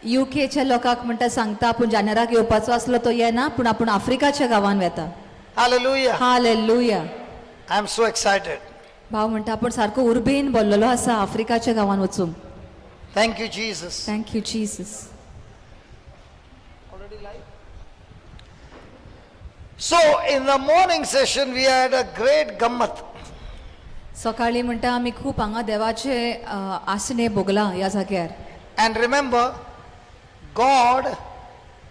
युकेच्या लोकांक म्हणटा सांगता आपूण जानेराक येवपाचो आसलो तो येना पूण आपूण आफ्रिकाच्या गांवान वेता. Hallelujah. Hallelujah. I am so excited. भाव म्हणटा आपूण सारको उर्बेन बोल्लेलो आसा आफ्रिकाच्या गांवान वचूंक. Thank you, Jesus. Thank you, Jesus. So, in the morning session, we had a great gammat. सकाळी म्हणटा आमी खूब हांगा देवाचे आसणे भोगलां ह्या जाग्यार. And remember, God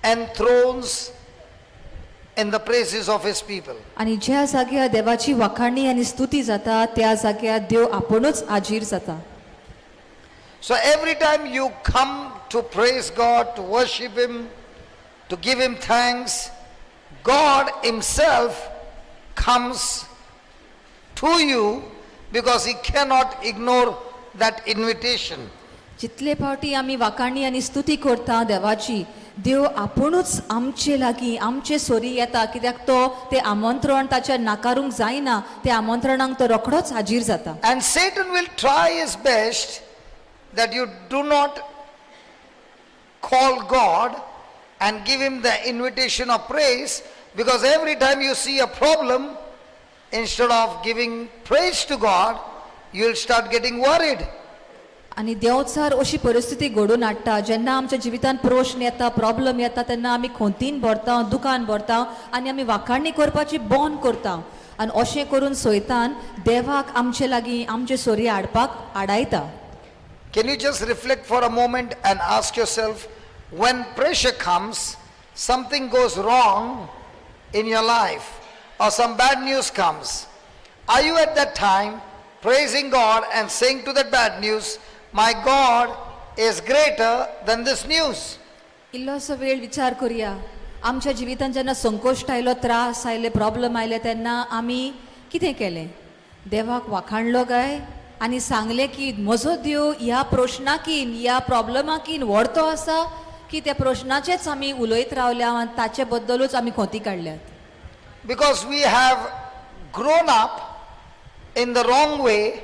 enthrones in the praises of His people. आनी ज्या जाग्यार देवाची वाखाणी आनी स्तुती जाता त्या जाग्यार देव आपुणूच हाजीर जाता. So, every time you come to praise God, to worship Him, to give Him thanks, God Himself comes to you because He cannot ignore that invitation. जितले फावटी आमी वाखाणी आनी स्तुती करता देवाची, देव आपुणूच आमचे लागीं आमचे सोरी येता कित्याक तो ते आमंत्रण ताच्या नाकारूंक जायना. ते आमंत्रणाक तो रोखडोच हाजीर जाता. And Satan will try his best that you do not call God and give him the invitation of praise, because every time you see a problem, instead of giving praise to God, you'll start getting worried. आनी देंवचार अशी परिस्थिती घडोवन हाडटा जेन्ना आमच्या जिवितांत प्रश्न येता, प्रॉब्लम येता, तेन्ना आमी खोंतीन भरता, दुकान भरता आनी आमी वाखाणी करपाची बंद करता आनी अशें करून सैतान देवाक आमचे लागीं आमचे सोरी हाडपाक आडायता. Can you just reflect for a moment and ask yourself, when pressure comes, something goes wrong in your life, or some bad news comes, are you at that time praising God and saying to that bad news, "My God is greater than this news"? इल्लोसो वेळ विचार करुया. आमच्या जिवितांत जेन्ना संकोश्ट आयलो, त्रास आयले, प्रॉब्लम आयले, तेन्ना आमी कितें केलें? देवाक वाखाणलो काय आनी सांगलें की म्हजो देव ह्या प्रश्नाकीन ह्या प्रॉब्लमाकीन व्हडतो आसा, की त्या प्रश्नाचेच आमी उलयत रावल्या आनी ताचे बद्दलूच आमी खोंती काडल्यात? Because we have grown up in the wrong way,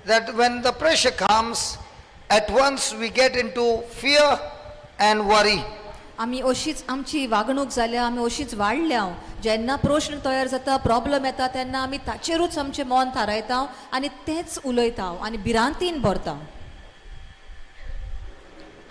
that when the pressure comes, at once we get into fear and worry. आमी अशीच आमची वागणूक जाल्या, आमी अशीच वाडल्या. जेन्ना प्रश्न तयार जाता, प्रॉब्लम येता, तेन्ना आमी ताचेरूच आमचें मन थारायता आनी तेंच उलयता आनी भिरांतीन भरता.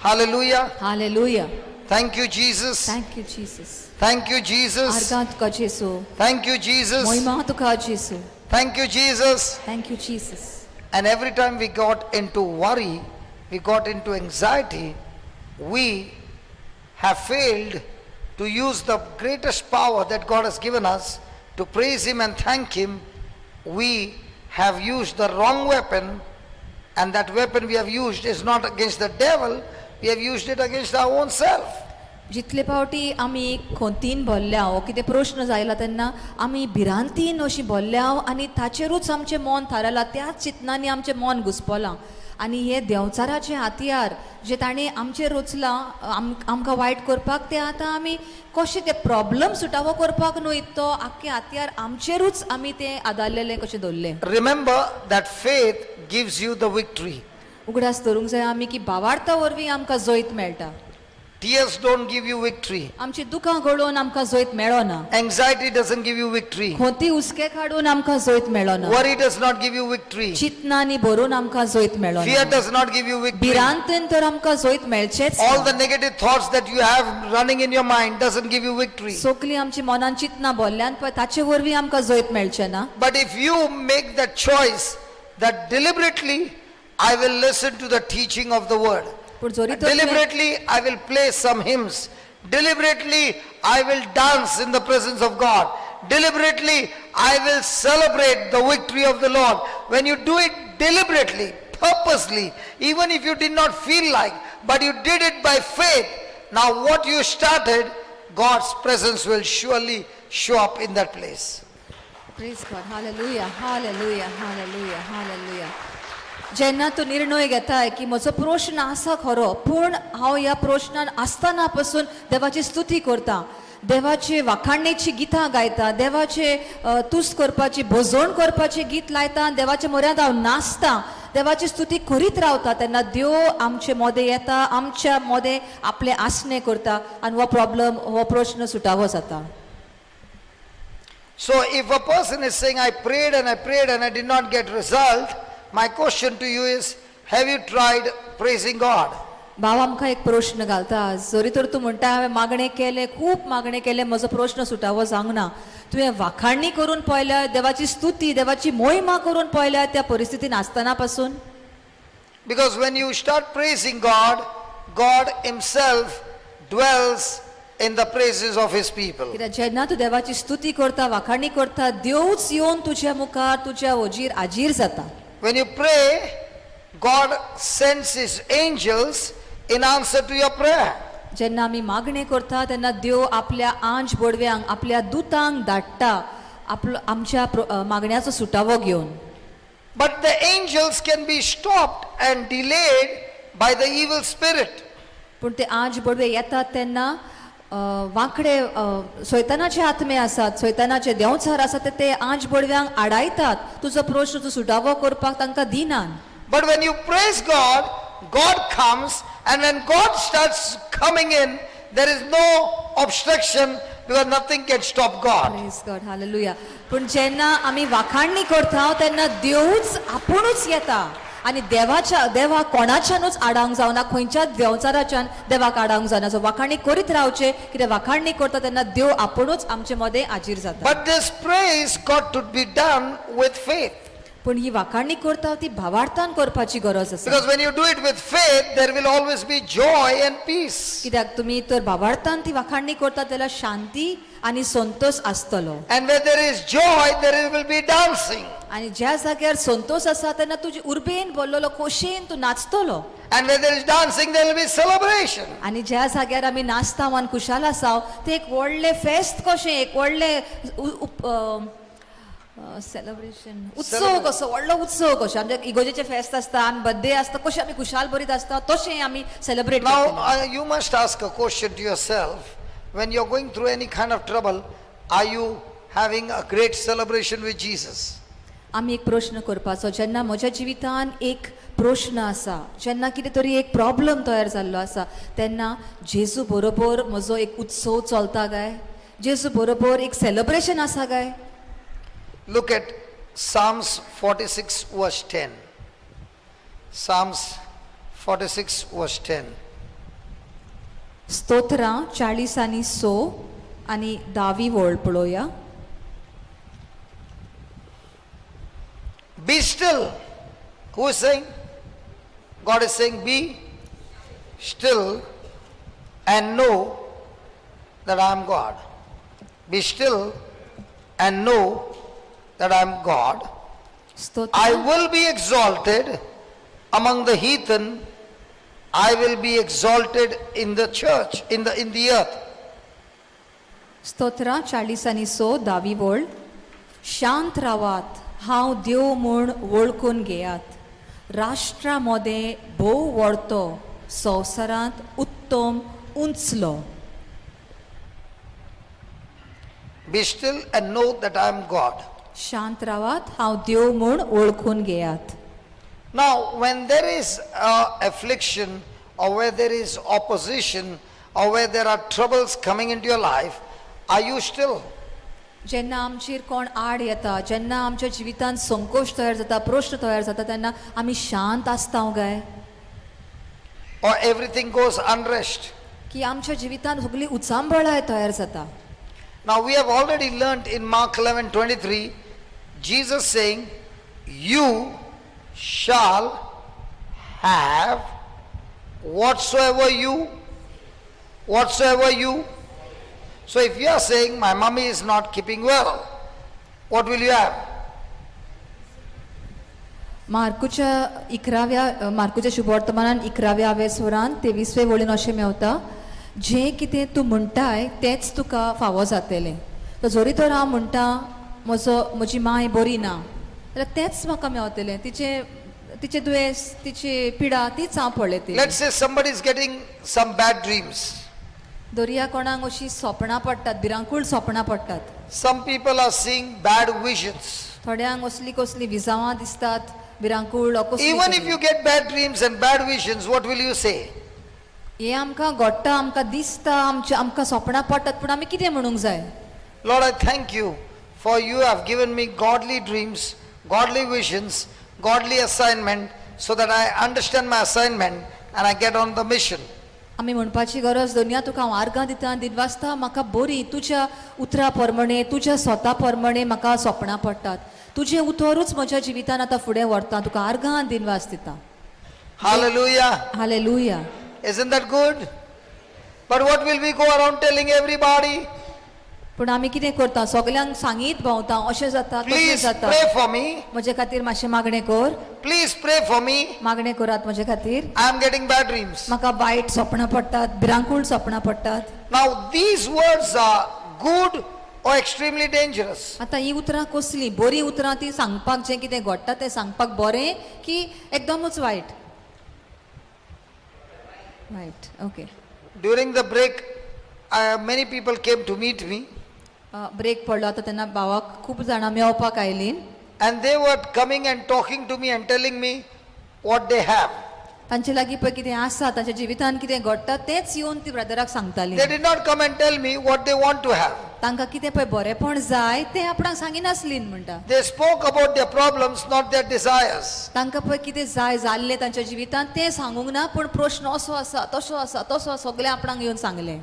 Hallelujah. Hallelujah. Thank you, Jesus. Thank you, Jesus. Thank you, Jesus. आर्गां तुका जेसू. Thank you, Jesus. महिमा तुका जेसू. Thank you, Jesus. Thank you, Jesus. And every time we got into worry, we got into anxiety, we have failed to use the greatest power that God has given us to praise Him and thank Him. We have used the wrong weapon, and that weapon we have used is not against the devil, we have used it against our own self. जितले फावटी आमी खोंतीन भरल्या वो कितें प्रश्न जायला तेन्ना आमी भिरांतीन अशी भरल्या आनी ताचेरूच आमचें मन थारायलां, त्याच चिंतनांनी आमचें मन घुसपलां आनी हे देंवचाराचे हातयार जे ताणें आमचेर रचलां आमकां वायट करपाक, ते आतां आमी कशें ते प्रॉब्लम सुटावो करपाक न्हय, तो आख्खे हातयार आमचेरूच आमी ते आदारलेले कशें दवरले. Remember that faith gives you the victory. उगडास धरूंक जाय आमी की भावार्था वरवीं आमकां जैत मेळटा. Tears don't give you victory. आमची दुकां गळोवन आमकां जैत मेळना. Anxiety doesn't give you victory. खोंती हुस्के काडून आमकां जैत मेळना. Worry does not give you victory. चिंतनांनी भरून आमकां जैत मेळना. Fear does not give you victory. भिरांतेन तर आमकां जैत मेळचेच All ना. the negative thoughts that you have running in your mind doesn't give you victory. सगलीं आमची मनान चिंतनां भरल्यान पळय ताचे वरवीं आमकां जैत मेळचें ना. But if you make that choice that deliberately I will listen to the teaching of the word. पूण जरी तर तुवें- Deliberately I will play some hymns. Deliberately I will dance in the presence of God. Deliberately I will celebrate the victory of the Lord. When you do it deliberately, purposely, even if you did not feel like, but you did it by faith, now what you started, God's presence will surely show up in that place. Praise God. Hallelujah. Hallelujah. Hallelujah. Hallelujah. जेन्ना तूं निर्णय घेताय की म्हजो प्रश्न आसा खरो पूण हांव ह्या प्रश्नान आसतना पसून देवाची स्तुती करता, देवाचे वाखाणणेची गितां गायता, देवाचे तुस्त करपाची भजवण करपाचे गीत लायता, देवाच्या म्हऱ्यांत हांव नाचता, देवाची स्तुती करीत रावता तेन्ना देव आमचे मोदें येता, आमच्या मोदें आपलें आसणें करता आनी हो प्रॉब्लम, हो प्रश्न सुटावो जाता. So if a person is saying, "I prayed and I prayed and I did not get result," my question to you is, have you tried praising God? भाव आमकां एक प्रश्न घालता, जरी तर तूं म्हणटा हांवें मागणें केलें, खूब मागणें केलें, म्हजो प्रश्न सुटावो जावंक ना, तुवें वाखाणणी करून पळयल्या, देवाची स्तुती, देवाची मोहिमा करून पळयल्या त्या परिस्थितीन आसतना पासून? Because when you start praising God, God Himself dwells in the praises of His people. कित्याक जेन्ना तूं देवाची स्तुती करता, वाखाणणी करता, देवच येवन तुज्या मुखार, तुज्या वजीर आजीर जाता. When you pray, God sends His angels in answer to your prayer. जेन्ना आमी मागणें करता तेन्ना देव आपल्या आंज बोडव्यांक, आपल्या दुतांक धाडटा आपलो आमच्या मागण्याचो सुटावो घेवन. But the angels can be stopped and delayed by the evil spirit. पूण ते आंज बोडवे येतात तेन्ना वांकडे सैतानाचे आत्मे आसात, सैतानाचे देंवचार आसात, ते आंज बोडव्यांक आडायतात, तुजो प्रश्न तूं सुटावो करपाक तांकां दिनात. But when you praise God, God comes, and when God starts coming in, there is no obstruction because nothing can stop God. Praise God, hallelujah. पूण जेन्ना आमी वाखाणणी करता तेन्ना देवूच आपुणूच येता आनी देवाच्या देवाक कोणाच्यानूच आडावंक जावना, खंयच्याच देंवचाराच्यान देवाक आडावंक जावना. सो वाखाणणी करीत रावचें, कित्याक वाखाणणी करता तेन्ना देव आपुणूच आमचे मदें हाजीर जाता. But this praise got to be done with faith. पूण ही वाखाणणी करता ती भावार्थान करपाची गरज आसा. Because when you do it with faith, there will always be joy and peace. कित्याक तुमी तर भावार्थान ती वाखाणणी करता जाल्यार शांती आनी संतोष आसतलो. And where there is joy, there will be dancing. आनी ज्या जाग्यार संतोष आसा तेन्ना तुजी उर्बेन भरलेलो, खोशेन तूं नाचतलो. And where there is dancing, there will be celebration. आनी ज्या जाग्यार आमी नाचता आनी खुशाल आसा तें एक व्हडलें फेस्त कशें, एक व्हडलें सेलिब्रेशन, उत्सव कसो, व्हडलो उत्सव कसो. आमच्या इगोजेचें फेस्त आसता आनी बर्थडे आसता, कशें आमी खुशाल बरीत आसता तशें आमी celebrate. Now, you must ask a question to yourself. When you're going through any kind of trouble, are you having a great celebration with Jesus? आमी एक प्रश्न करपाचो, जेन्ना म्हज्या जिवितान एक प्रश्न आसा, जेन्ना कितें तरी एक प्रॉब्लम तयार जाल्लो आसा, तेन्ना जेजू बरोबर म्हजो एक उत्सव चलता काय? जेजू बरोबर एक सेलिब्रेशन आसा काय? Look at Psalms 46, verse 10. Psalms 46, verse 10. स्तोत्रां 46 आनी 10वी वळ पळोवया. Be still. Who is saying? God is saying, "Be still and know that I am God. Be still and know that I am God. I स्तोत्रां will be exalted among the heathen. I will be exalted in the church, in the earth." स्तोत्रां 46 10वी वळ. शांत रावात, हांव देव म्हूण वळखून घेयात. राष्ट्रा मोदें भोव व्हडतो, संवसारांत उत्तम उंचलो. Be still and know that I am God. शांत रावात, हांव देव म्हूण वळखून घेयात. Now, when there is affliction or where there is opposition or where there are troubles coming into your life, are you still? जेन्ना आमचेर कोण आड येता, जेन्ना आमच्या जिवितांत संकोश तयार जाता, प्रश्न तयार जाता, तेन्ना आमी शांत आसता काय? Or everything goes unrest? की आमच्या जिवितांत सगळी उचांबळाय तयार जाता? Now, we have already learnt in Mark 11:23, Jesus saying, "You shall have whatsoever you, whatsoever you." So, if you are saying, "My mummy is not keeping well," what will you have? मार्कूच्या 11व्या, मार्कूच्या शुभवर्तमानान 11व्या वेसवरान 23वे वळीन अशें मेवता, जें कितें तूं म्हणटाय तेंच तुका फावो जातलें. तर जरी तर हांव म्हणटा म्हजो म्हजी माय बरी ना जाल्यार तेंच म्हाका मेवतलें. तिचें तिचें दुयेंस, तिची पिडा तीच हांव पळयतलें. Let's say somebody is getting some bad dreams. दर्या कोणाक अशीं सोपणां पडटात, भिरांकूळ सोपणां पडटात. Some people are seeing bad visions. थोड्यांक असली कसली विजावां दिसतात. भिरांकूळ कसली Even तरी. if you get bad dreams and bad visions, what will you say? हें आमकां घडटा, आमकां दिसता, आमच्या आमकां सपनां पडटात, पूण आमी कितें म्हणूंक जाय? Lord, I thank you for you have given me godly dreams, godly visions, godly assignment, so that I understand my assignment and I get on the mission. आमी म्हणपाची गरज, दोनया तुका हांव आर्गां दिता, दिनवासता, म्हाका बरी तुज्या उतरा प्रमाणे, तुज्या स्वता प्रमाणे म्हाका सपनां पडटात. तुजें उतरूच म्हज्या जिवितान आतां फुडें व्हरता. तुका आर्गां दिनवास दिता. Hallelujah. Hallelujah. Isn't that good? But what will we go around telling everybody? पूण आमी कितें करता? सगल्यांक सांगीत भोंवता, अशें जाता, तशें Please जाता. Pray for me. म्हजे खातीर मातशें मागणें कर. Please pray for me. मागणें करात म्हजे खातीर. I am getting bad dreams. म्हाका वायट सपनां पडटात, भिरांकूळ सपनां पडटात. Now, these words are good or extremely dangerous. आतां ही उतरां कसलीं? बरीं उतरां ती सांगपाक, जें कितें घडटा तें सांगपाक बरें की एकदमच वायट? वायट, okay. During the break, many people came to meet me break पडलो आतां तेन्ना भावाक खूब जाणां मेवपाक आयलीं. And they were coming and talking to me and telling me what they have. तांचे लागीं पळय कितें आसा, तांच्या जिवितान कितें घडटा तेंच येवन ती ब्रदराक सांगतालीं. They did not come and tell me what they want to have. तांकां कितें पळय बरेंपण जाय तें आपणाक सांगिनासलीं म्हणटा. They spoke about their problems, not their desires. तांकां पळय कितें जाय जाल्लें तांच्या जिवितान तें सांगूंक ना, पूण प्रश्न असो आसा, तसो आसा, तसो आसा, सगळें आपणाक येवन सांगलें.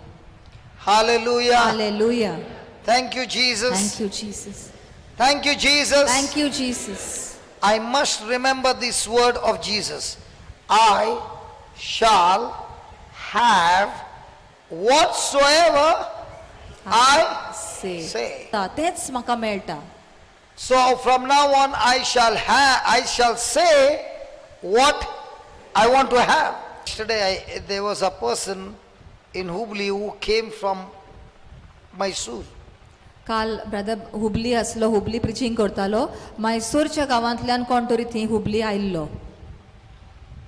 Hallelujah. Hallelujah. Thank you, Jesus. Thank you Jesus. Thank you, Jesus. Thank you Jesus. I must remember this word of Jesus. I shall have whatsoever I say. Say. तेंच म्हाका मेळटा. So from now on I shall say what I want to have. Yesterday there was a person in Hubli who came from Mysore. काल brother Hubli आसलो, Hubli preaching करतालो. मैसूरच्या गांवांतल्यान कोण तरी थंय हुबली आयिल्लो.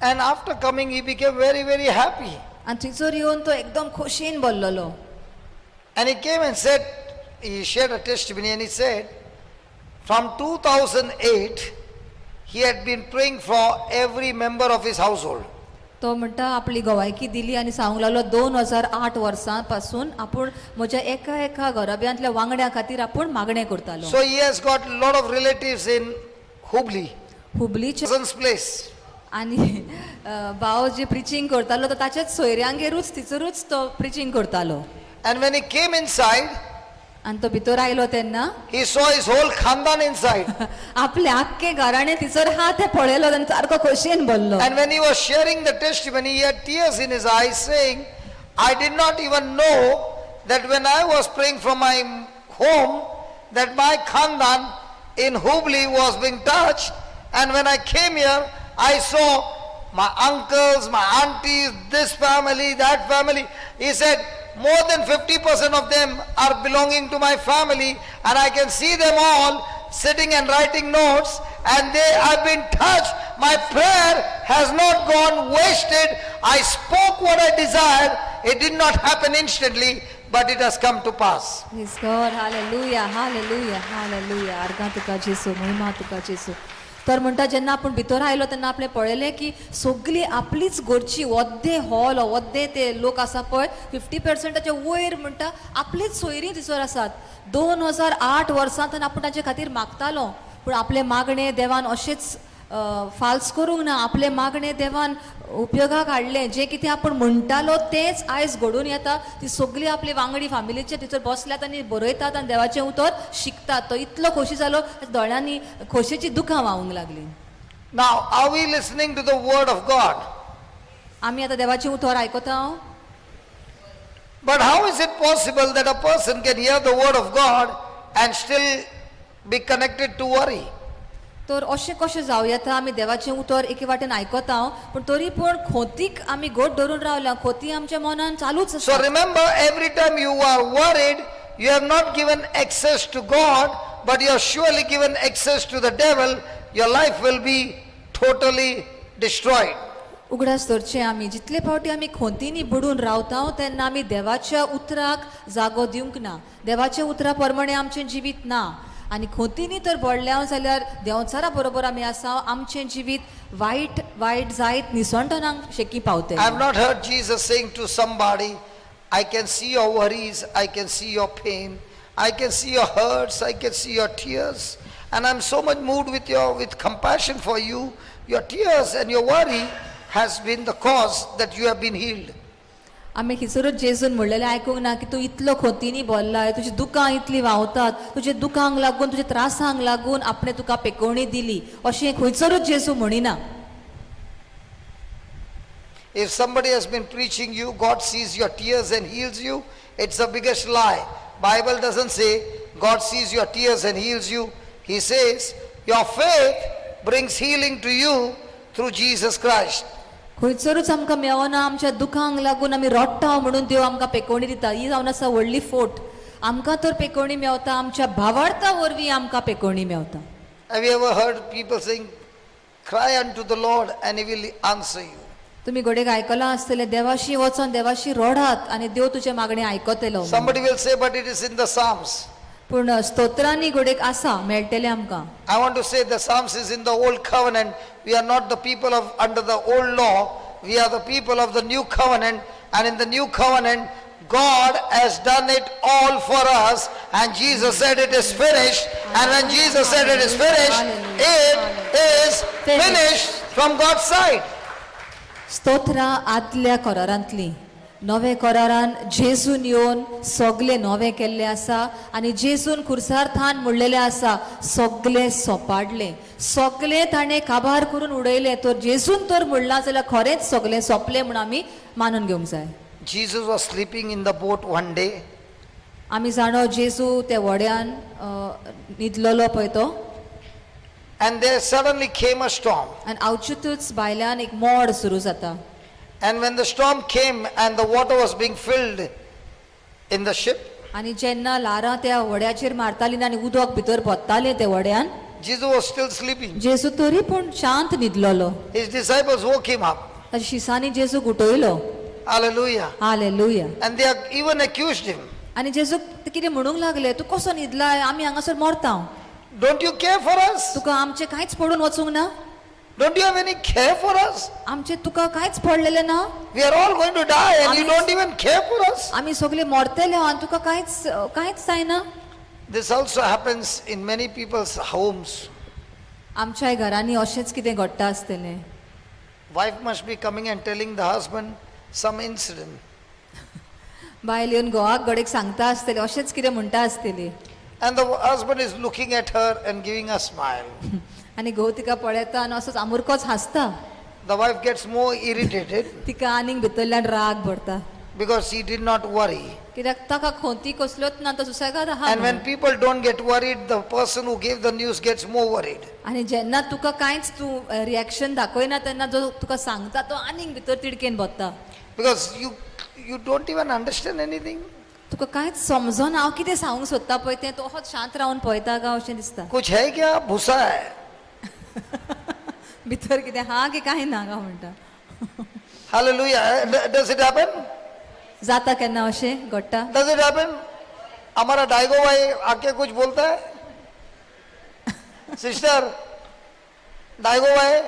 And after coming he became very, very happy. आनी थंयसर येवन तो एकदम खोशयेन भरलेलो. And he came and said, he shared a testimony and he said, from 2008, he had been praying for every member of his household. तो म्हणटा, आपली गवायकी दिली आनी सांगूंक लागलो, 2008 वर्सां पासून आपूण म्हज्या एका एका घराब्यांतल्या वांगड्या खातीर आपूण मागणें करतालो. So he has got a lot of relatives in Hubli, हुबलीचे cousin's place. आनी भाव जे प्रिचींग करतालो तो ताच्याच सोयऱ्यांगेरूच, थंयसरूच तो प्रिचींग करतालो. And when he came inside, आनी तो भितर आयलो तेन्ना he saw his whole khandan inside. आपले आख्खे घराणें थंयसर आहा तें पळयलो आनी सारको खोशयेन भरलो. And when he was sharing the testimony, he had tears in his eyes, saying, "I did not even know that when I was praying from my home, that my khandan in Hubli was being touched. And when I came here, I saw my uncles, my aunties, this family, that family." He said, "More than 50% of them are belonging to my family, and I can see them all sitting and writing notes, and they have been touched. My prayer has not gone wasted. I spoke what I desired. It did not happen instantly, but it has come to pass." Praise God. Hallelujah, hallelujah, hallelujah. आर्गां तुका जेसू, महिमा तुका जेसू. तर म्हणटा, जेन्ना आपूण भितर आयलो तेन्ना आपणें पळयलें की सगळी आपलीच घरची ओद्दे हॉल, ओद्दे ते लोक आसा पळय, 50%च्या वयर म्हणटा आपलीच सोयरीं थंयसर आसात. 2008 वर्सांत आपूण तांचे खातीर मागतालो, पूण आपलें मागणें देवान अशेंच फाल्स करूंक ना. आपलें मागणें देवान उपयोगाक हाडलें. जें कितें आपूण म्हणटालो तेंच आयज घडून येता. ती सगळी आपली वांगडी फामिलीचे थंयसर बसल्यात आनी बरयतात आनी देवाचें उतर शिकतात. तो इतलो खोशी जालो, ताच्या दोळ्यांनी खोशयेची दुखां व्हांवूंक लागली. Now, are we listening to the word of God? आमी आतां देवाचें उतर आयकता. But how is it possible that a person can hear the word of God and still be connected to worry? तर अशें कशें जावं येता, आमी देवाचें उतर एके वाटेन आयकता पूण तरी पूण खोतीक आमी घट धरून रावल्या, खोती आमच्या मनान चालूच So आसा. Remember, every time you are worried, you have not given access to God, but you have surely given access to the devil. Your life will be totally destroyed. उगडास धरचें, आमी जितले फावटी आमी खोंतींनी बुडून रावता तेन्ना आमी देवाच्या उतराक जागो दिवंक ना, देवाच्या उतरा प्रमाणे आमचें जिवीत ना. आनी खोतींनी तर भरल्या जाल्यार देंवचारा बरोबर आमी आसा, आमचें जिवीत वायट वायट जायत निसणटनाक शेकी पावतलें. I have not heard Jesus saying to somebody, "I can see your worries, I can see your pain, I can see your hurts, I can see your tears, and I'm so much moved with compassion for you. Your tears and your worry has been the cause that you have been healed." आमी खिसरूच जेजून म्हणलेलें आयकूंक ना की तूं इतलो खोतींनी भरलाय, तुजी दुकां इतलीं व्हांवतात, तुजे दुखांक लागून, तुज्या त्रासांक लागून आपणें तुका पेकोवणी दिली, अशें खंयसरूच जेजू म्हणिना. If somebody has been preaching you, God sees your tears and heals you, it's the biggest lie. Bible doesn't say God sees your tears and heals you. He says your faith brings healing to you through Jesus Christ. खंयसरूच आमकां मेवना आमच्या दुखांक लागून आमी रडटा म्हणून देव आमकां पेकोवणी दिता, ही जावन आसा व्हडली फोट. आमकां तर पेकोवणी मेवता, आमच्या भावार्था वरवीं आमकां पेकोवणी मेवता. Have you ever heard people saying, "Cry unto the Lord and he will answer you"? तुमी घडयेक आयकलां आसतलें, देवाशी वचोन देवाशी रडात आनी देव तुजें मागणें आयकतलो म्हणून. Somebody will say, "But it is in the Psalms." पूण स्तोत्रांनी घडयेक आसा, मेळटलें आमकां. I want to say the Psalms is in the old covenant. We are not the people of under the old law. We are the people of the new covenant. And in the new covenant, God has done it all for us. And Jesus said it is finished. And when Jesus said it is finished, it is finished from God's side. स्तोत्रां आदल्या करारांतली, नवे करारान जेजून येवन सगलें नवें केल्लें आसा आनी जेजून खुर्सार थान म्हणलेलें आसा, सगलें सोपाडलें, सगलें ताणें काबार करून उडयलें. तर जेजून तर म्हणलां जाल्यार खरेंच सगलें सोंपलें म्हूण आमी मानून घेवंक जाय. Jesus was sleeping in the boat one day. आमी जाणो जेजू त्या व्हड्यान न्हिदलेलो पळय तो. And there suddenly came a storm. आनी अवचितूच भायल्यान एक मोड सुरू जाता. And when the storm came and the water was being filled in the ship, आनी जेन्ना ल्हारां त्या व्हड्याचेर मारतालीं आनी उदक भितर पोत्तालें त्या व्हड्यान, Jesus was still sleeping. जेजू तरी पूण शांत न्हिदलेलो. His disciples woke him up. ताच्या शिसांनी जेजूक उठयलो. Hallelujah. Hallelujah. And they even accused him. आनी जेजूक ते कितें म्हणूंक लागले, तूं कसो न्हिदलाय, आमी हांगासर मरता. Don't you care for us? तुका आमचें कांयच पडून वचूंक ना? Don't you have any care for us? आमचें तुका कांयच पडलेलें ना? We are all going to die and you Amen. Don't even care for us. आमी सगळे मरतले आनी तुका कांयच कांयच जायना. This also happens in many people's homes. आमच्याय घरांनी अशेंच कितें घडटा आसतलें. Wife must be coming and telling the husband some incident. बायल येवन घोवाक घडेक सांगता आसतली, अशेंच कितें म्हणटा आसतली. And the husband is looking at her and giving a smile. आनी घोव तिका पळयता आनी असोच आमुरकोच हांसता. The wife gets more irritated तिका आनीक भितरल्यान राग भरता, because he did not worry. कित्याक ताका खोंती कसल्योच ना, तो सुसेगाद आहा And when म्हणून. People don't get worried, the person who gave the news gets more worried. आनी जेन्ना तुका कांयच तूं रिएक्शन दाखयना तेन्ना जो तुका सांगता तो आनीक भितर तिडकेन भरता. Because you don't even understand anything. तुका कांयच समजना हांव कितें सांगूंक सोदता पळय तें, तो असोच शांत रावन पळयता काय अशें दिसता. कुछ है क्या? भूसा है. भितर कितें हा की कांय ना काय म्हणटा. Hallelujah. Does it happen? जाता केन्ना अशें घडटा? Does it happen? हमारा डायगो भाई आके कुछ बोलता है, सिस्टर डायगो भाई,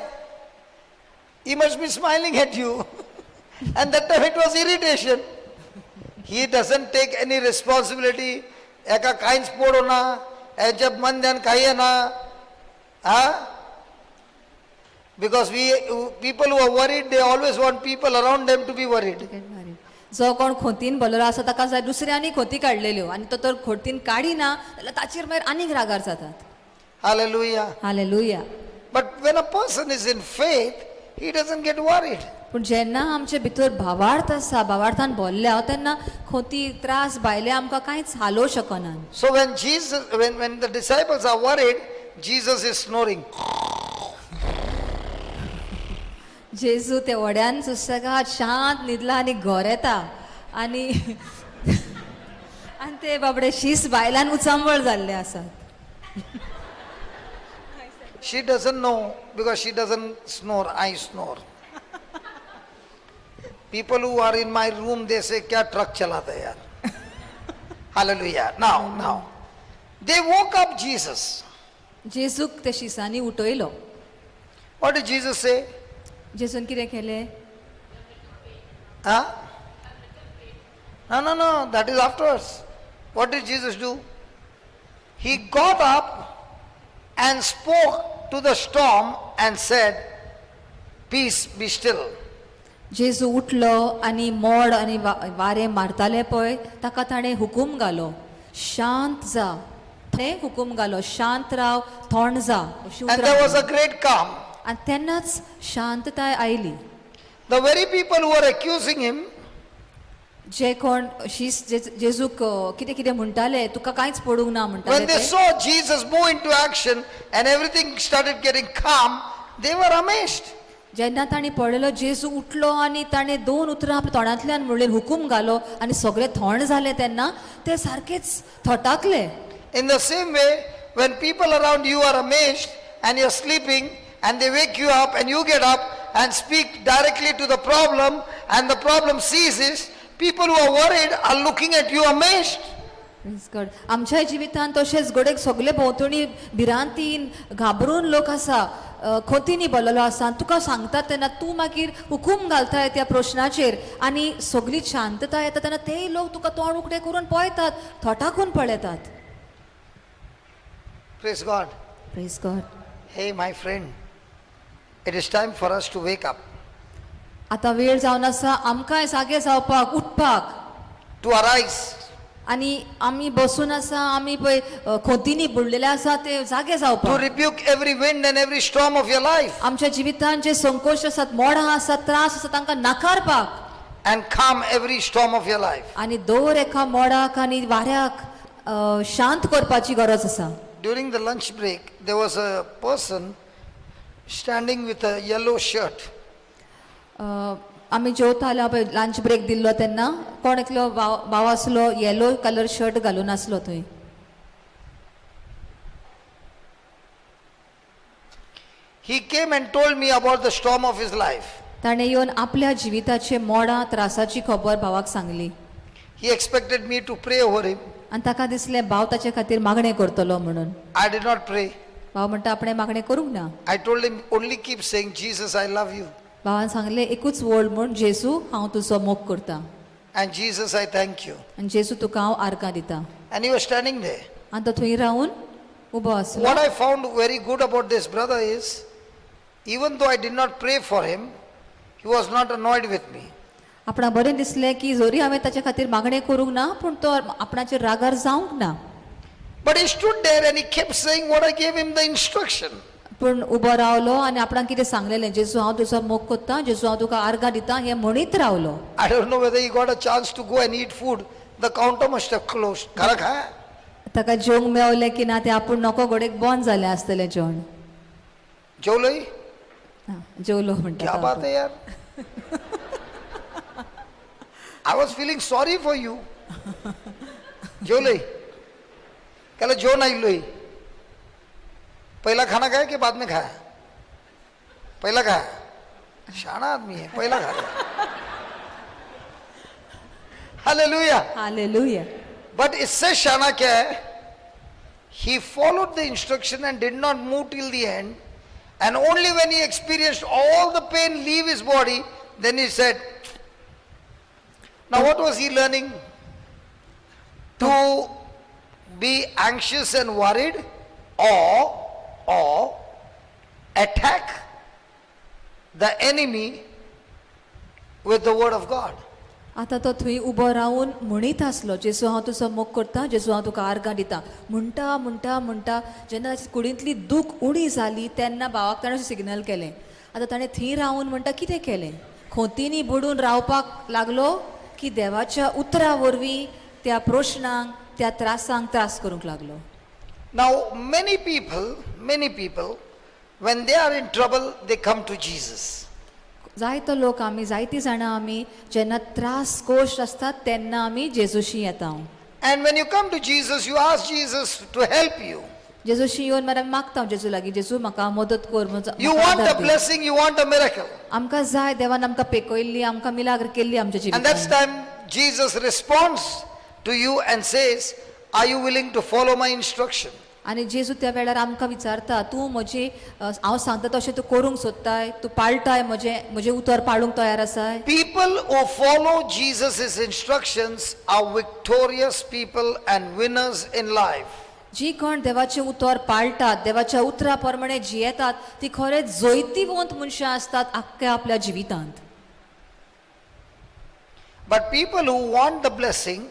he must be smiling at you, and that time it was irritation. He doesn't take any responsibility. एका कांयच पडो ना, हेच्या मन ध्यान काही ना हा, because we people who are worried, they always want people around them to be worried. जो कोण खोतीन भरलेलो आसा ताका जाय दुसऱ्यांनी खोती काडलेल्यो आनी तो तर खोतीन काडिना जाल्यार ताचेर मागीर आनीक रागार जातात. Hallelujah. Hallelujah. But when a person is in faith, he doesn't get worried. पूण जेन्ना आमचे भितर भावार्थ आसा, भावार्थान भरल्या तेन्ना खोती त्रास भायले आमकां कांयच हालोवंक शकनात. So when the disciples are worried, Jesus is snoring. जेजू त्या व्हड्यान सुसेगाद शांत न्हिदला आनी घोरेता आनी आनी ते बाबडे शीस बायलान उचांबळ जाल्ले आसात. She doesn't know because she doesn't snore. I snore. People who are in my room, they say, "क्या truck chalata hai yaar?" Hallelujah. Now, They woke up Jesus. जेजूक त्या शिसांनी उठयलो. What did Jesus say? जेजून कितें केलें? Huh? No, no, no, that is afterwards. What did Jesus do? He got up and spoke to the storm and said, "Peace, be still." जेजू उठलो आनी मोड आनी वारें मारतालें पळय ताका ताणें हुकूम घालो, शांत जा. थंय हुकूम घालो, शांत राव, थोंड जा, अशी And उतरां there was म्हणली. A great calm. आनी तेन्नाच शांतताय आयली. The very people who were accusing him, जे कोण शीस जेजूक कितें कितें म्हणटाले, तुका कांयच पडूंक ना म्हणटाले when they ते, saw Jesus move into action and everything started getting calm, they were amazed. जेन्ना तांणी पळयलो जेजू उठलो आनी ताणें दोन उतरां आपल्या तोंडांतल्यान म्हणली, हुकूम घालो आनी सगळें थंड जालें, तेन्ना ते सारकेच थटाकले. In the same way, when people around you are amazed and you're sleeping and they wake you up and you get up and speak directly to the problem and the problem ceases, people who are worried are looking at you amazed. Praise God. आमच्या जिवितांत तशेंच घडये सगळे भोंवतणी भिरांतीन घाबरून लोक आसा, खोतींनी भरलेलो आसा आनी तुका सांगतात तेन्ना तूं मागीर हुकूम घालताय त्या प्रश्नाचेर आनी सगळी शांतताय येता तेन्ना तेय लोक तुका तोंड उकतें करून पळयतात, थटाकून पळयतात. Praise God. Praise God. Hey, my friend, it is time for us to wake up, आतां वेळ जावन आसा आमकांय जागे जावपाक, उठपाक, to arise. आनी आमी बसून आसा, आमी पळय खोतींनी बुडलेले आसा ते जागे To जावपाक, rebuke every wind and every storm of your life आमच्या जिवितांत जे संकोश आसात, मोडां आसात, त्रास आसात, तांकां नाकारपाक and calm every storm of your life. आनी दर एका मोडाक आनी वाऱ्याक शांत करपाची गरज आसा. During the lunch break, there was a person standing with a yellow shirt. आमी जेवताले पळय, लंच ब्रेक दिल्लो तेन्ना कोण एकलो भाव आसलो, येलो कलर शर्ट घालून आसलो थंय. He came and told me about the storm of his life. ताणें येवन आपल्या जिविताचे मोडां त्रासाची खबर भावाक सांगली. He expected me to pray over him. आनी ताका दिसलें भाव ताचे खातीर मागणें करतलो म्हणून. I did not pray. भाव म्हणटा आपणें मागणें करूंक ना. I told him, only keep saying, "Jesus, I love you." भावान सांगलें एकूच वळ म्हूण, जेजू हांव तुजो मोग करता And "Jesus, I thank you." आनी जेजू तुका हांव आर्गां दिता. And he was standing there. आनी तो थंय रावन उबो आसलो. What I found very good about this brother is, even though I did not pray for him, he was not annoyed with me. आपणाक बरें दिसलें की जरी हांवें ताचे खातीर मागणें करूंक ना पूण तो आपणाचेर रागार जावंक ना. But he stood there and he kept saying what I gave him the instruction. पूण उबो रावलो आनी आपणाक कितें सांगलेलें, जेजू हांव तुजो मोग करता, जेजू हांव तुका आर्गां दिता, हें म्हणीत रावलो. I don't know whether he got a chance to go and eat food. The counter must have closed. खाना खाया? ताका जेवंक मेवलें की ना तें आपूण नको, घडयेक बंद जालें आसतलें जेवण. जेवलो ही? हा, जेवलो म्हणटा क्या तो बात आपूण. है यार. I was feeling sorry for you. जेवलोय त्याला जेवण आइलोय. पहिला खाना खाया कि बाद में खाया? पहिला खाया. शाणा आदमी है, पहिला खाया. हालेलुया. हालेलुया. बट इससे शाना क्या है? He followed the instruction and did not move till the end, and only when he experienced all the pain leave his body, then he said. Now what was he learning? To be anxious and worried or attack the enemy with the word of God. आतां तो थंय उबो रावन म्हणीत आसलो, जेजू हांव तुजो मोग करता, जेजू हांव तुका आर्गां दिता, म्हणटा म्हणटा म्हणटा जेन्ना ताची कुडींतली दूख उणी जाली तेन्ना भावाक ताणें सिग्नल केलें. आतां ताणें थंय रावन म्हणटा कितें केलें, खोतींनी बुडून रावपाक लागलो की देवाच्या उतरा वरवीं त्या प्रश्नांक त्या त्रासांक त्रास करूंक लागलो. Now, many people, when they are in trouble, they come to Jesus. जायतो लोक आमी, जायतीं जाणां आमी जेन्ना त्रास कोश्ट आसतात तेन्ना आमी जेजूशी येता. And when you come to Jesus, you ask Jesus to help you. जेजूशी येवन मागीर आमी मागता जेजू लागीं, जेजू म्हाका मदत कर, You म्हाका want आदार a the. Blessing, you want a miracle. आमकां जाय देवान आमकां पेकयल्ली, आमकां मिलाग्र केल्ली आमच्या And that's जिवितांत. time Jesus responds to you and says, Are you willing to follow my instruction? आनी जेजू त्या वेळार आमकां विचारता, तूं म्हजी हांव सांगता तशें तूं करूंक सोदताय, तूं पाळटाय, म्हजें म्हजें उतर पाळूंक तयार आसाय? People who follow Jesus' instructions are victorious people and winners in life. जी कोण देवाचें उतर पाळटात, देवाच्या उतरा प्रमाणे जियेतात, ती खरेंच जैतिवंत मनशां आसतात आख्ख्या आपल्या जिवितांत. But people who want the blessing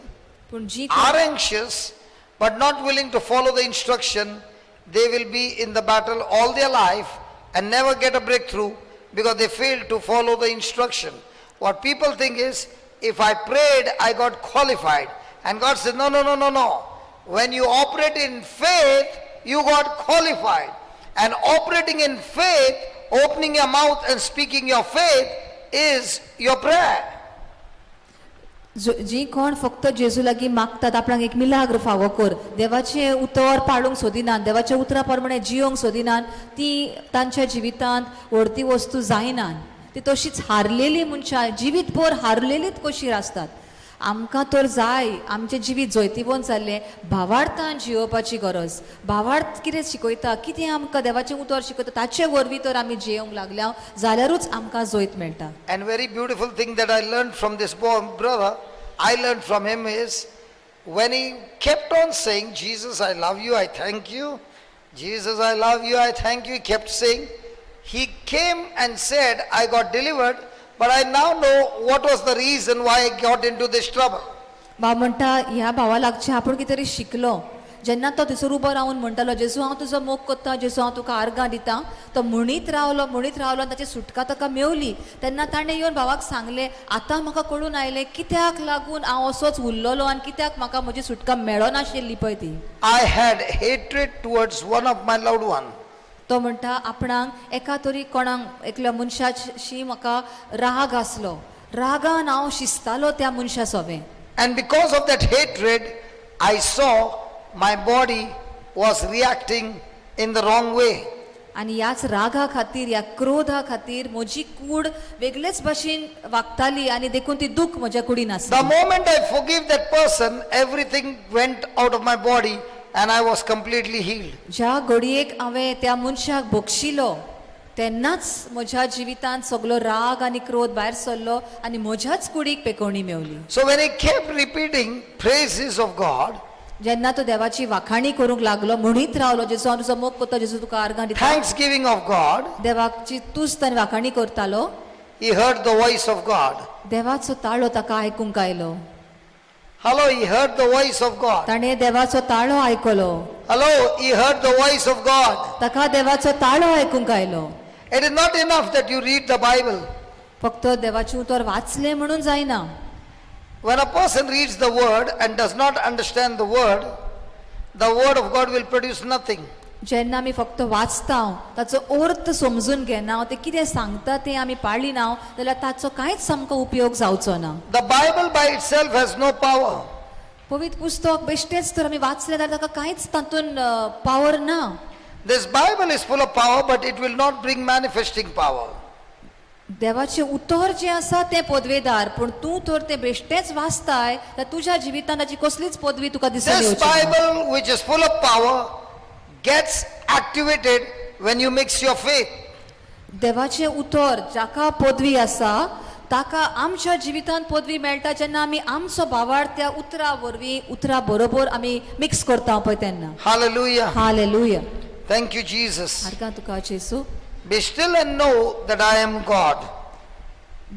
पूण जी are anxious but not willing to follow the instruction, they will be in the battle all their life and never get a breakthrough because they failed to follow the instruction. What people think is, if I prayed, I got qualified. And God says, no, no, no, no, no. When you operate in faith, you got qualified. And operating in faith, opening your mouth and speaking your faith is your prayer. जी कोण फक्त जेजू लागीं मागतात आपणाक एक मिलाग्र फावो कर, देवाचें उतर पाळूंक सोदिनात, देवाच्या उतरा प्रमाणे जियोंक सोदिनात, ती तांच्या जिवितांत व्हडती वस्तू जायनात. ती तशीच हारलेली मनशां जिवीत भर हारलेलीच कशी आसतात. आमकां तर जाय आमचें जिवीत जैतिवंत जाल्लें भावार्थान जियोवपाची गरज. भावार्थ कितें शिकयता, कितें आमकां देवाचें उतर शिकयता, ताचे वरवीं तर आमी जियोंक लागल्या जाल्यारूच आमकां जैत मेळटा. And very beautiful thing that I learned from this boy, brother, I learned from him is when he kept on saying, Jesus, I love you, I thank you. Jesus, I love you, I thank you. He kept saying, he came and said, I got delivered, but I now know what was the reason why I got into this trouble. भाव म्हणटा, ह्या भावा लागचें आपूण कितें तरी शिकलो. जेन्ना तो थंयसर उबो रावन म्हणटालो, जेजू हांव तुजो मोग करता, जेजू हांव तुका आर्गां दिता, तो म्हणीत रावलो, म्हणीत रावलो आनी ताची सुटका ताका मेवली. तेन्ना ताणें येवन भावाक सांगलें, आतां म्हाका कळून आयलें कित्याक लागून हांव असोच उरलेलो आनी कित्याक म्हाका म्हजी सुटका मेळनाशिल्ली पळय ती. I had hatred towards one of my loved one. तो म्हणटा, आपणाक एका तरी कोणाक एकल्या मनशाशी म्हाका राग आसलो, रागान हांव शिजतालो त्या मनशा सोबें. And because of that hatred, I saw my body was reacting in the wrong way. आनी ह्याच रागा खातीर, ह्या क्रोधा खातीर म्हजी कूड वेगळेच भाशेन वागताली आनी देखून ती दूख म्हज्या कुडीन The आसली. Moment I forgive that person, everything went out of my body and I was completely healed. ज्या घडयेक हांवें त्या मनशाक बक्षिलो तेन्नाच म्हज्या जिवितांत सगलो राग आनी क्रोध भायर सरलो आनी म्हज्याच कुडीक पेकोवणी मेवली. So when he kept repeating praises of God, जेन्ना तो देवाची वाखाणी करूंक लागलो, म्हणीत रावलो, जेजू हांव तुजो मोग करता, जेजू तुका आर्गां दिता, thanksgiving of God, देवाची तुस्त आनी वाखाणी करतालो, he heard the voice of God. देवाचो ताळो ताका आयकूंक आयलो. Hello, he heard the voice of God. ताणें देवाचो ताळो आयकलो. Hello, he heard the voice of God. ताका देवाचो ताळो आयकूंक आयलो. It is not enough that you read the Bible. फक्त देवाचें उतर वाचलें म्हणून जायना. When a person reads the word and does not understand the word, the word of God will produce nothing. जेन्ना आमी फक्त वाचता, ताचो अर्थ समजून घेना, तें कितें सांगता तें आमी पाळिना जाल्यार ताचो कांयच आमकां उपयोग जावचो ना. The Bible by itself has no power. पवित्र पुस्तक बेश्टेच तर आमी वाचलें जाल्यार ताका कांयच तातूंत पावर ना. This Bible is full of power, but it will not bring manifesting power. देवाचें उतर जें आसा तें पदवेदार, पूण तूं तर तें बेश्टेंच वाचताय जाल्यार तुज्या जिवितांत ताची कसलीच पदवी तुका दिसून This येवची ना. Bible, which is full of power, gets activated when you mix your faith. देवाचें उतर जाका पदवी आसा ताका आमच्या जिवितांत पदवी मेळटा जेन्ना आमी आमचो भावार्थ त्या उतरा वरवीं, उतरा बरोबर आमी मिक्स करता पळय तेन्ना. Hallelujah. Hallelujah. Thank you, Jesus. आर्गां तुका जेजू. Be still and know that I am God.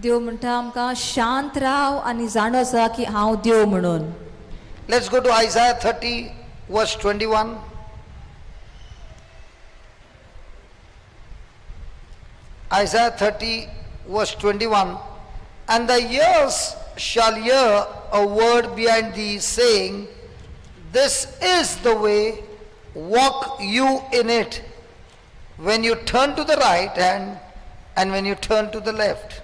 देव म्हणटा आमकां, शांत राव आनी जाणो आसा की हांव देव म्हणून. Let's go to Isaiah 30, verse 21. Isaiah 30, verse 21. And thy ears shall hear a word behind thee saying, This is the way, walk you in it, when you turn to the right hand and when you turn to the left.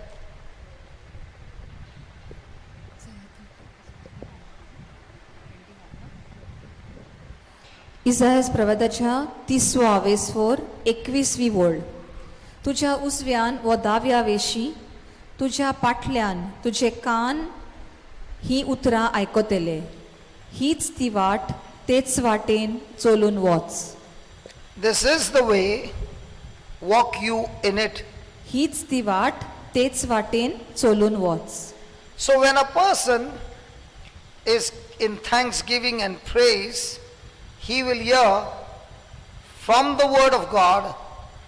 इजायस प्रवादाच्या तिसवो आवेसफोर 21वी वळ. तुज्या उजव्यान व दाव्या वेशी तुज्या पाटल्यान तुजे कान ही उतरां आयकतले, हीच ती वाट, तेच वाटेन चलून वच. This is the way, walk you in it. हीच ती वाट, तेच वाटेन चलून वच. So when a person is in thanksgiving and praise, he will hear from the word of God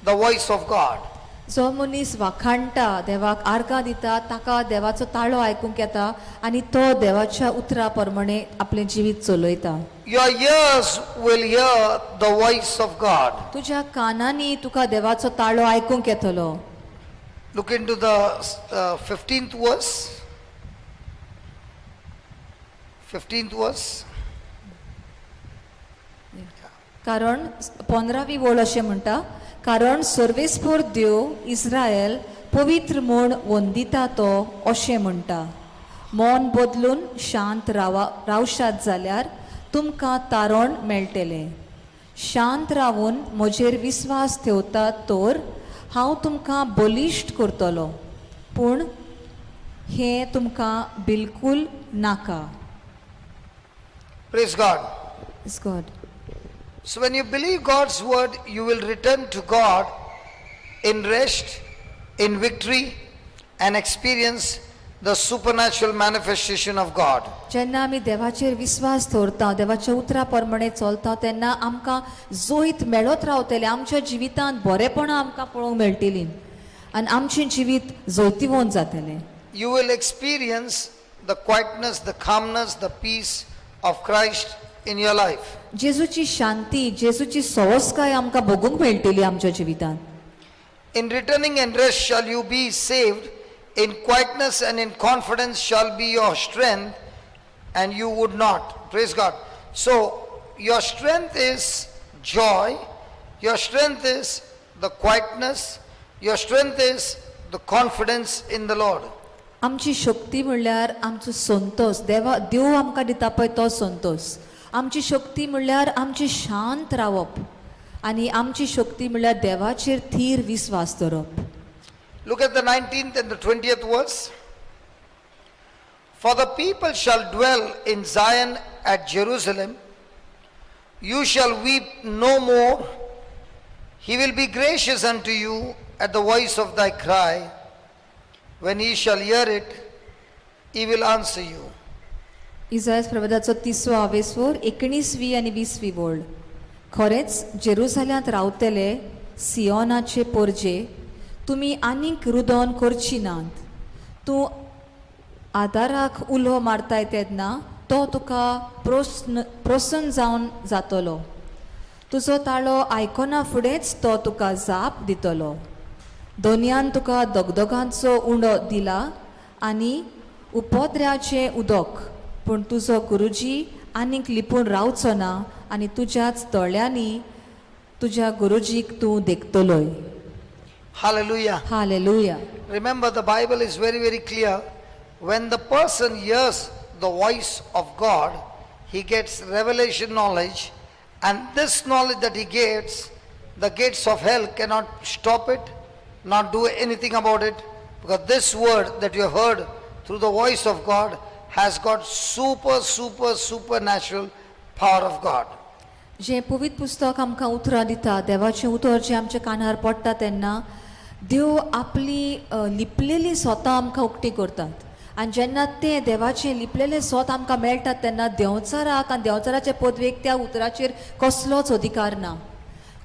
the voice of God. जो मनीस वाखाणटा, देवाक आर्गां दिता, ताका देवाचो ताळो आयकूंक येता आनी तो देवाच्या उतरा प्रमाणे आपलें जिवीत चलयता. Your ears will hear the voice of God. तुज्या कानांनी तुका देवाचो ताळो आयकूंक येतलो. Look into the 15th verse. 15th verse. कारण 15वी वळ अशें म्हणटा, कारण सर्वेस्पोर देव इस्रायल पवित्र म्हूण वंदिता तो अशें म्हणटा, मन बदलून शांत रावा रावशात जाल्यार तुमकां तारण मेळटलें. शांत रावून म्हजेर विस्वास ठेवतात तर हांव तुमकां बलिश्ट करतलो, पूण हें तुमकां बिलकूल नाका. Praise God. Is God. So when you believe God's word, you will return to God in rest, in victory, and experience the supernatural manifestation of God. जेन्ना आमी देवाचेर विस्वास दवरता, देवाच्या उतरा प्रमाणे चलता, तेन्ना आमकां जैत मेळत रावतलें. आमच्या जिवितांत बरेपणां आमकां पळोवंक मेळटलीं आनी आमचें जिवीत जैतिवंत जातलें. You will experience the quietness, the calmness, the peace of Christ in your life. जेजूची शांती, जेजूची सवस्काय आमकां भोगूंक मेळटली आमच्या जिवितांत. In returning and rest shall you be saved, in quietness and in confidence shall be your strength, and you would not. Praise God. So, your strength is joy, your strength is the quietness, your strength is the confidence in the Lord. आमची शक्ती म्हणल्यार आमचो संतोस, देवा देव आमकां दिता पळय तो संतोस. आमची शक्ती म्हणल्यार आमची शांत रावप आनी आमची शक्ती म्हणल्यार देवाचेर थीर विस्वास दवरप. Look at the 19th and the 20th verse. For the people shall dwell in Zion at Jerusalem. You shall weep no more. He will be gracious unto you at the voice of thy cry. When he shall hear it, he will answer you. इजायस प्रवादाचो तिसरो आवेसवर, 19वी आनी 20वी वळ. खरेंच जेरुजाल्यांत रावतले सियोनाचे पोरजे, तुमी आनीक रुदोन करची नात. तूं आदाराक उलो मारताय तेन्ना तो तुका प्रस्न प्रसन्न जावन जातलो. तुजो ताळो आयकना फुडेंच तो तुका जाप दितलो. दोनयान तुका दगदगांचो उंडो दिला आनी उपद्र्याचें उदक, पूण तुजो गुरुजी आनीक लिपून रावचो ना आनी तुज्याच दोळ्यांनी तुज्या गुरुजीक तूं देखतलोय. Hallelujah. Hallelujah. Remember, the Bible is very, very clear. When the person hears the voice of God, he gets revelation knowledge, and this knowledge that he gets, the gates of hell cannot stop it, not do anything about it, because this word that you have heard through the voice of God has got super, super, supernatural power of God. जें पवित्र पुस्तक आमकां उतरां दिता, देवाचें उतर जें आमच्या कानार पडटा तेन्ना देव आपली लिपलेली सोतां आमकां उक्ती करतात. आनी जेन्ना तें देवाचें लिपलेलें सोत आमकां मेळटा तेन्ना देंवचाराक आनी देंवचाराचे पदवेक त्या उतराचेर कसलोच अधिकार ना.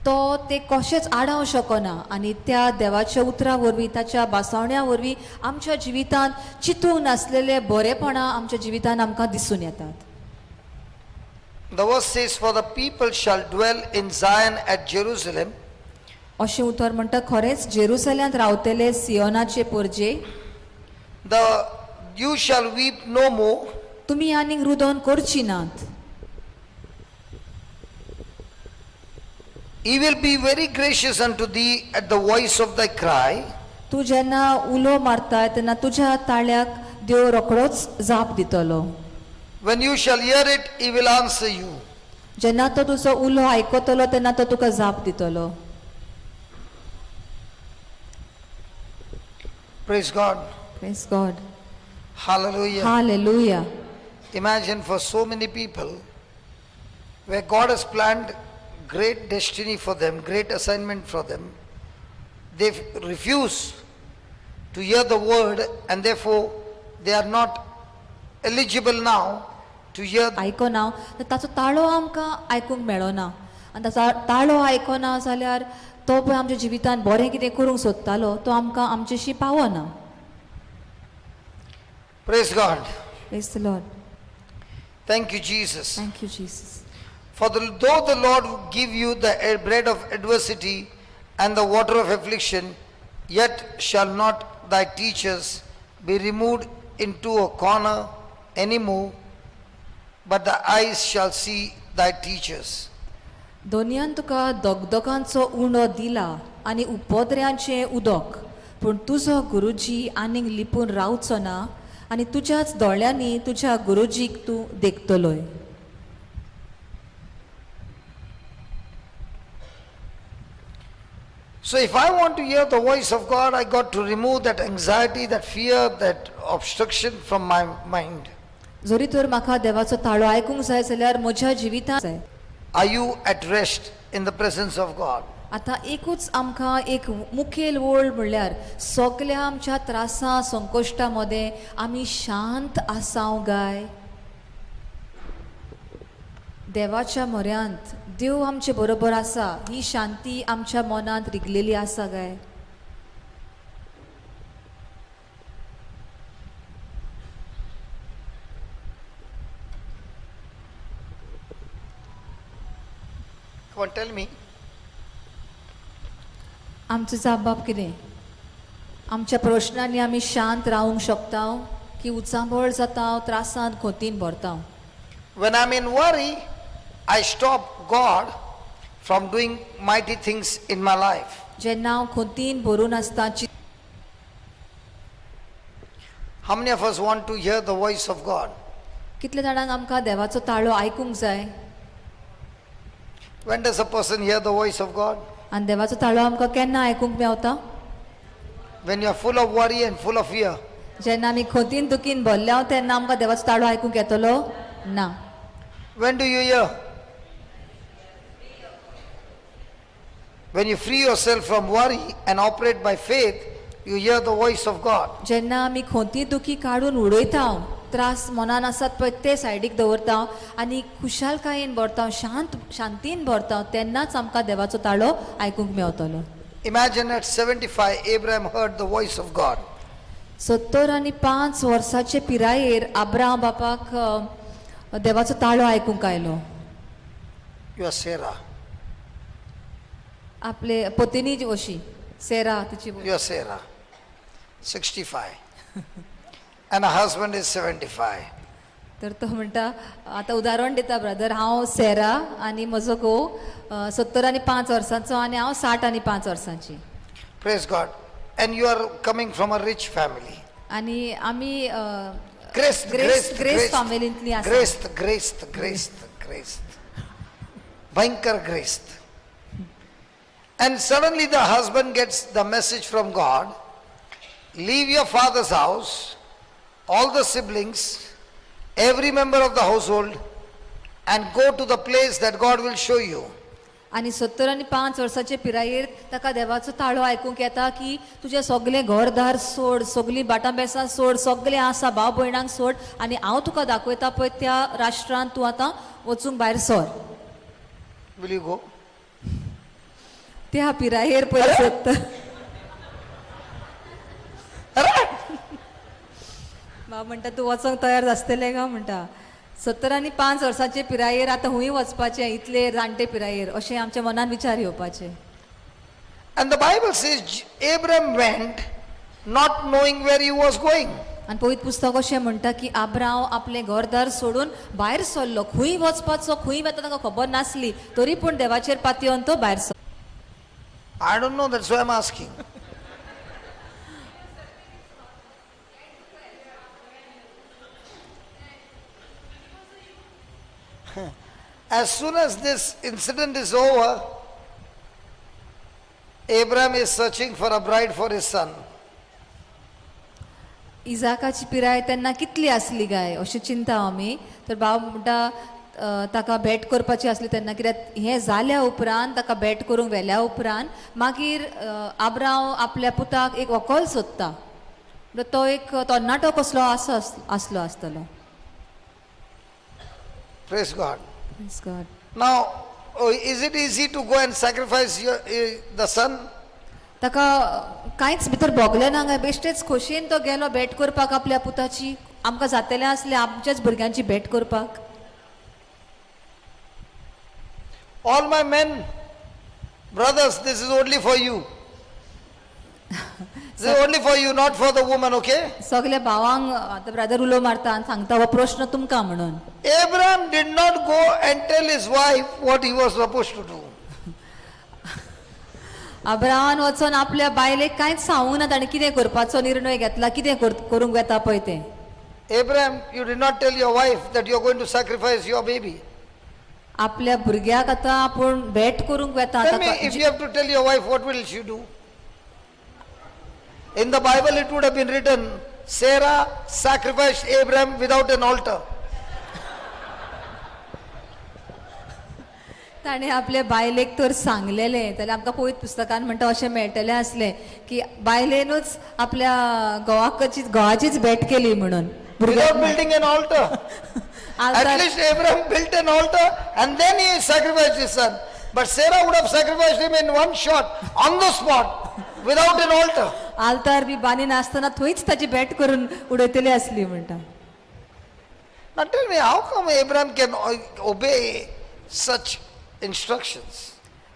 तो ते कशेंच आडावंक शकना आनी त्या देवाच्या उतरा वरवीं, ताच्या बासावण्या वरवीं आमच्या जिवितांत चिंतूंक नासलेले बरेपणां आमच्या जिवितांत आमकां दिसून येतात. The verse says, "For the people shall dwell in Zion at Jerusalem." अशें उतर म्हणटा, खरेंच जेरुसल्यांत रावतले सियोनाचे पोरजे. The you shall weep no more. तुमी आनीक रुदोन करची नात. He will be very gracious unto thee at the voice of thy cry. तूं जेन्ना उलो मारता तेन्ना तुज्या ताळ्याक देव रोखडोच जाप दितलो. When you shall hear it, he will answer you. जेन्ना तो तुजो उलो आयकतलो तेन्ना तो तुका जाप दितलो. Praise God. Praise God. Hallelujah. Hallelujah. Imagine, for so many people, where God has planned great destiny for them, great assignment for them, they refuse to hear the word and therefore they are not eligible now to hear. आयकना तर ताचो ताळो आमकां आयकूंक मेळना आनी ताचो ताळो आयकना जाल्यार तो पळय आमच्या जिवितान बरें कितें करूंक सोदतालो तो आमकां आमचेशी पावना. Praise God. Praise the Lord. Thank you, Jesus. Thank you Jesus. For though the Lord give you the bread of adversity and the water of affliction, yet shall not thy teachers be removed into a corner any more, but thy eyes shall see thy teachers. दोनयान तुका दगदगांचो उंडो दिला आनी उपद्र्यांचें उदक पूण तुजो गुरुजी आनीक लिपून रावचो ना आनी तुज्याच दोळ्यांनी तुज्या गुरुजीक तूं देखतलोय. So if I want to hear the voice of God, I got to remove that anxiety, that fear, that obstruction from my mind. जरी तर म्हाका देवाचो ताळो आयकूंक जाय जाल्यार म्हज्या जिवितांत जाय. Are you at rest in the presence of God? आतां एकूच आमकां एक मुखेल वळ म्हणल्यार सगल्या आमच्या त्रासां संकश्टां मदें आमी शांत आसाव गाय? देवाच्या म्हऱ्यांत देव आमचे बरोबर आसा ही शांती आमच्या मनांत रिगलेली आसा गाय? Come on, tell me. आमचो जाप कितें? आमच्या प्रश्नांनी आमी शांत रावूंक शकता की उचांबळ जाता, त्रासांत खोतीन भरता? When I'm in worry, I stop God from doing mighty things in my life. जेन्ना हांव खोतीन भरून आसता How many of us want to hear the voice of God? कितल्या जाणांक आमकां देवाचो ताळो आयकूंक जाय? When does a person hear the voice of God? आनी देवाचो ताळो आमकां केन्ना आयकूंक मेवता? When you are full of worry and full of fear. जेन्ना आमी खोतीन दुखीन भरल्या तेन्ना आमकां देवाचो ताळो आयकूंक येतलो ना. When do you hear? When you free yourself from worry and operate by faith, you hear the voice of God. जेन्ना आमी खोती दुखी काडून उडयता, त्रास मनान आसात पळय ते सायडीक दवरता आनी खुशालकायेन भरता, शांत शांतीन भरता, तेन्नाच आमकां देवाचो ताळो आयकूंक मेवतलो. Imagine at 75, Abraham heard the voice of God. 75 वर्साचे पिरायेर आब्राम बापाक देवाचो ताळो आयकूंक आयलो. You are Sarah. आपले पतिनी जी अशी सेरा तिची. You are Sarah. 65. And her husband is 75. तर तो म्हणटा आतां उदाहरण दिता ब्रदर, हांव सेरा आनी म्हजो घोव 75 वर्सांचो आनी हांव 60 वर्सांची. Praise God. And you are coming from a rich family. आनी आमी Graced, grace graced, grace graced. फामिलींतली आसा. Graced, graced, graced, graced. Bhayankar graced. And suddenly the husband gets the message from God, leave your father's house, all the siblings, every member of the household, and go to the place that God will show you. आनी 75 वर्साचे पिरायेर ताका देवाचो ताळो आयकूंक येता की तुजें सगलें घरदार सोड, सगलीं बाटां बेसां सोड, सगलें आसा भाव भयणांक सोड आनी हांव तुका दाखयता पळय त्या राष्ट्रांत तूं आतां वचूंक भायर सर. Will you go? त्या पिरायेर पळय 70 बाब म्हणटा तूं वचोंक तयार आसतलें काय म्हणटा. 75 वर्साचे पिरायेर आतां हुंय वचपाचें इतले जाणटे पिरायेर अशें आमच्या मनान विचार येवपाचे. And the Bible says Abraham went not knowing where he was going. आनी पवित्र पुस्तक अशें म्हणटा की आब्रांव आपलें घरदार सोडून भायर सरलो, खंय वचपाचो खंय वता ताका खबर नासली तरी पूण देवाचेर पातयेवन तो भायर सरलो. I don't know, that's why I'm asking. As soon as this incident is over, Abraham is searching for a bride for his son. इजाकाची पिराय तेन्ना कितली आसली काय अशें चिंता आमी. तर बाब म्हणटा ताका भेट करपाची आसली तेन्ना, कित्याक हें जाल्या उपरांत ताका भेट करूंक व्हेल्या उपरांत मागीर आब्रांव आपल्या पुताक एक व्हंकल सोदता. म्हणटा तो एक तरणाटो कसलो आसो आसलो आसतलो. Praise God. Praise God. Now, oh, is it easy to go and sacrifice the son? ताका कांयच भितर भोगलें ना काय? बेश्टेच खोशयेन तो गेलो भेट करपाक आपल्या पुताची. आमकां जातलें आसलें आमच्याच भुरग्यांची भेट करपाक? All my men, brothers, this is only for you. This is only for you, not for the woman, okay? सगल्या भावांक आतां ब्रदर उलो मारता आनी सांगता हो प्रश्न तुमकां म्हणून. Abraham did not go and tell his wife what he was supposed to do. अब्राहामान वचोन आपल्या बायलेक कांयच सांगूंक ना ताणें कितें करपाचो निर्णय घेतला, कितें करूंक वेता पळय तें. Abraham, you did not tell your wife that you are going to sacrifice your baby. आपल्या भुरग्याक आतां आपूण भेट करूंक वेता. Tell me, ताका if you have to tell your wife, what will she do? In the Bible, it would have been written, Sarah sacrificed Abraham without an altar. ताणें आपल्या बायलेक तर सांगलेलें जाल्यार आमकां पवित्र पुस्तकान म्हणटा अशें मेळटलें आसलें की बायलेनूच आपल्या घोवाकचीच घोवाचीच भेट केली म्हणून Without भुरग्याक building an altar. At आल्तार least Abraham built an altar and then he sacrificed his son. But Sarah would have sacrificed him in one shot, on the spot, without an altar. आल्तार बी बांदी नासतना थंयच ताची भेट करून उडयतली आसली म्हणटा. Now tell me, how come Abraham can obey such instructions?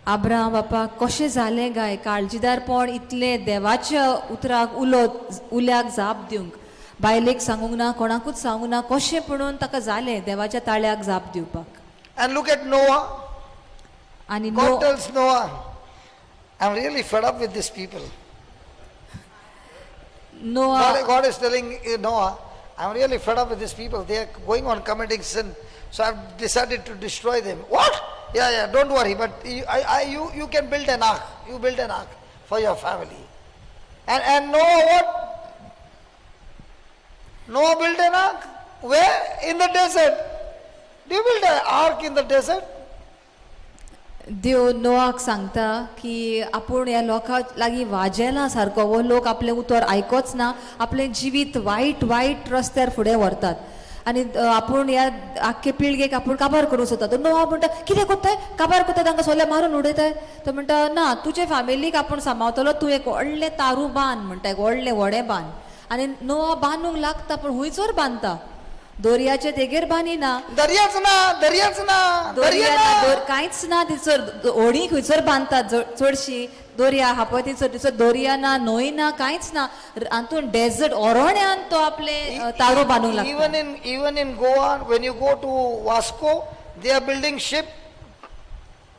Abraham बापा कशें जालें काय काळजीदारपण इतलें देवाच्या उतराक उलो उल्याक जाप दिवंक? बायलेक सांगूंक ना, कोणाकूच सांगूंक ना, कशें पुणून ताका जालें देवाच्या ताळ्याक जाप दिवपाक? And look at Noah. आनी God no tells Noah, I'm really fed up with these people. Noah God is telling Noah, I'm really fed up with these people. They are going on committing sin. So I've decided to destroy them. What? Yeah, don't worry. But you can build an ark. You build an ark for your family. And Noah what? Noah built an ark. Where? In the desert. Do you build an ark in the desert? देव Noack सांगता की आपूण ह्या लोकां लागीं वाजेला सारको, हो लोक आपलें उतर आयकोच ना, आपलें जिवीत वायट वायट रस्त्यार फुडें व्हरतात आनी आपूण ह्या आख्खे पिळगेक आपूण काबार करूंक सोदता. तो नोआ म्हणटा, कितें कोत्ताय, काबार कोत्ताय, तांकां सोल्या मारून उडयताय? तो म्हणटा, ना, तुजे फॅमिलीक आपूण सांबाळतलो, तूं एक व्हडलें तारू बांद म्हणटा, एक व्हडलें व्हडें बांद. आनी नोआ बांदूंक लागता, पूण हुंयचोर बांदता? दर्याचे देगेर बांदिना. दर्याच ना, दर्याच ना, दर्या दर्या ना, ना. कांयच ना थंयसर. होडी खंयसर बांदतात चडशी दर्या आहा पळय थंयसर. थंयसर दर्या ना, न्हंय ना, कांयच ना. हातून डेजर्ट ओरोण्यान तो आपले तारो बांदूंक लागता. Even in Goa, when you go to Vasco, they are building ship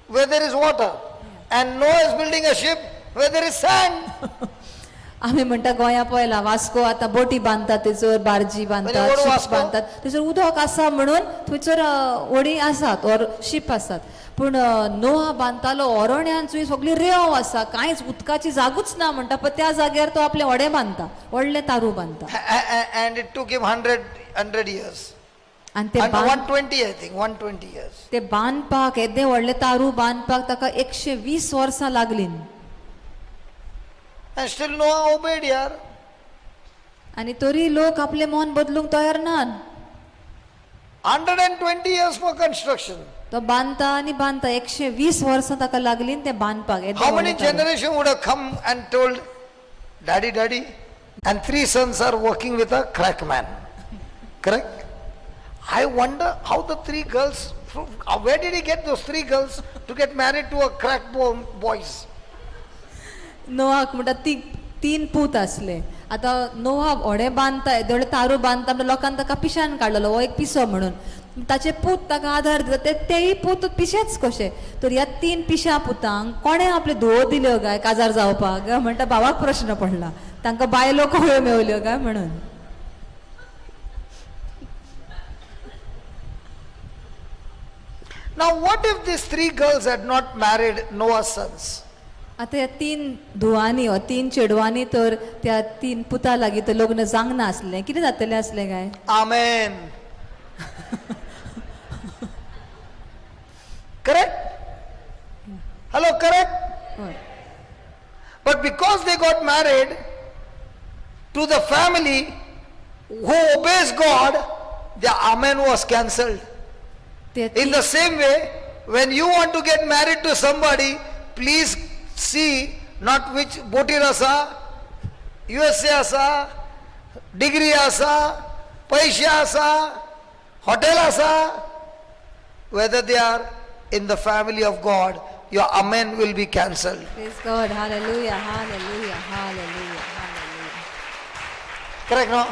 where there is water. And Noah is building a ship where there is sand. आमी म्हणटा गोंया पळयला वास्को आतां बोटी बांदतात थंयसर, बार्जी बांदतात, म्हणजे शिप्स वास्को? बांदतात. थंयसर उदक आसा म्हणून थंयसर होडी आसात ओर शीप आसात. पूण नोहा बांदतालो ओरोण्यान, थंय सगळी रेंव आसा, कांयच उदकाची जागूच ना म्हणटा, पण त्या जाग्यार तो आपलें व्हडें बांदता, व्हडलें तारू बांदता. And it took him 100 years. आनी ते And बांद 120, I think, 120 years. ते बांदपाक, येदें व्हडलें तारू बांदपाक ताका 120 वर्सां लागलीं. And still Noah obeyed, yaar. आनी तरी लोक आपलें मन बदलूंक तयार नात. 120 years for construction. तो बांदता आनी बांदता, 120 वर्सां ताका लागलीं तें बांदपाक येदें How many व्हडलें तारू. Generation would have come and told, "Daddy, daddy," and three sons are working with a crack man. Correct? I wonder how the three girls, where did he get those three girls to get married to a crack boys? नोहाक म्हणटा ती तीन पूत आसले. आतां नोहा व्हडें बांदता, येदें व्हडलें तारू बांदता म्हणटा, लोकान ताका पिशान काडलेलो, हो एक पिसो म्हणून. ताचे पूत ताका आधार दिता, ते तेय पूत पिशेच कशे. तर ह्या तीन पिश्या पुतांक कोणें आपल्यो धुवो दिल्यो काय काजार जावपाक काय म्हणटा, भावाक प्रश्न पडला, तांकां बायलो खंय मेवल्यो काय म्हणून. Now, what if these three girls had not married Noah's sons? आतां ह्या तीन धुवांनी वा तीन चेडवांनी तर त्या तीन पुता लागीं तर लग्न जावंक नासलें, कितें जातलें आसलें काय? Amen. they got married to the family who obeys God, the amen was cancelled. ते In the same way, when you want to get married to somebody, please see not which बोटीर आसा, USA आसा, degree आसा, पैशे आसा, hotel आसा, whether they are in the family of God, your amen will be cancelled. Praise God. Hallelujah. Hallelujah. Hallelujah. Hallelujah. Correct, no?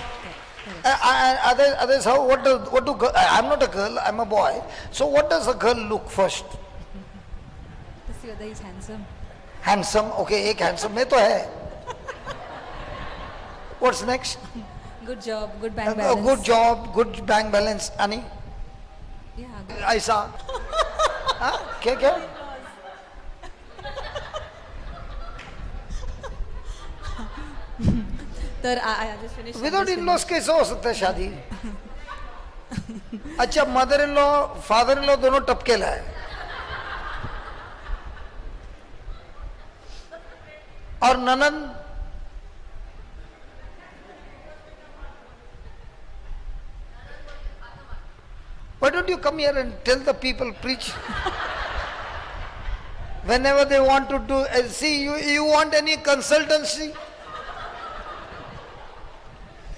Others, how, what do, what do, girl, I'm not a girl, I'm a boy. So what does a girl look first? To see whether he's handsome. Handsome, okay, एक handsome में तो है. What's next? Good job. Good bank A balance. Good job, good bank balance, ani Yeah. ऐसा. हाँ, क्या क्या? तर I just finished. Without in-laws कैसे हो सकता है शादी? अच्छा, mother in law father in law दोनों टपकेला है और ननन Why don't you come here and tell the people, preach? Whenever they want to do, see, you want any consultancy?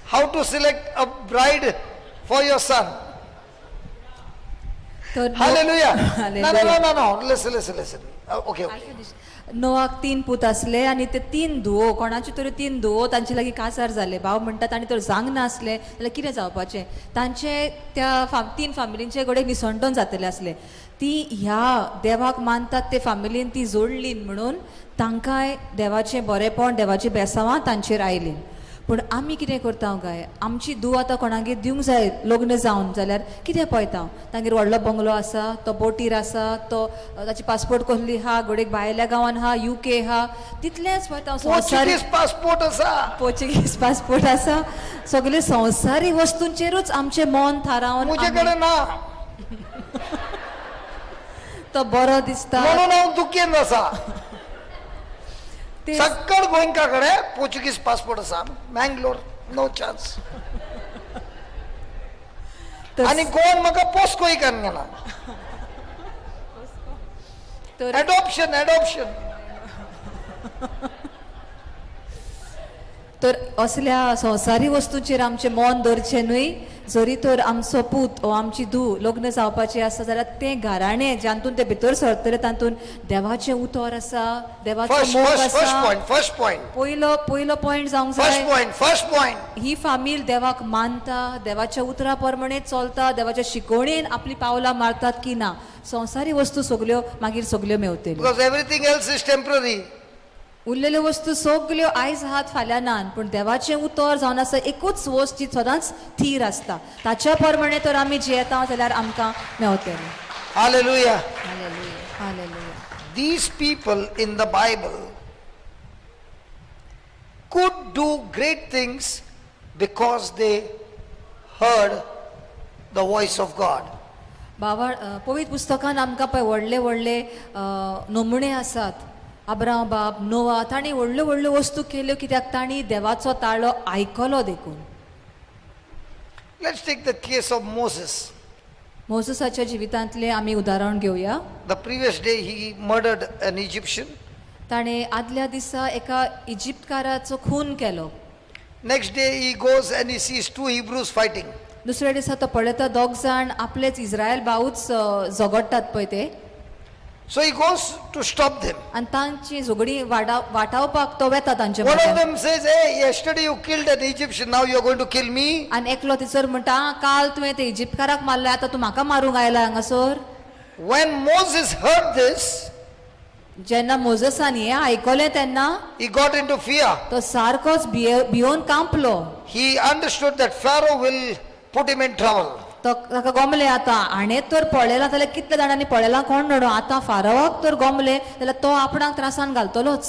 How to select a bride for your son? तर Hallelujah. No, no, no, Hallelujah. no, no. Listen, listen, listen. Okay, okay. Novak तीन पूत आसले आनी ते तीन धुवो कोणाच्यो तरी तीन धुवो तांचे लागीं काजार जाले. भाव म्हणटात आनी तर जांग नासले जाल्यार कितें जावपाचें? तांचे त्या तीन फामिलींचे कडेन निसणटन जातलें आसलें. ती ह्या देवाक मानतात ते फामिलीन ती जोडली म्हणून तांकांय देवाचें बरेंपण देवाचीं बेसांवां तांचेर आयलीं. पूण आमी कितें करता काय, आमची धूव आतां कोणागेर दिवंक जाय लग्न जावन जाल्यार कितें पळयता? तांगेर व्हडलो बंगलो आसा, तो बोटीर आसा, तो ताची पासपोर्ट कसली आहा, घोडेक भायल्या गांवान आहा, युके आहा, तितलेंच पळयता. संवसारी Portuguese passport asa. Portuguese passport आसा. सगळे संवसारी वस्तूंचेरूच आमचें मन थारावन मुझे कडे ना. तो बरो दिसता. म्हणून हांव दुखेंत आसा. ते सक्कड गोंयका कडे पोर्चुगीज पासपोर्ट आसा. Mangalore no chance. आनी गोवन म्हाका पोस्कोय करून गेला. तर एडॉप्शन, एडॉप्शन. तर असल्या संवसारी वस्तूंचेर आमचें मन दवरचें न्हय. जरी तर आमचो पूत ओ आमची धूव लग्न जावपाची आसा जाल्यार तें घराणें जातून ते भितर सरतले तातूंत देवाचें उतर आसा, देवाचो फर्स्ट मोग फर्स्ट फर्स्ट आसा. Point, first point. पयलो पयलो पॉयंट जावंक फर्स्ट जाय. Point, first point. ही फामील देवाक मानता, देवाच्या उतरा प्रमाणे चलता, देवाच्या शिकवणेन आपली पावलां मारतात की ना, संवसारी वस्तू सगल्यो मागीर सगल्यो मेवतल्यो. Because everything else is temporary. उरलेल्यो वस्तू सगल्यो आयज आहात फाल्यां नान, पूण देवाचें उतर जावन आसा एकूच वस्त जी सदांच थीर आसता. ताच्या प्रमाणे तर आमी जियेता जाल्यार आमकां मेवतलें. Hallelujah. Hallelujah, hallelujah. These people in the Bible could do great things because they heard the voice of God. बाबा पवित्र पुस्तकान आमकां पळय व्हडले व्हडले नमुणे आसात. आब्राम बाब, नोवा, तांणी व्हडल्यो व्हडल्यो वस्तू केल्यो कित्याक तांणी देवाचो ताळो आयकलो देखून. Let's take the case of Moses. मोजसाच्या जिवितांतलें आमी उदाहरण घेवया. The previous day he murdered an Egyptian. ताणें आदल्या दिसा एका इजिप्तकाराचो खून केलो. Next day he goes and he sees two Hebrews fighting. दुसऱ्या दिसा तो पळयता दोग जाण आपलेच इस्रायल भावूच झगडटात पळय ते. So he goes to stop them. आनी तांची झगडीं वाटावपाक तो वेता तांचे One of म्हऱ्यांत. them says, "Hey, yesterday you killed an Egyptian, now you are going to kill me." आनी एकलो थंयसर म्हणटा, "आं, काल तुवें ते इजिप्तकाराक मारले, आतां तूं म्हाका मारूंक आयला हांगासर." When Moses heard this, जेन्ना मोजसान हें आयकलें तेन्ना he got into fear. तो सारकोच भियोन कांपलो. He understood that Pharaoh will put him in trouble. तो ताका गोमलें आतां हाणें तर पळयलां जाल्यार कितल्या जाणांनी पळयलां कोण जाणो, आतां फारोवाक तर गोमलें जाल्यार तो आपणाक त्रासान घालतलोच.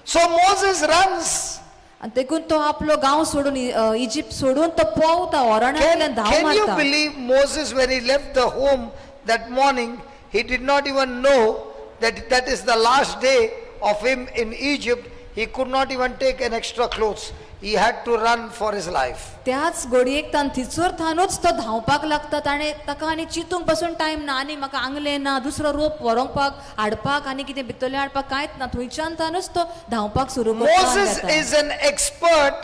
So Moses runs. आनी देखून तो आपलो गांव सोडून इजिप्त सोडून तो पोंवता ओरणांतल्यान Can, धांव can you मारता. believe Moses, when he left the home that morning, he did not even know that that is the last day of him in Egypt. He could not even take an extra clothes. He had to run for his life. त्याच घडयेक तान थिचर थानूच तो धांवपाक लागता. ताणें ताका आनी चिंतूंक पासून टायम ना, आनी म्हाका आंगलें ना, दुसरो रोप व्हरोंकपाक हाडपाक आनी कितें भितरलें हाडपाक कांयच ना. थंयच्यान तानूच तो धांवपाक सुरू करता आनी Moses वेता. Is an expert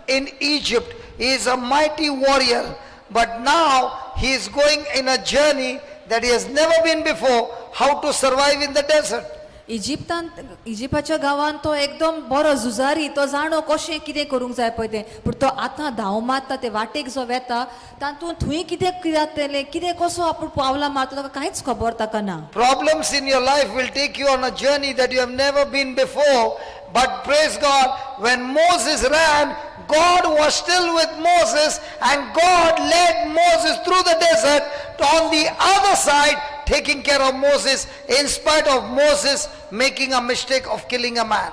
in Egypt. He is a mighty warrior. But now he is going in a journey that he has never been before, how to survive in the desert. इजिप्तांत, इजिप्ताच्या गांवांत तो एकदम बरो झुजारी, तो जाणो कशें कितें करूंक जाय पळय तें. पूण तो आतां धांव मारता ते वाटेक जो वेता तातूंत थंय कितें कितें जातलें, कितें कसो आपूण पावलां मारता, ताका कांयच खबर ताका ना. Problems in your life will take you on a journey that you have never been before. But praise God, when Moses ran, God was still with Moses and God led Moses through the desert to on the other side, taking care of Moses in spite of Moses making a mistake of killing a man.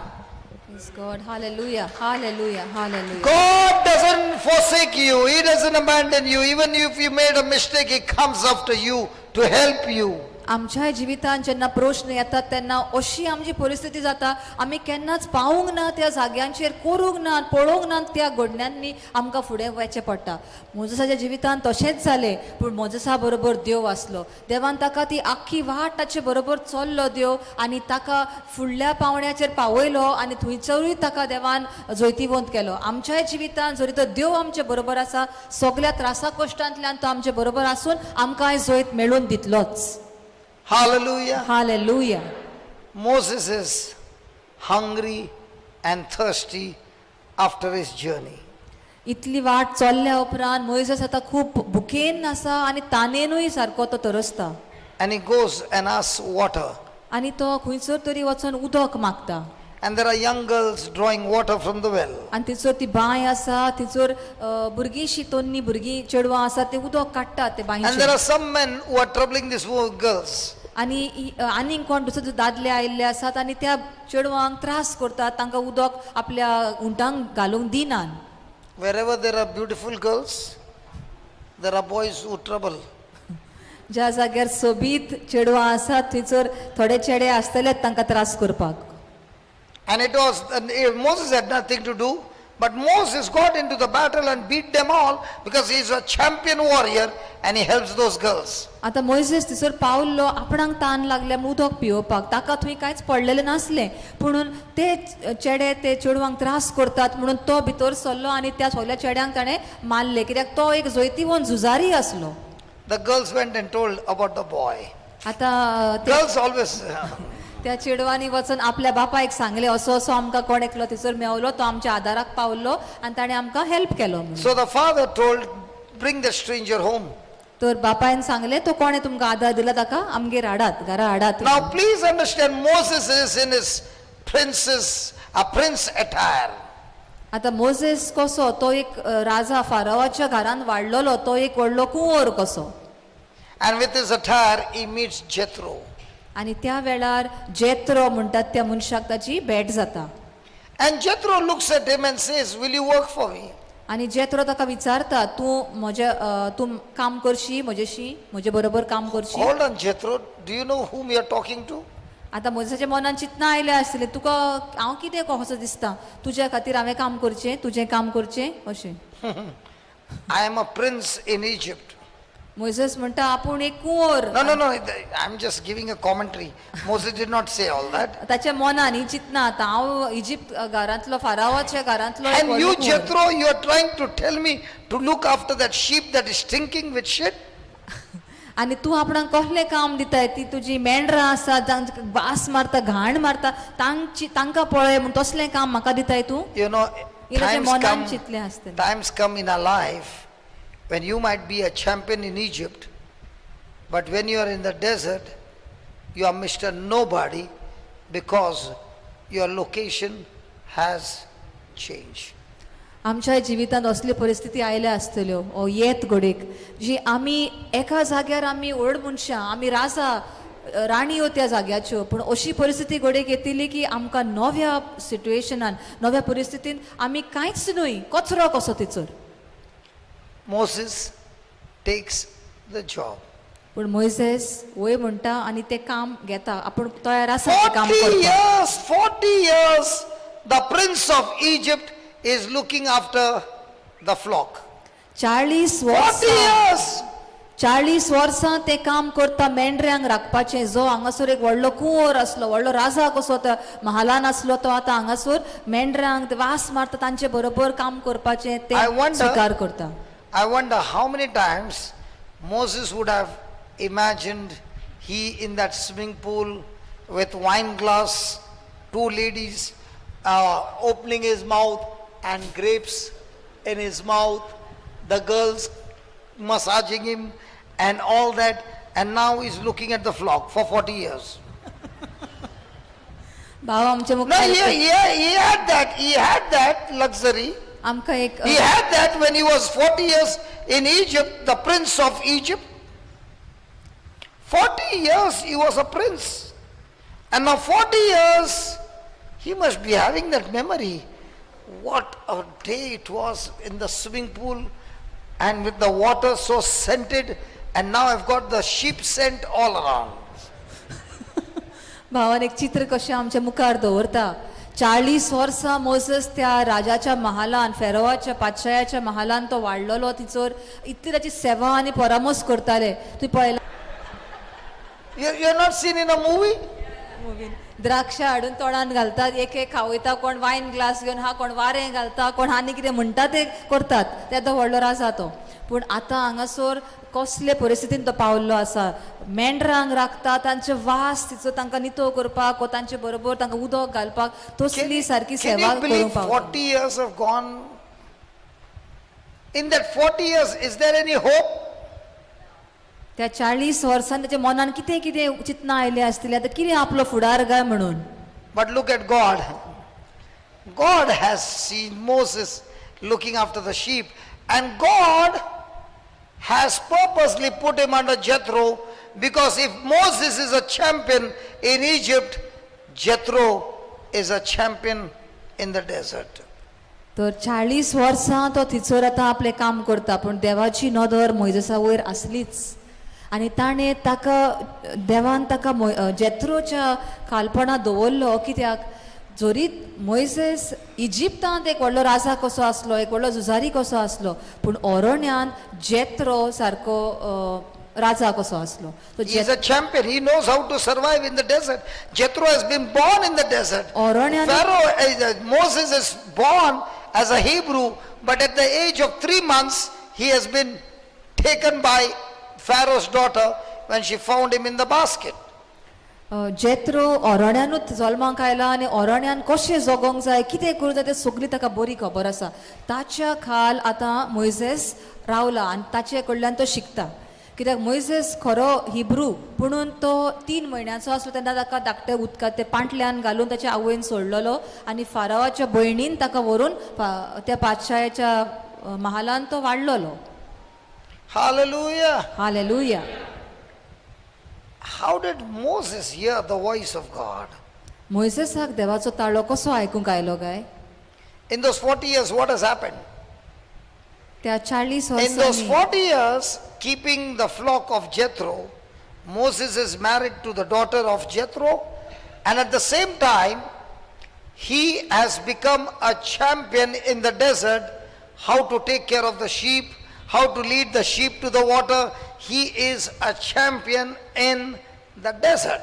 Praise God. Hallelujah. Hallelujah. Hallelujah. God doesn't forsake you. He doesn't abandon you. Even if you made a mistake, He comes after you to help you. आमच्या जिवितांत जेन्ना प्रश्न येतात तेन्ना अशी आमची परिस्थिती जाता, आमी केन्नाच पावूंक ना त्या जाग्यांचेर, करूंक ना, पळोवंक ना त्या घडण्यांनी आमकां फुडें वचचें पडटा. मोजसाच्या जिवितांत तशेंच जालें, पूण मोजसा बरोबर देव आसलो. देवान ताका ती आख्खी वाट ताचे बरोबर चल्लो देव आनी ताका फुडल्या पावंड्याचेर पावयलो आनी थंयसरूय ताका देवान जैतिवंत केलो. आमच्याय जिवितांत जरी तर देव आमचे बरोबर आसा, सगल्या त्रासा कश्टांतल्यान तो आमचे बरोबर आसून आमकांय जैत मेळून दितलोच. Hallelujah. Hallelujah. Moses is hungry and thirsty after his journey. इतली वाट चल्ल्या उपरांत मोयजस आतां खूब भुकेन आसा आनी तानेनूय सारको तो तरसता. And he goes and asks water. आनी तो खंयसर तरी वचोन उदक मागता. And there are young girls drawing water from the well. आनी थंयसर ती बांय आसा, थंयसर भुरगीं शितोन्नी भुरगीं चेडवां आसा, ते उदक काडटात ते And बांयचेर. There are some men who are troubling these girls. आनी आनीक कोण दुसरे दादले आयिल्ले आसात आनी त्या चेडवांक त्रास करतात, तांकां उदक आपल्या उंटांक घालूंक दिनात. Wherever there are beautiful girls, there are boys who trouble. ज्या जाग्यार सोबीत चेडवां आसात थंयसर थोडे चेडे आसतलेच तांकां त्रास करपाक. And Moses had nothing to do, but Moses got into the battle and beat them all because he is a champion warrior and he helps those girls. आतां मोयजेस थंयसर पावल्लो, आपणाक तान लागल्या म्हूण उदक पियोवपाक, ताका थंय कांयच पडलेलें नासलें, पुणून ते चेडे ते चेडवांक त्रास करतात म्हणून तो भितर सरलो आनी त्या सगल्या चेड्यांक ताणें मारले, कित्याक तो एक जैतिवंत झुजारी आसलो. The girls went and told about the boy. आतां ते Girls always, त्या चेडवांनी वचून आपल्या बापायक सांगलें, असो असो आमकां कोण एकलो थंयसर मेवलो, तो आमच्या आदाराक पावलो आनी ताणें आमकां हेल्प केलो म्हणून. So the father told, "Bring the stranger home." तर बापायन सांगलें, तो कोणें तुमकां आदार दिला ताका आमगेर हाडात, घरा हाडात. Now please understand, Moses is in his prince's, a prince attire. आतां मोजेस कसो तो एक राजा फारावाच्या घरांत वाडलेलो, तो एक व्हडलो कुंवर कसो. And with his attire, he meets Jethro. आनी त्या वेळार जेत्रो म्हणटात त्या मनशाक ताची भेट जाता. And Jethro looks at him and says, "Will you work for me?" आनी जेत्रो ताका विचारता, तूं म्हजे तूं काम करशी म्हजेशी, म्हजे बरोबर काम करशी? "Hold on, Jethro. Do you know whom you are talking to?" आतां मोजेसाच्या मनान चिंतना आयलें आसतलें, तुका हांव कितें कसो दिसता, तुज्या खातीर हांवें काम करचें, तुजें काम करचें अशें? "I am a prince in Egypt." Moises म्हणटा आपूण एक कुंवर. No. I'm just giving a commentary. Moses did not say all that. ताच्या मनान ही चिंतना, आतां हांव इजिप्त घरांतलो, फारावाच्या घरांतलो एक "And व्हडलो you, कुंवर. Jethro, you are trying to tell me to look after that sheep that is stinking with shit?" आनी तूं आपणाक कसलें काम दिताय, ती तुजी मेंढरां आसा जांकां वास मारता, घाण मारता, तांची तांकां पळय म्हूण तसलें काम म्हाका दिताय तूं? इलाचे Times मनान come, चिंतलें आसतलें. Times come in our life when you might be a champion in Egypt, but when you are in the desert, you are Mr. Nobody because your location has changed. आमच्या जिवितांत असल्यो परिस्थिती आयल्या आसतल्यो ओ येत घडयेक, जी आमी एका जाग्यार आमी व्हड मनशां, आमी राजा राणयो त्या जाग्याच्यो, पूण अशी परिस्थिती घडयेक येतली की आमकां नव्या सिट्युएशनान, नव्या परिस्थितीन आमी कांयच न्हय, कचरो कसो तिचर. Moses takes the job. पूण मोयसेस वय म्हणटा आनी तें काम घेता, आपूण तयार आसा तें काम 40 करपाक. years, 40 years, the prince of Egypt, is looking after the flock. 40 40 वर्सां years. 40 वर्सां ते काम करता मेंढऱ्यांक राखपाचें. जो हांगासर एक व्हडलो कुंवर आसलो, व्हडलो राजा कसो त्या महालान आसलो, तो आतां हांगासर मेंढऱ्यांक ते वास मारता तांचे बरोबर काम करपाचें ते I wonder- स्विकार करता. I wonder how many times Moses would have imagined he in that swimming pool with wine glass, two ladies opening his mouth and grapes in his mouth, the girls massaging him and all that, and now he's looking at the flock for 40 years. भाव आमचे No, मुखार he had that, he had that luxury. आमकां एक He had that when he was 40 years in Egypt, the prince of Egypt. 40 years he was a prince. And now 40 years, he must be having that memory. What a day it was in the swimming pool and with the water so scented, and now I've got the sheep scent all around. भावान एक चित्र कशें आमच्या मुखार दवरता. 40 वर्सां Moses त्या राजाच्या महालान, फेरोवाच्या पातशायाच्या महालान तो वाडलेलो. तिचोर इतली ताची सेवा आनी परामोस करताले. तुवें पळयला You have not seen in a movie? मुवीन द्राक्षां हाडून तोंडान घालतात, एक एक खावयता, कोण वायन ग्लास घेवन हा, कोण वारें घालता, कोण आनी कितें म्हणटा ते करतात. ते तो व्हडलो राजा तो. पूण आतां हांगासर कसले परिस्थितीन तो पावल्लो आसा. मेंढरांक राखता, तांचे वास तिचो तांकां नितो करपाक वो तांचे बरोबर तांकां उदक घालपाक तसली सारकी Can सेवा you believe करूंक पावता. 40 years have gone? In that 40 years, is there any hope? त्या 40 वर्सान ताच्या मनान कितें कितें चिंतना आयली आसतली, आतां कितें आपलो फुडार काय म्हणून. But look at God. God has seen Moses looking after the sheep, and God has purposely put him under Jethro, because if Moses is a champion in Egypt, Jethro is a champion in the desert. तर 40 वर्सां तो थंयसर आतां आपलें काम करता, पूण देवाची नदर मोयजेसा वयर आसलीच आनी ताणें ताका देवान ताका जेत्रोच्या खालपणा दवरलो. कित्याक जरी मोयजेस इजिप्तांत एक व्हडलो राजा कसो आसलो, एक व्हडलो झुजारी कसो आसलो, पूण ओरण्यांत जेत्रो सारको राजा कसो आसलो तो. He is a champion. He knows how to survive in the desert. Jethro has been born in the desert. Aranya- Moses is born as a Hebrew, but at the age of 3 months, he has been taken by Pharaoh's daughter when she found him in the basket. जेत्रो अरण्यानूच जल्माक आयला आनी अरण्यान कशें जगोंक जाय, कितें करूंक जाय तें सगळी ताका बरी खबर आसा. ताच्या खाल आतां मोयजेस रावला आनी ताचे कडल्यान तो शिकता. कित्याक मोयजेस खरो हिब्रू, पुणून तो 3 म्हयन्याचो आसलो तेन्ना ताका धाकट्या उदकांत ते पांटल्यान घालून ताच्या आवयन सोडलेलो आनी फारावाच्या भयणीन ताका व्हरून त्या पातशायाच्या महालान तो वाडलेलो. Hallelujah. Hallelujah. How did Moses hear the voice of God? मोयजेसाक देवाचो ताळो कसो आयकूंक आयलो काय? In those 40 years, what has happened? त्या 40 In those वर्सांनी 40 years, keeping the flock of Jethro, Moses is married to the daughter of Jethro, and at the same time, he has become a champion in the desert, how to take care of the sheep, how to lead the sheep to the water. He is a champion in the desert.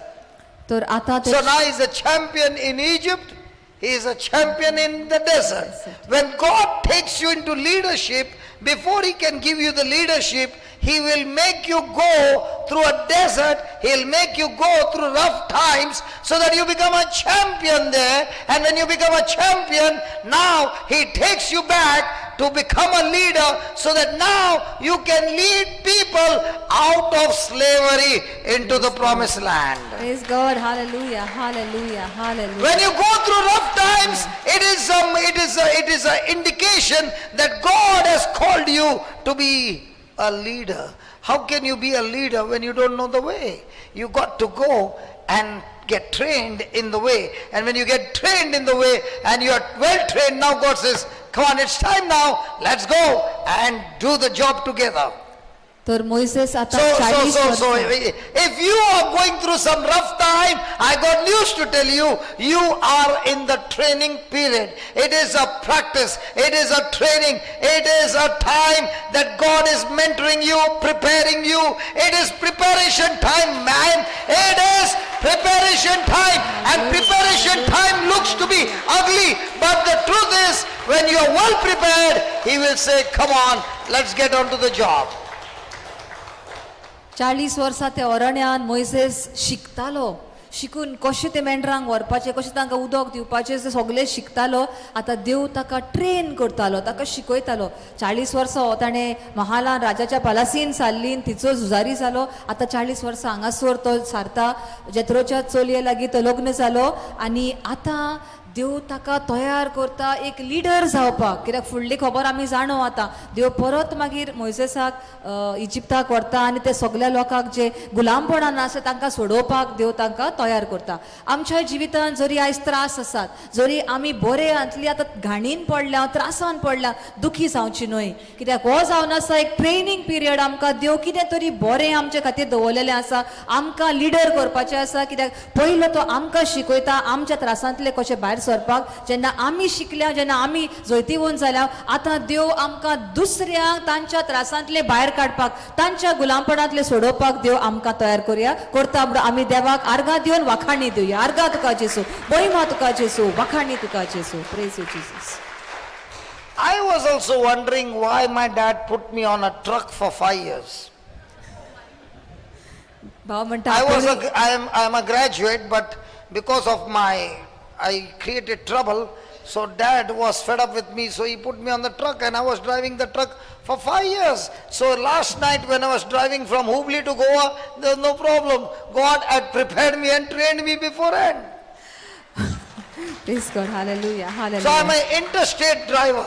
तर आता ते So now he's a champion in Egypt, he is a champion in the desert. When God takes you into leadership, before he can give you the leadership, he will make you go through a desert, he'll make you go through rough times so that you become a champion there. And when you become a champion, now he takes you back to become a leader so that now you can lead people out of slavery into the promised land. Praise God, hallelujah, hallelujah, hallelujah. When you go through rough times, it is an indication that God has called you to be a leader. How can you be a leader when you don't know the way? You got to go and get trained in the way. And when you get trained in the way and you are well trained, now God says, come on, it's time now, let's go and do the job together. तर मोयसेस आतां So, so, 40 so, so, वर्सां. If you are going through some rough time, I got news to tell you. You are in the training period. It is a practice. It is a training. It is a time that God is mentoring you, preparing you. It is preparation time, man. It is preparation time. And preparation time looks to be ugly. But the truth is, when you are well prepared, He will say, come on, let's get on to the job. 40 वर्सां त्या अरण्यान मोयसेस शिकतालो, शिकून कशें ते मेंढरांक व्हरपाचें, कशें तांकां उदक दिवपाचें, तें सगलें शिकतालो. आतां देव ताका ट्रेन करतालो, ताका शिकयतालो. 40 वर्सां हो ताणें महालान राजाच्या पालासीन सारलीन, तिचो झुजारी जालो. आतां 40 वर्सां हांगासर तो सारता. जेत्रोच्या चलये लागीं तो लग्न जालो आनी आतां देव ताका तयार करता एक लिडर जावपाक, कित्याक फुडली खबर आमी जाणो. आतां देव परत मागीर मोयसेसाक इजिप्ताक व्हरता आनी ते सगल्या लोकांक जे गुलामपणान आसा तांकां सोडोवपाक देव तांकां तयार करता. आमच्या जिवितांत जरी आयज त्रास आसात, जरी आमी बरे हातली आतां घाणीन पडल्या, त्रासान पडल्या, दुखी जावची न्हय, कित्याक हो जावन आसा एक ट्रेनींग पिरियड. आमकां देव कितें तरी बरें आमचे खातीर दवरलेलें आसा, आमकां लिडर करपाचें आसा, कित्याक पयलो तो आमकां शिकयता आमच्या त्रासांतले कशें भायर सरपाक. जेन्ना आमी शिकल्या, जेन्ना आमी जैतिवंत जाल्या, आतां देव आमकां दुसऱ्यांक तांच्या त्रासांतले भायर काडपाक, तांच्या गुलामपणांतले सोडोवपाक देव आमकां तयार करुया करता. म्हणून आमी देवाक आर्गां दिवन वाखाणी दिवया. आर्गां तुका जेसू, महिमा तुका जेसू, वाखाणी तुका जेसू. Praise you Jesus. I was also wondering why my dad put me on a truck for 5 years. भाव म्हणटा, I was आपूण- a, I am a graduate, but because of my, I created trouble, so dad was fed up with me, so he put me on the truck and I was driving the truck for 5 years. So last night when I was driving from Hubli to Goa, there was no problem. God had prepared me and trained me beforehand. Praise God, hallelujah, So I hallelujah. am an interstate driver.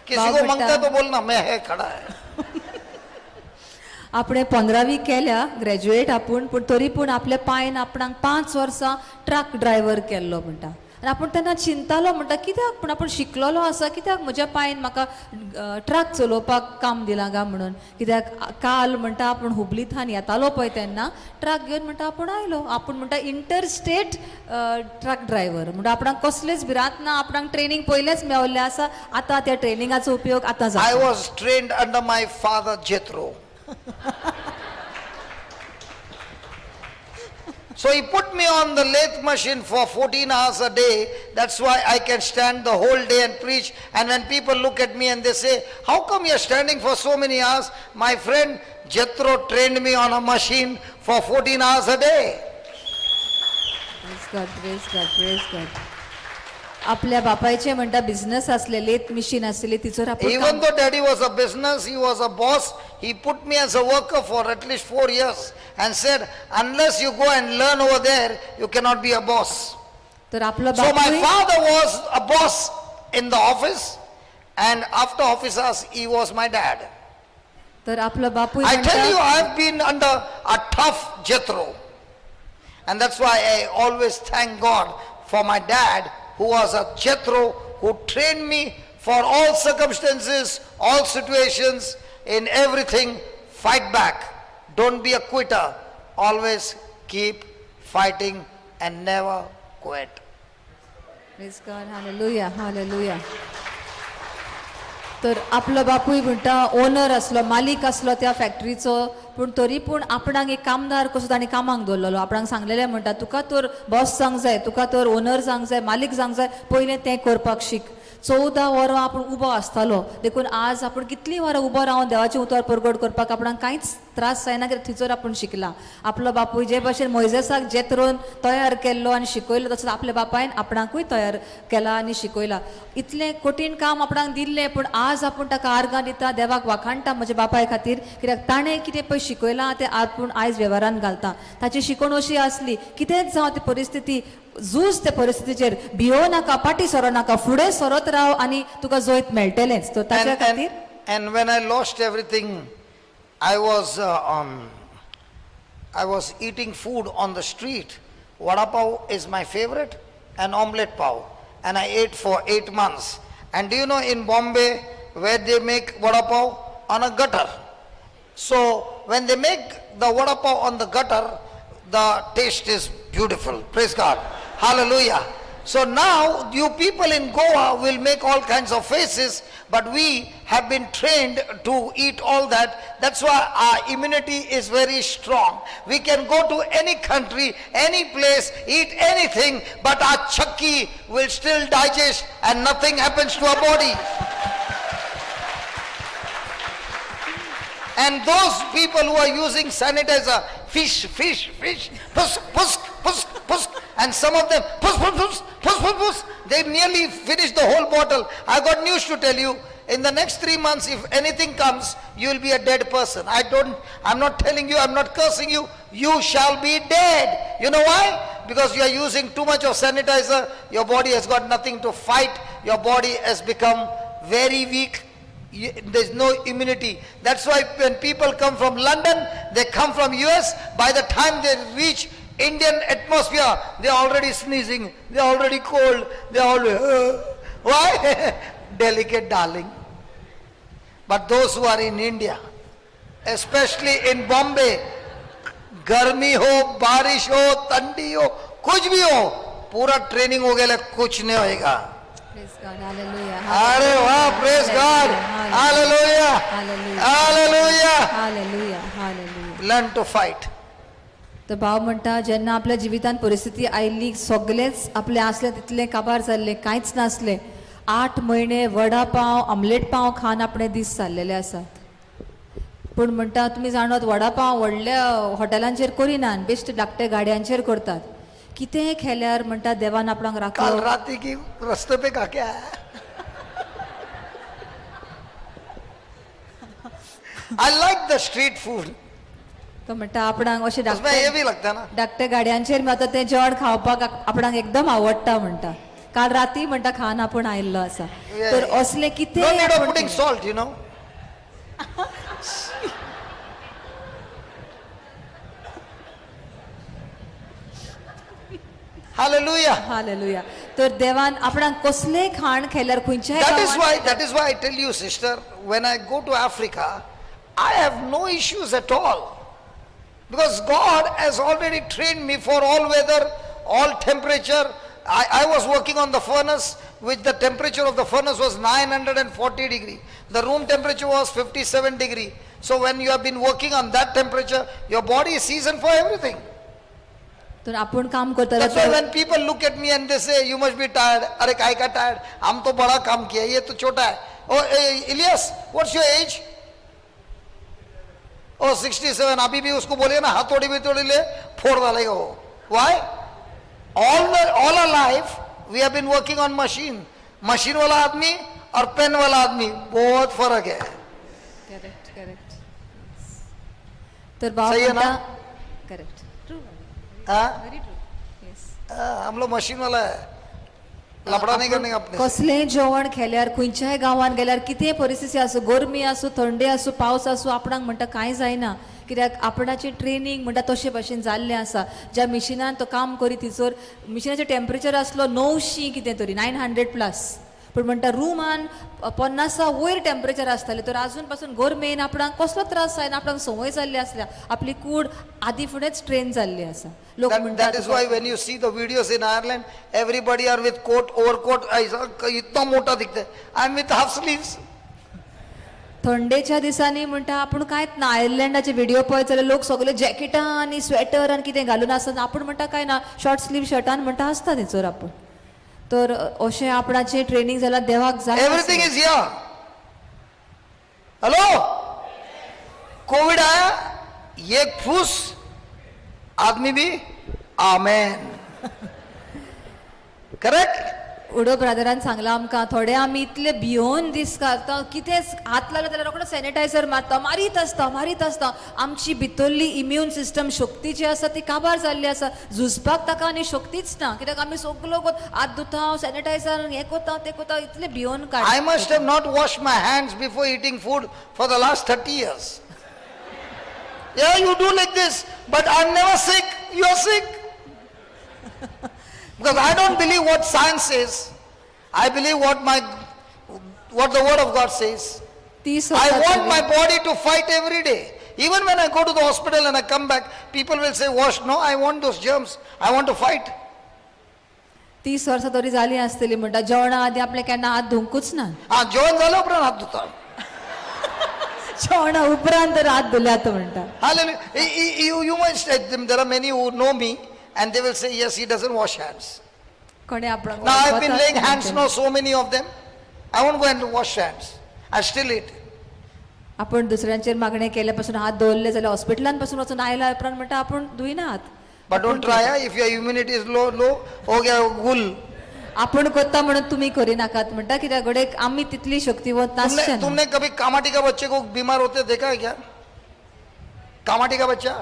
किसी को बाप मांगता है बेटा। तो बोलना मैं है खड़ा है. આપણે 15वी केल्या ग्रॅज्युएट आपूण, पूण तरी पूण आपल्या पायन आपणाक 5 वर्सां ट्रक ड्रायव्हर केल्लो म्हणटा. आनी आपूण तेन्ना चिंतालो म्हणटा, कित्याक पूण आपूण शिकलेलो आसा, कित्याक म्हज्या पायन म्हाका ट्रक चलोवपाक काम दिलां गा म्हणून. कित्याक काल म्हणटा आपूण हुबलीथान येतालो पळय तेन्ना ट्रक घेवन म्हणटा आपूण आयलो. आपूण म्हणटा इंटर स्टेट ट्रक ड्रायव्हर म्हणटा, आपणाक कसलेच भिरांत ना, आपणाक ट्रेनींग पयलेंच मेवल्लें आसा. आतां त्या ट्रेनिंगाचो उपयोग आतां I जाता. was trained under my father Jethro. So he put me on the lathe machine for 14 hours a day. That's why I can stand the whole day and preach. And when people look at me and they say, how come you're standing for so many hours? My friend Jethro trained me on a machine for 14 hours a day. Praise God, praise God, praise God. आपल्या बापायचे म्हणटा business असले, lathe machine आसलेली, तिचोर आपूण Even काम- though daddy was a business, he was a boss, he put me as a worker for at least 4 years and said, unless you go and learn over there, you cannot be a boss. तर आपलो So my बापूय father was a boss in the office and after office hours, he was my dad. तर आपलो बापूय I tell you, म्हणटा I've been under a tough Jethro. And that's why I always thank God for my dad, who was a Jethro, who trained me for all circumstances, all situations, in everything, fight back. Don't be a quitter. Always keep fighting and never quit. Praise God, hallelujah, hallelujah. तर आपलो बापूय म्हणटा owner आसलो, मालीक आसलो त्या फॅक्टरीचो, पूण तरी पूण आपणाक एक कामदार कसो ताणें कामाक दवरलेलो. आपणाक सांगलेलें म्हणटा, तुका तर बॉस जावंक जाय, तुका तर ओनर जावंक जाय, मालीक जावंक जाय, पयलें तें करपाक शीक. 14 वरां आपूण उबो आसतालो, देखून आज आपूण कितलीं वरां उबो रावन देवाचें उतर परगट करपाक आपणाक कांयच त्रास जायना, कित्याक थंयसर आपूण शिकला. आपलो बापूय जे भशेन मोयजेसाक जेत्रोन तयार केल्लो आनी शिकयलो, तसोच आपल्या बापायन आपणाकूय तयार केला आनी शिकयला. इतलें कठीण काम आपणाक दिल्लें, पूण आज आपूण ताका आर्गां दिता, देवाक वाखाणटा म्हज्या बापाय खातीर, कित्याक ताणें कितें पळय शिकयलां तें आपूण आयज वेव्हारान घालता. ताची शिकवण अशी आसली, कितेंच जावं ती परिस्थिती, झूज ते परिस्थितीचेर, भियो नाका, फाटीं सरो नाका, फुडें सरत राव आनी तुका जैत मेळटलेंच. तर ताच्या And, खातीर and when I lost everything, I was eating food on the street. Vada pav is my favorite and omelette pav. And I ate for 8 months. And do you know in Bombay where they make vada pav? On a gutter. So when they make the vada pav on the gutter, the taste is beautiful. Praise God. Hallelujah. So now you people in Goa will make all kinds of faces, but we have been trained to eat all that. That's why our immunity is very strong. We can go to any country, any place, eat anything, but our chakki will still digest and nothing happens to our body. And those people who are using sanitizer, fish, fish, fish, puss, puss, puss, puss, and some of them, puss, puss, puss, puss, puss, puss, they nearly finished the whole bottle. I got news to tell you. In the next 3 months, if anything comes, you will be a dead person. I'm not telling you, I'm not cursing you. You shall be dead. You know why? Because you are using too much of sanitizer. Your body has got nothing to fight. Your body has become very weak. There's no immunity. That's why when people come from London, they come from US, by the time they reach Indian atmosphere, they're already sneezing, they're already cold, they're already, why? Delicate darling. But those who are in India, especially in Bombay, गर्मी हो, बारिश हो, ठंडी हो, कुछ भी हो, पूरा ट्रेनिंग हो गया, कुछ नहीं होएगा। Praise God, hallelujah. अरे वाह, praise God, hallelujah. Hallelujah. Hallelujah. Hallelujah, hallelujah. Learn to fight. तर भाव म्हणटा जेन्ना आपल्या जिवितान परिस्थिती आयली सगलेंच आपलें आसलें तितलें काबार जाल्लें कांयच नासलें 8 म्हयने वडा पाव आमलेट पाव खावन आपणे दीस जाल्लेले आसात. पूण म्हणटा तुमी जाणात वडा पाव व्हडल्या हॉटेलांचेर करिनात, बेश्टे धाकटे गाडयांचेर करतात. कितेंय केल्यार म्हणटा देवान आपणाक काल राखलो. राती की रस्ते पे खा के आया। I like the street food. तो म्हणटा आपणाक अशें उसमें ये धाकटे भी लगता है ना। धाकटे गाडयांचेर बी आतां तें जेवण खावपाक आपणाक एकदम आवडटा म्हणटा. काल राती म्हणटा खावन आपूण आयिल्लो आसा. तर असलें कितें No need of putting salt. Hallelujah. Hallelujah. तर देवान आपणाक कसलें खाण केल्यार खंयच्याय That is गांवांत why, that is why I tell you, sister, when I go to Africa, I have no issues at all. Because God has already trained me for all weather, all temperature. I was working on the furnace, which the temperature of the furnace was 940 degree. The room temperature was 57 degree. So when you have been working on that temperature, your body is seasoned for everything. तर आपूण काम करता. That's why when people look at me and they say, "You must be tired." अरे काय का tired? हम तो बड़ा काम किया, ये तो छोटा है। Oh, Elias, what's your age? Oh, 67. अभी भी उसको बोलिए ना हथौड़ी भी तोड़ी ले फोड़ डालेगा वो। Why? All our life we have been working on machine. Machine वाला आदमी और पेन वाला आदमी बहुत फर्क है। Correct correct. तर भाव सही आहे ना? म्हणटा करेक्ट, ट्रू. हाँ? व्हेरी ट्रू, येस. हाँ, हम लोग मशीन वाला है, लफड़ा नहीं करने का अपने से। कसलेंय जेवण केल्यार खंयच्याय गांवान गेल्यार कितेंय परिस्थिती आसूं, गरमी आसूं, थंडी आसूं, पावस आसूं, आपणाक म्हणटा कांय जायना कित्याक आपणाचें ट्रेनींग म्हणटा तशे भशेन जाल्लें आसा. ज्या मिशिनान तो काम करी थंयसर मिशिनाचें टेम्परेचर आसलो 900 कितें तरी, 900 प्लस, पूण म्हणटा रुमान 50 वयर टेम्परेचर आसतालें. तर आजून पासून गरमेन आपणाक कसलो त्रास जायना, आपणाक संवय जाल्ली आसल्या, आपली कूड आदी फुडेंच ट्रेन जाल्ली आसा. लोक म्हणटात That is why when you see the videos in Ireland, everybody are with coat, overcoat, ऐसा इतना मोटा दिखता है। I am with half sleeves. थंडेच्या दिसांनी म्हणटा आपूण कांयच ना. आयर्लंडाचे व्हिडिओ पळयत जाल्यार लोक सगळे जॅकेटां आनी स्वेटर आनी कितें घालून आसतात. आपूण म्हणटा कांय ना, शॉर्ट स्लीव शर्टान म्हणटा आसता थंयसर आपूण. तर अशें आपणाचें ट्रेनींग जाल्यार देवाक जाय. Everything is here. Hello, Covid आया, एक फूस आदमी भी आमेन, करेक्ट? उडो ब्रादरान सांगलां आमकां थोडे आमी इतले भियोन दीस घालता, कितेंच हात लागलो जाल्यार रोकडो सॅनिटायझर मारता, मारीत आसता, मारीत आसता. आमची भितरली इम्यून सिस्टम शक्ती जी आसा ती काबार जाल्ली आसा. झुजपाक ताका आनी शक्तीच ना कित्याक आमी सगलो हात धुता, सॅनिटायझर हें करता, तें करता, इतले भियोन I काड. must have not washed my hands before eating food for the last 30 years. Yeah, you do like this, but I'm never sick. You are sick. Because I don't believe what science says. I believe what the word of God says. ती I want my body to fight every day. Even when I go to the hospital and I come back, people will say, wash. No, I want those germs. I want to fight. 30 वर्सां तरी जालीं आसतलीं म्हणटा जेवणा आदी आपले केन्ना हात धुवंकूच ना. हा, जेवण झालं उपरांत हात धुता. जेवणा उपरांत तर हात धुल्यात म्हणटा. Hallelujah. You must, there are many who know me and they will say, yes, he doesn't wash hands. कोणी आपणाक Now I've been वळखता laying hands म्हणटलें. now, so many of them. I won't go and wash hands. I still eat. आपण दुसऱ्यांचेर मागणें केल्या पासून हात दवरले जाल्यार हॉस्पिटलान पासून वचून आयल्या उपरांत म्हणटा आपूण धुयना हात. But don't try, ah, if your immunity is low, low, हो गया गुल. आपूण करता म्हणून तुमी करिनाकात म्हणटा, कित्याक घडये आमी तितली शक्तिवंत तुमने नासचे ना. तुमने कभी कामाटी का बच्चे को बीमार होते देखा है क्या? कामाटी का बच्चा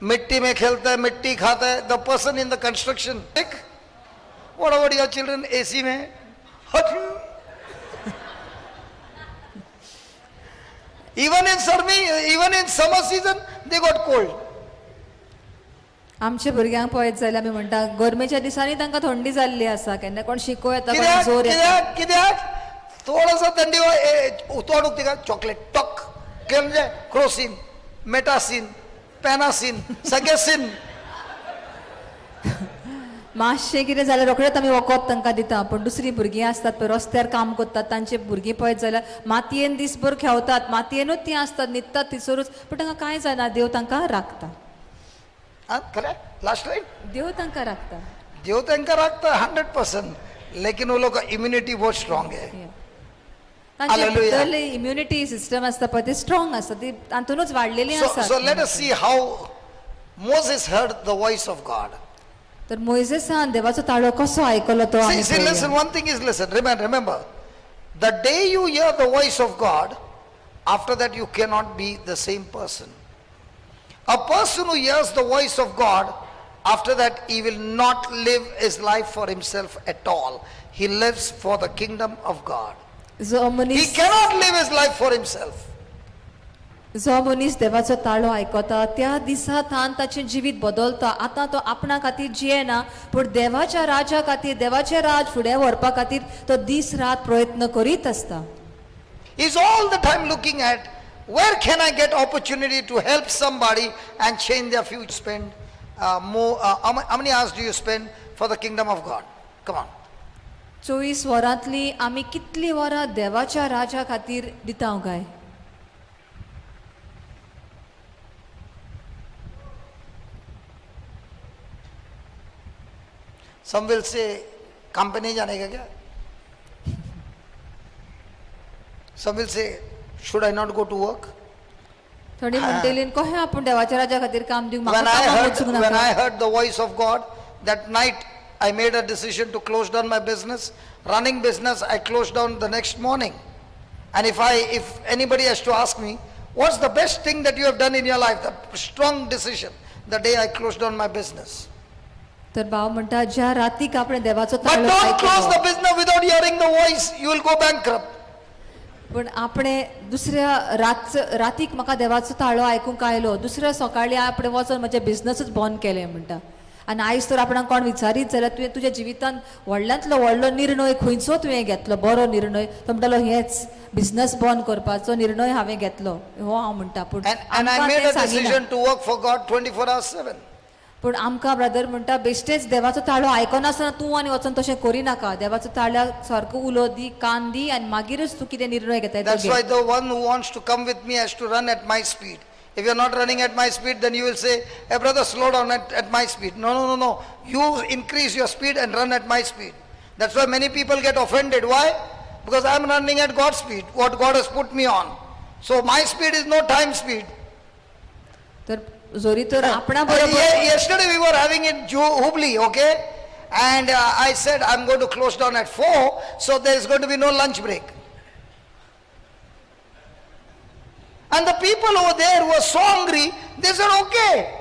मिट्टी में खेलता है, मिट्टी खाता है. The person in the construction, what about your children AC में? Even in सर्मी, even in summer season they got cold. आमच्या भुरग्यांक पळयत जाल्यार आमी म्हणटा गरमेच्या दिसांनी तांकां थंडी जाल्ली आसा, केन्ना कोण शिको येता, कोणाक कित्याक? जोर येता. कित्याक कित्याक थोडंसं थंडी तोंड उगते का चॉकलेट टॉक म्हणजे क्रोसिन, मेटासिन, पॅनासिन, सगळे सिन. मातशें कितें जाल्यार रोखडेंच आमी वखद तांकां दिता. पूण दुसरीं भुरगीं आसतात पळय रस्त्यार काम करतात तांची भुरगीं पळयत जाल्यार मातयेन दीसभर खेळतात, मातयेनूच तीं आसतात, न्हिदतात थंयसरूच, पूण तांकां कांय जायना. देव तांकां राखता. हा, खरं लास्ट लाईन. देव तांकां राखता. देव तांकां राखता 100%, लेकिन वो लोग इम्युनिटी बहुत स्ट्रांग है. तांचे Hallelujah. भितरली इम्युनिटी सिस्टम आसता पळय ती स्ट्रॉंग आसता, ती तातूंतच वाडलेली So, आसा. so let us see how Moses heard the voice of God. तर मोयजेसान देवाचो ताळो कसो आयकलो तो See, आमी see, पळोवया. listen, one thing is, listen, remember, remember, the day you hear the voice of God, after that you cannot be the same person. A person who hears the voice of God, after that he will not live his life for himself at all. He lives for the kingdom of God. जो He मनीस cannot live his life for himself. जो मनीस देवाचो ताळो आयकता त्या दिसा थान ताचें जिवीत बदलता. आतां तो आपणा खातीर जियेना, पूण देवाच्या राजा खातीर, देवाचें राज फुडें व्हरपा खातीर तो दीस रात प्रयत्न करीत आसता. He's all the time looking at where can I get opportunity to help somebody and change their future. Spend more. How many hours do you spend for the kingdom of God? Come on. 24 वरांतली आमी कितलीं वरां देवाच्या राजा खातीर दिता काय? Some will say, काम pay नहीं जाने का क्या? Some will say, should I not go to work? थोडी म्हणटली कशें आपूण देवाच्या राजा खातीर काम दिवंक When म्हाका I कामाक heard, वचूंक when नाका. I heard the voice of God, that night I made a decision to close down my business. Running business, I closed down the next morning. And if anybody has to ask me, what's the best thing that you have done in your life? The strong decision, the day I closed down my business. तर भाव म्हणटा ज्या रातीक आपणे देवाचो But ताळो don't close आयकलो the business without hearing the voice, you will go bankrupt. पण आपणे दुसऱ्या रात रातीक म्हाका देवाचो ताळो आयकूंक आयलो, दुसऱ्या सकाळी आपणे वचोन म्हजें बिजनसूच बंद केलें म्हणटा. आनी आयज तर आपणाक कोण विचारीत जाल्यार तुवें तुज्या जिवितांत व्हडल्यांतलो व्हडलो निर्णय खंयचो तुवें घेतलो, बरो निर्णय, तो म्हणटालो हेच बिजनस बंद करपाचो निर्णय हांवें घेतलो हो हांव म्हणटा. पूण And I आमकां made तें a सांगिना. decision to work for God 24 hours 7. पूण आमकां ब्रदर म्हणटा बेश्टेच देवाचो ताळो आयकनासतना तूं आनी वचोन तशें करिनाका. देवाचो ताळ्याक सारको उलो दी, कान दी आनी मागीरच तूं कितें निर्णय घेताय तो That's घे. why the one who wants to come with me has to run at my speed. If you're not running at my speed, then you will say, hey brother, slow down at my speed. No, no, no, no. You increase your speed and run at my speed. That's why many people get offended. Why? Because I'm running at God's speed, what God has put me on. So my speed is no time speed. तर जोरी तर आपणा बरोबर Yesterday we were having in Hubli, okay? And I said, I'm going to close down at 4, so there is going to be no lunch break. And the people over there were so hungry, they said, okay.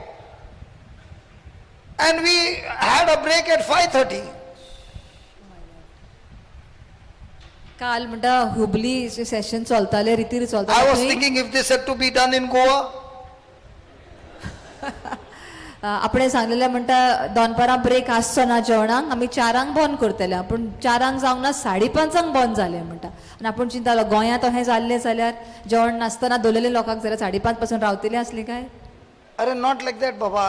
And we had a break at 5:30. काल म्हणटा हुबली सेशन चलताले, रितीर I चलताले was थंय, thinking if this had to be done in Goa, आपणें सांगलेलें म्हणटा दनपारां break आसचो ना जेवणाक, आमी 4 बंद करतले, पूण 4 जावंक ना, 5:30 बंद जालें म्हणटा. आनी आपूण चिंतालो गोंयांत अहें जाल्लें जाल्यार जेवण नासतना दवरलेले लोकांक जाल्यार 5:30 पासून रावतली आसली काय? अरे, not like that, Baba.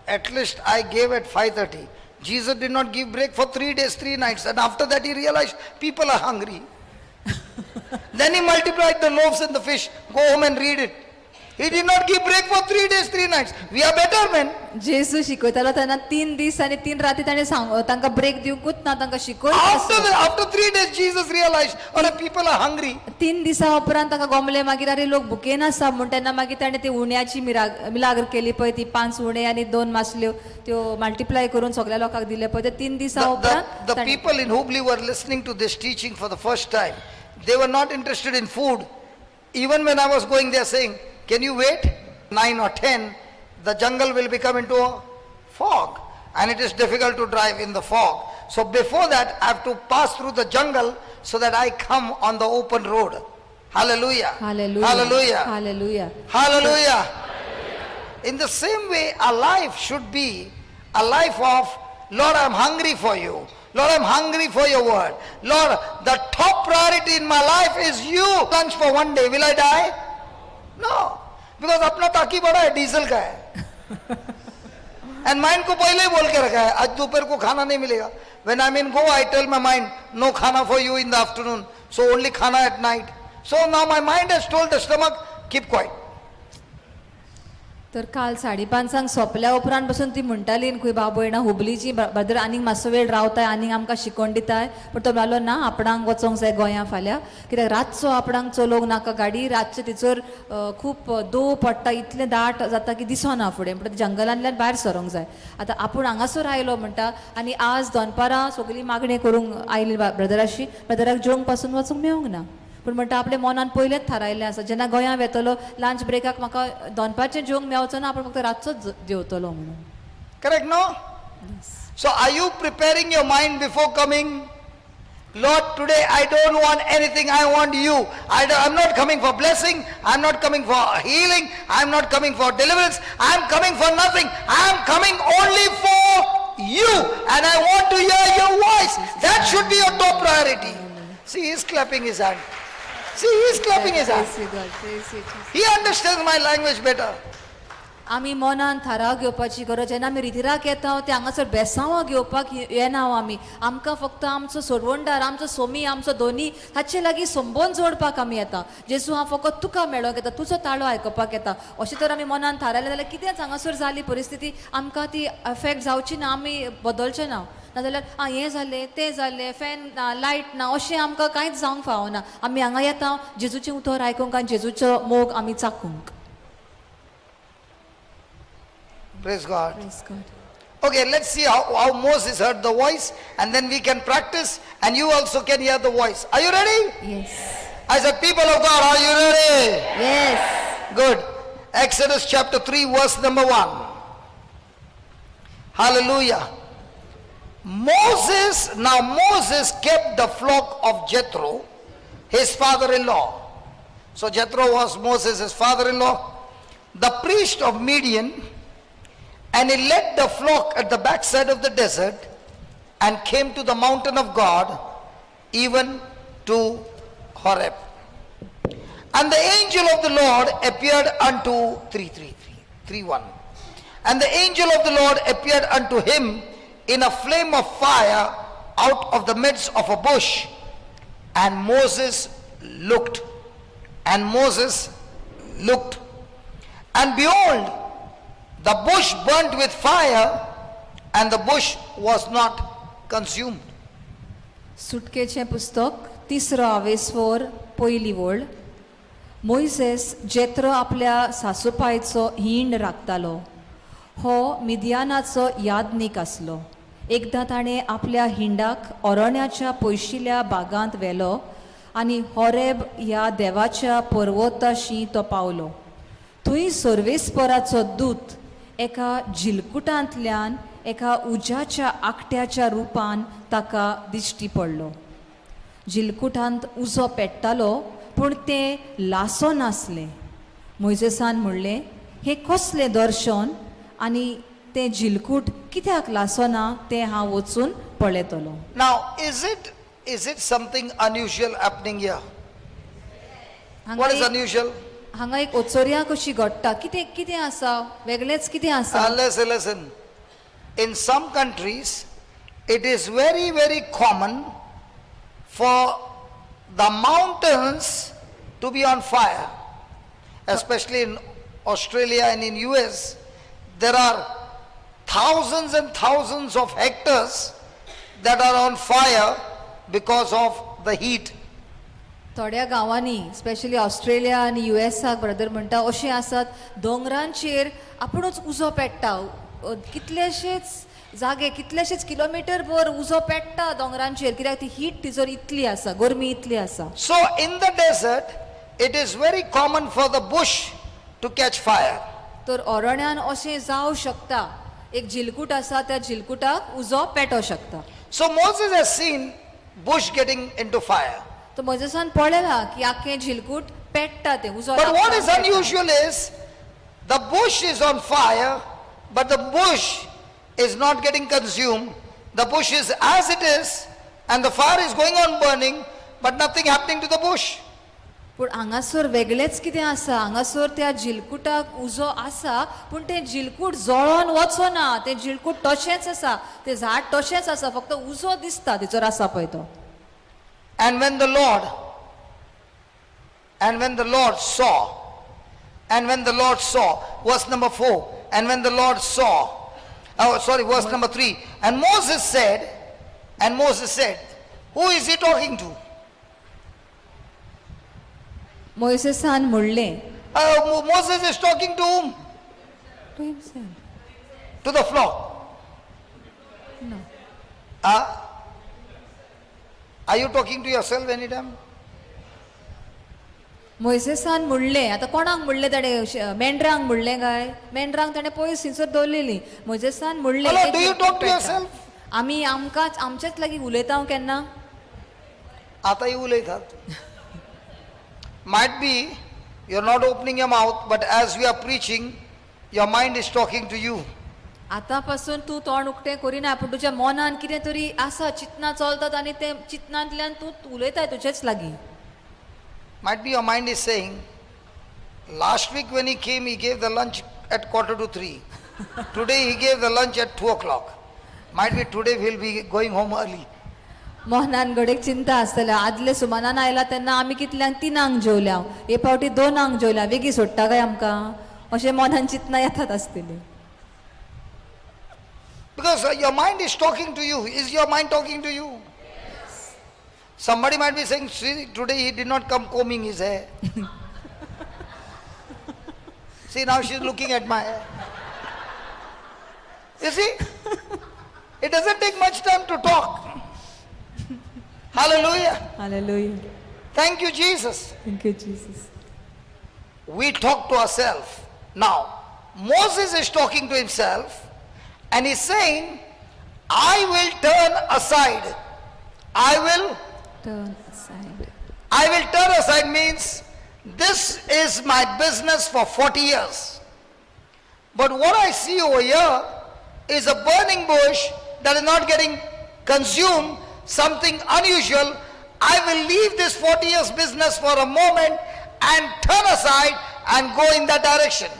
At least I gave at 5:30. Jesus did not give break for 3 days, 3 nights. And after that he realized people are hungry. Then he multiplied the loaves and the fish. Go home and read it. He did not give break for 3 days, 3 nights. We are better men. जेजू शिकयतालो तेन्ना 3 दीस आनी 3 राती ताणें सांग तांकां break दिवंकूच ना, तांकां शिकयत After, आसलो. After 3 days, Jesus realized, oh, people are hungry. 3 दिसा उपरांत तांकां गोमले मागीर अरे लोक भुकेन आसा म्हूण. तेन्ना मागीर ताणें ती उण्याची मिलाग्र केली पळय, ती पांच उणे आनी दोन मासल्यो त्यो मल्टिप्लाय करून सगळ्या लोकांक दिले पळय ते 3 दिसा उपरांत The ताणें- people in Hubli were listening to this teaching for the first time. They were not interested in food. Even when I was going, they are saying, "Can you wait? 9 or 10, the jungle will become into a fog and it is difficult to drive in the fog. So before that, I have to pass through the jungle so that I come on the open road." Hallelujah. Hallelujah. Hallelujah. Hallelujah. Hallelujah. In the same way, our life should be a life of, "Lord, I'm hungry for you. Lord, I'm hungry for your word. Lord, the top priority in my life is you." Lunch for one day, will I die? No. Because अपना ताकी बड़ा है, diesel का है. And mind को पहले ही बोल K रखा है, आज दोपहर को खाना नहीं मिलेगा. When I in Goa, I tell my mind, "No khana for you in the afternoon, so only khana at night." So now my mind has told the stomach, "Keep quiet." तर काल 5:30 सोंपल्या उपरांत पासून ती म्हणटाली खंय भाव भयणां हुबलीची ब्रदर आनीक मातसो वेळ रावताय, आनीक आमकां शिकोवन दिताय, पूण तो म्हणलो ना, आपणाक वचोंक जाय गोंया फाल्यां, कित्याक रातचो आपणाक चलोवंक नाका गाडी. रातचें थंयसर खूब दव पडटा, इतलें दाट जाता की दिसना फुडें, म्हणटा जंगलांतल्यान भायर सरोंक जाय. आतां आपूण हांगासर आयलो म्हणटा आनी आज दनपारां सगळीं मागणें करूंक आयली ब्रदराशी, ब्रदराक जेवंक पासून वचूंक मेळूंक ना. पूण म्हणटा आपल्या मनान पयलेंच थारायल्लें आसा, जेन्ना गोंया वेतलो लंच ब्रेकाक म्हाका दनपारचें जेवंक मेळचो ना, आपूण फक्त रातचोच जेवतलो म्हणून. Correct, no? So are you preparing your mind before coming? "Lord, today I don't want anything, I want you. I'm not coming for blessing, I'm not coming for healing, I'm not coming for deliverance, I'm coming for nothing. I'm coming only for you and I want to hear your voice." That should be your top priority. See, he's clapping his hand. See, he's clapping his hand. Praise you God, praise you Jesus. He understands my language better. आमी मनान थाराव घेवपाची गरज. जेन्ना आमी रितिराक येता ते हांगासर बेसांवां घेवपाक येना आमी. आमकां फक्त आमचो सोडवणदार, आमचो सोमी, आमचो धनी हाचे लागीं संबंद जोडपाक आमी येता. जेजू, हांव फकत तुका मेळोंक येता, तुजो ताळो आयकुपाक येता, अशें तर आमी मनान थारायलें जाल्यार कितेंच हांगासर जाली परिस्थिती आमकां ती एफेक्ट जावची ना, आमी बदलचे ना. नाजाल्यार आं हें जालें, तें जालें, फॅन ना, लायट ना, अशें आमकां कांयच जावंक फावना. आमी हांगा येता जेजूचें उतर आयकूंक आनी जेजूचो मोग आमी चाकूंक. Praise God. Praise God. Okay, let's see how Moses heard the voice and then we can practice and you also can hear the voice. Are you ready? Yes. I said, people of God, are you ready? Yes. Good. Exodus chapter 3, verse number 1. Hallelujah. Moses, now Moses kept the flock of Jethro, his father-in-law. So Jethro was Moses' father-in-law, the priest of Midian, and he led the flock at the backside of the desert and came to the mountain of God, even to Horeb. And the angel of the Lord appeared unto 3 3 3 3 1. And the angel of the Lord appeared unto him in a flame of fire out of the midst of a bush. And Moses looked. And Moses looked. And behold, the bush burnt with fire, and the bush was not consumed. सुटकेचें पुस्तक, तिसरो आवेस्वर, पयली वळ. मोयसेस जेत्रो आपल्या सासूपायचो हींड राखतालो. हो मिदियानाचो यादनीक आसलो. एकदां ताणें आपल्या हिंडाक अरण्याच्या पयशिल्या बागांत व्हेलो आनी होरेब ह्या देवाच्या पर्वताशी तो पावलो. थंय सर्वेस्पराचो दूत एका जिलकुटांतल्यान एका उज्याच्या आकट्याच्या रुपान ताका दिश्टी पडलो. जिलकुटांत उजो पेट्टालो पूण तें लासो नासलें. मोयजेसान म्हणलें, हें कसलें दर्शन आनी तें झिलकूट कित्याक लासना तें हांव वचून पळयतलो. Now, is it something unusual happening here? हांगा What is एक- unusual? हांगा एक ओचोर्या कशी घडटा, कितें कितें आसा वेगळेंच कितें आसा? Listen, listen. In some countries, it is very, very common for the mountains to be on fire. Especially in Australia and in US, there are thousands and thousands of hectares that are on fire because of the heat. थोड्या गांवांनी specially Australia आनी you एसाक brother म्हणटा अशें आसात दोंगरांचेर आपुणूच उजो पेट्टा, कितलेशेच जागे कितलेशेच किलोमिटर भर उजो पेट्टा दोंगरांचेर कित्याक ती हीट तिजोर इतली आसा, गरमी इतली आसा. So in the desert, it is very common for the bush to catch fire. तर अरण्यान अशें जावं शकता, एक झिलकूट आसा त्या झिलकुटाक उजो पेटो शकता. So Moses has seen bush getting into fire. तर म्हजेसान पळयलां की आख्खें झिलकूट पेट्टा तें उजो But what लागता, is पेट्टा. Unusual is the bush is on fire, but the bush is not getting consumed. The bush is as it is, and the fire is going on burning, but nothing happening to the bush. पूण हांगासर वेगळेंच कितें आसा, हांगासर त्या झिलकुटाक उजो आसा पूण तें झिलकूट जळोन वचना, तें झिलकूट तशेंच आसा, तें झाड तशेंच आसा, फक्त उजो दिसता तिचोर आसा पळय तो. And when the Lord saw, and when the Lord saw, verse number 4, and when the Lord saw, oh sorry, verse number 3, and Moses said, who is he talking to? मोयसेसान म्हणलें. Moses is talking to whom? To himself. To the flock. No. Are you talking to yourself anytime? मोयसेसान म्हणलें, आतां कोणाक म्हणलें ताणें? मेंढरांक म्हणलें काय? मेंढरांक ताणें पयस थंयसर दवरलेलीं. मोयसेसान म्हणलें, Hello, तें do you झिलकूट talk to पेट्टा. Yourself? आमी आमकांच आमच्याच लागीं उलयता केन्ना? आतांय उलयतात. Might be you're not opening your mouth, but as we are preaching, your mind is talking to you. आतां पासून तूं तोंड उक्तें करिना पूण तुज्या मनान कितें तरी आसा, चिंतना चलतात आनी ते चिंतनांतल्यान तूं उलयताय तुजेच लागीं. Might be your mind is saying, last week when he came, he gave the lunch at 2:45. Today he gave the lunch at 2 o'clock. Might be today we'll be going home early. मनान घडयेक चिंता आसतल्या, आदले सुमानान आयला तेन्ना आमी कितल्यांक तिनांक जेवल्या, हे फावटी दोनांक जेवल्या, बेगी सोडटा काय आमकां, अशें मनान चिंतना येतात आसतली. Because your mind is talking to you. Is your mind talking to you? Somebody might be saying, see, today he did not come combing his hair. See, now she's looking at my hair. You see? It doesn't take much time to talk. Hallelujah. Hallelujah. Thank you, Jesus. Thank you Jesus. We talk to ourselves. Now, Moses is talking to himself and he's saying, I will turn aside. I will Turn aside. I will turn aside means this is my business for 40 years. But what I see over here is a burning bush that is not getting consumed, something unusual. I will leave this 40 years business for a moment and turn aside and go in that direction.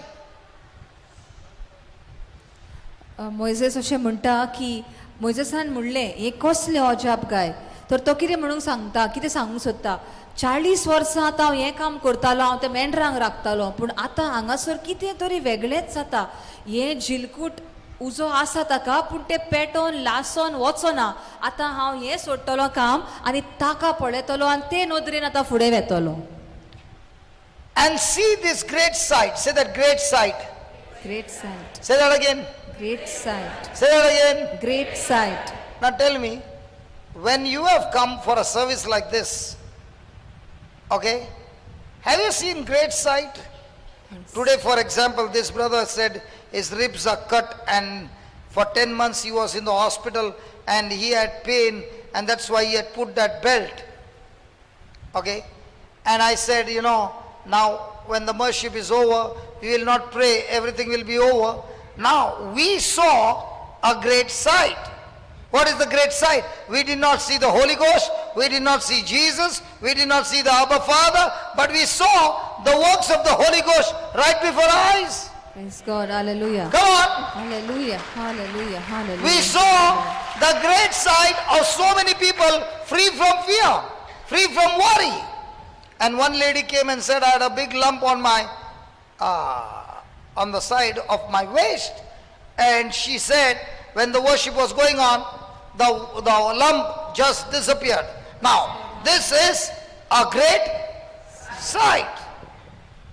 Moises अशें म्हणटा की मोयजेसान म्हणलें हें कसलें अजाप काय? तर तो कितें म्हणूंक सांगता, कितें सांगूंक सोदता, 40 वर्सां आतां हांव हें काम करतालो, हांव त्या मेंढरांक राखतालो, पूण आतां हांगासर कितें तरी वेगळेंच जाता. हें झिलकूट उजो आसा ताका पूण तें पेटोन लासोन वचना. आतां हांव हें सोडटलो काम आनी ताका पळयतलो आनी ते नदरेन आतां फुडें वेतलो. And see this great sight. Say that, great sight. Great sight. Say that again. Great sight. Say that again. Great sight. Now tell me, when you have come for a service like this, okay, have you seen great sight? Today, for example, this brother said his ribs are cut and for 10 months he was in the hospital and he had pain and that's why he had put that belt. Okay? And I said, now when the worship is over, we will not pray, everything will be over. Now, we saw a great sight. What is the great sight? We did not see the Holy Ghost, we did not see Jesus, we did not see the Abba Father, but we saw the works of the Holy Ghost right before our eyes. Praise God, hallelujah. Come on. Hallelujah, hallelujah, hallelujah. We saw the great sight of so many people free from fear, free from worry. And one lady came and said, I had a big lump on my, on the side of my waist. And she said, when the worship was going on, the lump just disappeared. Now, this is a great sight.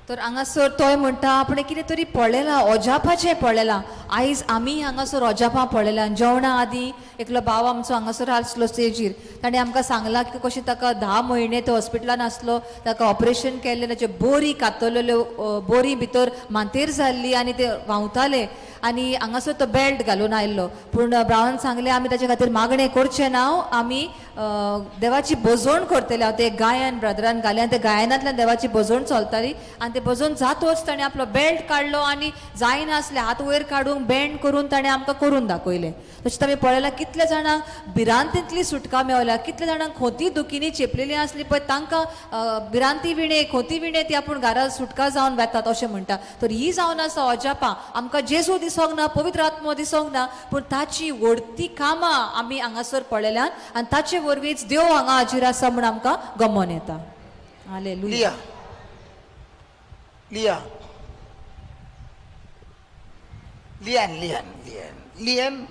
तर हांगासर तोय म्हणटा आपणें कितें तरी पळयलां, अजापाचें पळयलां. आयज आमी हांगासर अजापां पळयलां. जेवणा आदीं एकलो भाव आमचो हांगासर आसलो स्टेजीर, ताणें आमकां सांगलां की कशें ताका 10 म्हयने तो हॉस्पिटलान आसलो, ताका ऑपरेशन केल्लें, ताच्यो बोरी कातरलेल्यो, बोरी भितर मातेर जाल्ली आनी ते व्हांवताले आनी हांगासर तो बेल्ट घालून आयल्लो. पूण ब्रावन सांगलें आमी ताचे खातीर मागणें करचें ना, आमी देवाची भजवण करतले. हांव ते गायन ब्रदरान घालें आनी त्या गायनांतल्यान देवाची भजवण चलताली आनी ते भजवण जातोच ताणें आपलो बेल्ट काडलो आनी जायनासलें हात वयर काडूंक बेंड करून ताणें आमकां करून दाखयलें. तशेंच आमी पळयलां कितल्या जाणांक भिरांतींतली सुटका मेवल्या, कितल्या जाणांक खोती दुखींनी चेपलेली आसली पळय तांकां भिरांती विणे खोती विणे ती आपूण घरा सुटका जावन वेतात अशें म्हणटा. तर ही जावन आसा अजापां. आमकां जेजू दिसोंक ना, पवित्र आत्मो दिसोंक ना, पूण ताची व्हडती कामां आमी हांगासर पळयल्यात आनी ताचे वरवींच देव हांगा हाजीर आसा म्हूण आमकां गमोन येता. Hallelujah. Leah. Leah. Leanne, Leanne, Leanne. Leanne,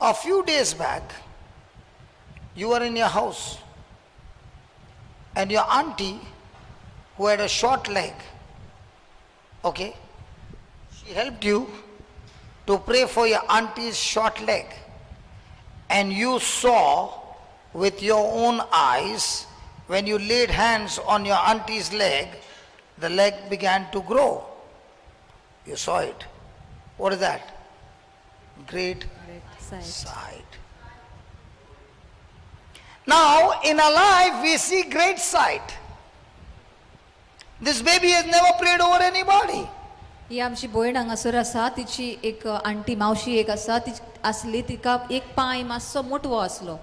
a few days back, you were in your house and your auntie, who had a short leg, okay, she helped you to pray for your auntie's short leg. And you saw with your own eyes, when you laid hands on your auntie's leg, the leg began to grow. You saw it. What is that? Great sight. Now, in our life, we see great sight. This baby has never prayed over anybody. ही आमची भयण हांगासर आसा, तिची एक aunty मावशी एक आसा, ती आसली, तिका एक पांय मातसो मोटवो आसलो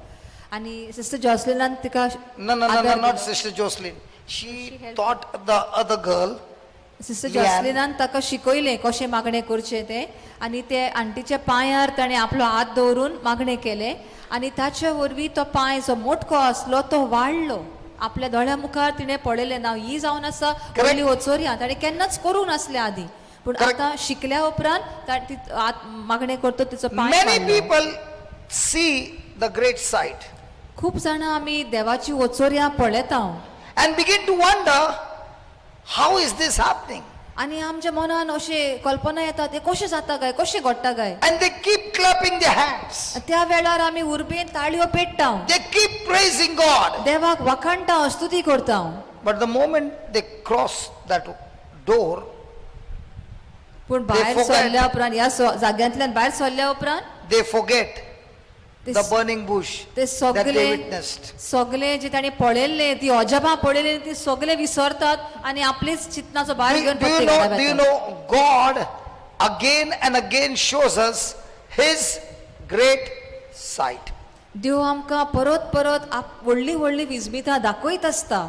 आनी सिस्टर जॉसलिनान तिका No, no, no, no, आदार not दिलो. Sister Jocelyn. She She helped. Taught the other girl. Sister Leanne. जॉसलिनान ताका शिकयलें कशें मागणें करचें तें आनी ते आंटीच्या पांयार ताणें आपलो हात दवरून मागणें केलें आनी ताचे वरवीं तो पांय जो मोटको आसलो तो वाडलो. आपल्या दोळ्या मुखार तिणें पळयलें ना. ही जावन आसा व्हडली वचोरया, ताणें केन्नाच करूंक नासलें आदीं, पूण Correct. आतां शिकल्या उपरांत ती हात मागणें करतो तिचो पांय Many वाडलो. People see the great sight खूब जाणां आमी देवाची वचोरया पळयता and begin to wonder, how is this happening? आनी आमच्या मनान अशें कल्पना येता, तें कशें जाता काय, कशें घडटा काय. And they keep clapping their hands. त्या वेळार आमी उर्बेन ताळयो पेट्टा, They keep praising God. देवाक वाखाणटा, स्तुती करता. But the moment they cross that door, पूण भायर forget. सरल्या उपरांत, ह्या जाग्यांतल्यान भायर सरल्या उपरांत they forget ते the burning bush ते that they सगळे witnessed. सगळे जे ताणी पळयल्ले, ती अजापां पळयल्ली, ती सगळे विसरतात आनी आपलीच चिंतनाचो Do, भार घेवन do you परते know, घरा do you वतात. know God again and again shows us His great sight? देव आमकां परत परत व्हडली व्हडली विस्मितां दाखयत आसता.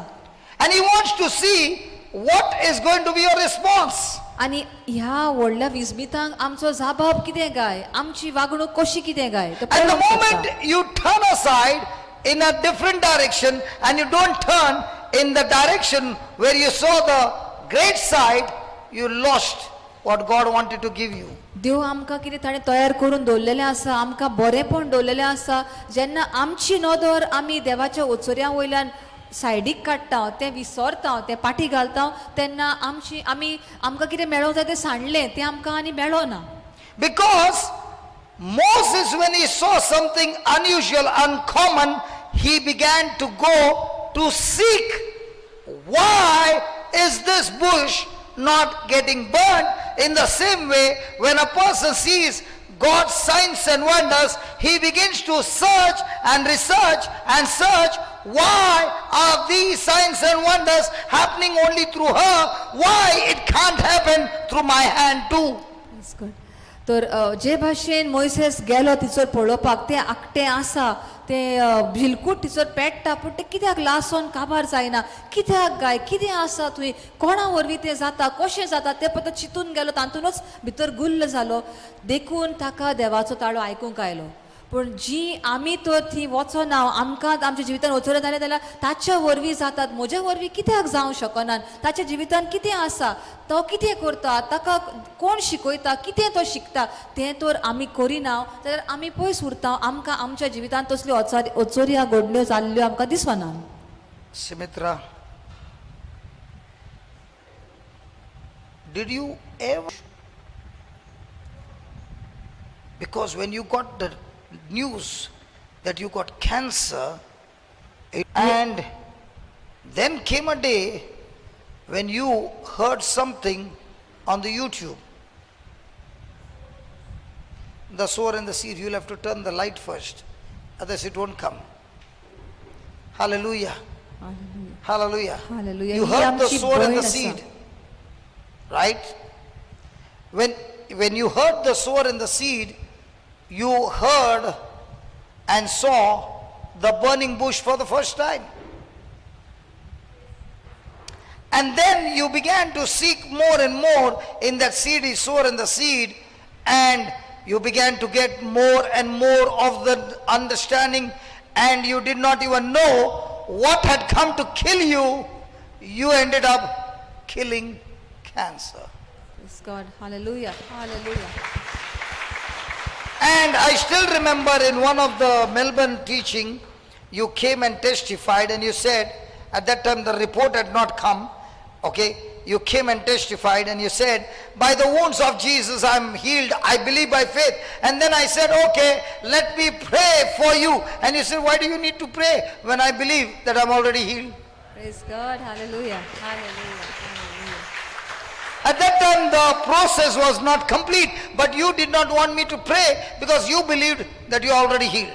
And He wants to see what is going to be your response. आनी ह्या व्हडल्या विस्मितांक आमचो जाबाब कितें काय, आमची वागणूक कशी कितें काय तो And the पळोवंक सोदता. Moment you turn aside in a different direction and you don't turn in the direction where you saw the great sight, you lost what God wanted to give you. देव आमकां कितें ताणें तयार करून दवरलेलें आसा, आमकां बरेंपण दवरलेलें आसा. जेन्ना आमची नदर आमी देवाच्या ओचोऱ्या वयल्यान सायडीक काडटा, तें विसरता, तें पाटी घालता, तेन्ना आमची आमी आमकां कितें मेळोंक जाय तें सांडलें, तें आमकां आनी मेळना. Because Moses, when he saw something unusual, uncommon, he began to go to seek, why is this bush not getting burned? In the same way, when a person sees God's signs and wonders, he begins to search and research and search, why are these signs and wonders happening only through her? Why it can't happen through my hand too? Praise God. तर जे भाशेन मोयसेस गेलो थिंयसर पळोवपाक तें आकटें आसा तें भिलकूट थिंयसर पेट्टा पूण तें कित्याक लासोन काबार जायना कित्याक गाय कितें आसा थंय कोणा वरवीं तें जाता कशें जाता तें पळय तो चिंतून गेलो तातूंतच भितर गुल्ल जालो देखून ताका देवाचो ताळो आयकूंक आयलो. पूण जी आमी तर थंय वचना आमकां आमच्या जिवितान वचना जालें जाल्यार ताच्या वरवीं जातात म्हज्या वरवीं कित्याक जावंक शकनात ताच्या जिवितान कितें आसा तो कितें करता ताका कोण शिकयता कितें तो शिकता तें तर आमी करिना जाल्यार आमी पयस उरता आमकां आमच्या जिवितान तसल्यो अचोर्या घडण्यो जाल्ल्यो आमकां दिसना. Sumitra, did you ever, because when you got the news that you got cancer, and then came a day when you heard something on the YouTube, the sower and the seed, you'll have to turn the light first, otherwise it won't come. Hallelujah. Hallelujah. Hallelujah. You he heard the आमची sower and भयण the आसा. Seed, right? When you heard the sower and the seed, you heard and saw the burning bush for the first time. And then you began to seek more and more in that seed, is sower and the seed, and you began to get more and more of the understanding, and you did not even know what had come to kill you. You ended up killing cancer. Praise God. Hallelujah. Hallelujah. And I still remember in one of the Melbourne teaching, you came and testified and you said, at that time the report had not come, okay? You came and testified and you said, by the wounds of Jesus I am healed, I believe by faith. And then I said, okay, let me pray for you. And you said, why do you need to pray when I believe that I'm already healed? Praise God. Hallelujah. Hallelujah. Hallelujah. At that time the process was not complete, but you did not want me to pray because you believed that you are already healed.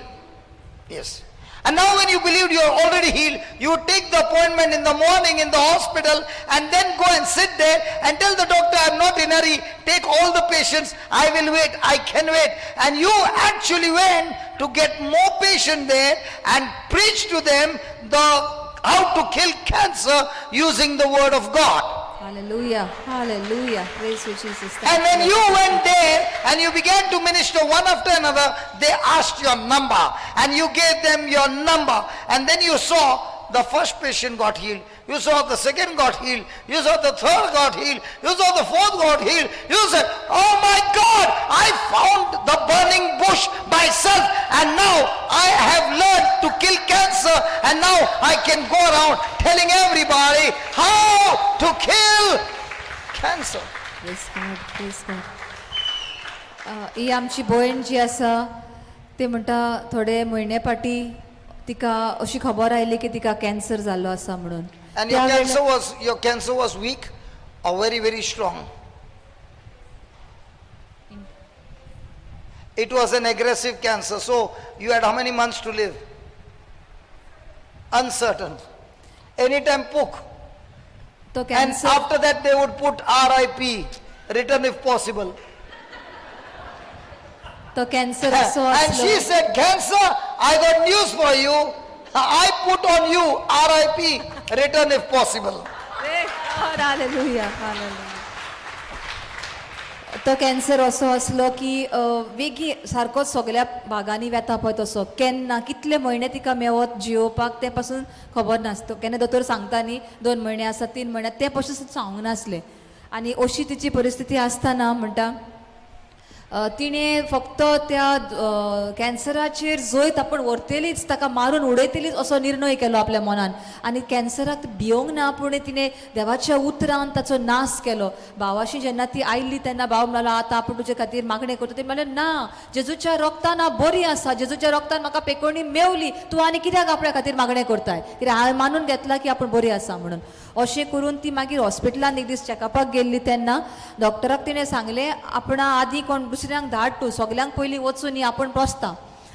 Yes. And now when you believed you are already healed, you would take the appointment in the morning in the hospital and then go and sit there and tell the doctor, I am not in a hurry, take all the patients, I will wait, I can wait. And you actually went to get more patient there and preach to them the how to kill cancer using the word of God. Hallelujah. Hallelujah. Praise you, Jesus. Thank And when you went there and you began to minister one after another, they asked your number and you gave them your number. And then you saw the first patient got healed. You saw the second got healed. You saw the third got healed. You saw the fourth got healed. You said, oh my God, I found the burning bush myself and now I have learned to kill cancer and now I can go around telling everybody how to kill cancer. Praise God. Praise God. ही आमची भयण जी आसा ती म्हणटा थोडे म्हयने फाटीं तिका अशी खबर आयली की तिका कॅन्सर जाल्लो आसा म्हणून. And your त्या वेळार- cancer was weak or very, very strong? It was an aggressive cancer. So you had how many months to live? Uncertain. Anytime pook. तो And cancer after that they would put RIP, return if possible. तो cancer असो And she आसलो said, cancer, I got news for you. I put on you RIP, return if possible. Praise God, hallelujah, hallelujah. तो cancer असो आसलो की वेगीं सारकोच सगल्या भागांनी वेता पळय तसो केन्ना कितले म्हयने तिका मेवत जियोवपाक तें पासून खबर नासता. केन्ना दोतोर सांगता न्ही 2 म्हयने आसा 3 म्हयने तें पासून सांगूंक नासलें आनी अशी तिची परिस्थिती आसतना म्हणटा तिणें फक्त त्या कॅन्सराचेर जैत आपूण व्हरतलीच ताका मारून उडयतलीच असो निर्णय केलो आपल्या मनान आनी कॅन्सराक भियोंक ना पूण तिणें देवाच्या उतरान ताचो नाश केलो. भावाशी जेन्ना ती आयली तेन्ना भाव म्हणलो आतां आपूण तुजे खातीर मागणें करता. ती म्हणलें ना जेजूच्या रोगतान हांव बरी आसा जेजूच्या रोगतान म्हाका पेकोणी मेवली तूं आनी कित्याक आपल्या खातीर मागणें करताय कित्याक हांवें मानून घेतलां की आपूण बरी आसा म्हणून. अशें करून ती मागीर हॉस्पिटलान एक दीस चॅकअपाक गेल्ली तेन्ना डॉक्टराक तिणें सांगलें आपणा आदीं कोण दुसरो दुसऱ्यांक धाड तूं सगल्यांक पयलीं वचून आपूण बसता.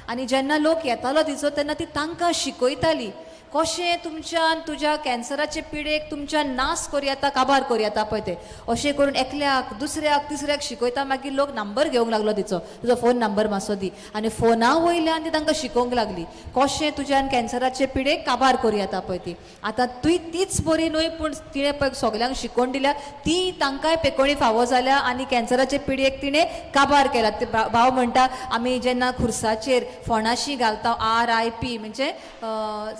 आनी जेन्ना लोक येतालो तिचो तेन्ना ती तांकां शिकयताली कशें तुमच्यान तुज्या कॅन्सराचे पिडेक तुमच्यान नाश करूं येता, काबार करूं येता पळय तें. अशें करून एकल्याक दुसऱ्याक तिसऱ्याक शिकयता. मागीर लोक नंबर घेवंक लागलो तिचो, तुजो फोन नंबर मातसो दी. आनी फोना वयल्यान ती तांकां शिकोवंक लागली कशें तुज्यान कॅन्सराचे पिडेक काबार करूं येता पळय ती. आतां तुय तीच बरी न्हय पूण तिणें पळय सगल्यांक शिकोवन दिल्या, ती तांकांय पेकोणी फावो जाल्या आनी कॅन्सराचे पिडयेक तिणें काबार केला. ते भाव म्हणटा आमी जेन्ना खुर्साचेर फोणाशी घालता RIP म्हणजे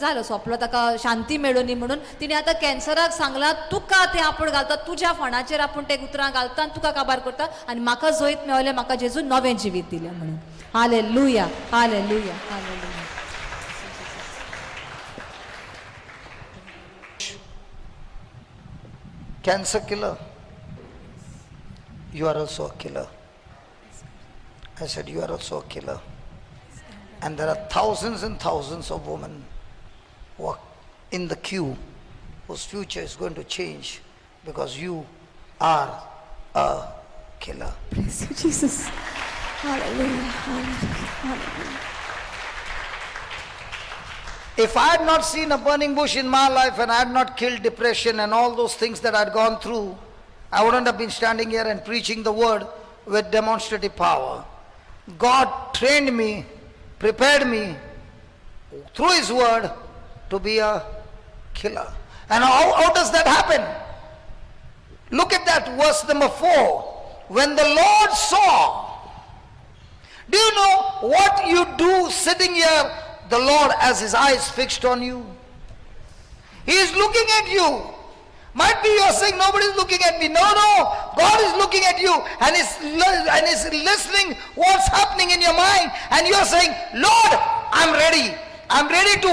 जालो सोंपलो, ताका शांती मेळुनी म्हणून तिणें आतां कॅन्सराक सांगलां तुका तें आपूण घालता, तुज्या फोणाचेर आपूण ते उतरां घालता आनी तुका काबार करता आनी म्हाका जैत मेवलें, म्हाका जेजून नवें जिवीत दिलें म्हणून. Hallelujah, hallelujah, hallelujah. Cancer killer. You are also a killer. I said, you are also a killer. And there are thousands and thousands of women who are in the queue, whose future is going to change because you are a killer. Praise you, Jesus. Hallelujah, hallelujah, hallelujah. If I had not seen a burning bush in my life and I had not killed depression and all those things that I had gone through, I wouldn't have been standing here and preaching the word with demonstrative power. God trained me, prepared me through His word to be a killer. And how does that happen? Look at that verse number 4. When the Lord saw, do you know what you do sitting here? The Lord has His eyes fixed on you. He is looking at you. Might be you are saying nobody is looking at me. No, no. God is looking at you and is listening what's happening in your mind. And you are saying, Lord, I'm ready. I'm ready to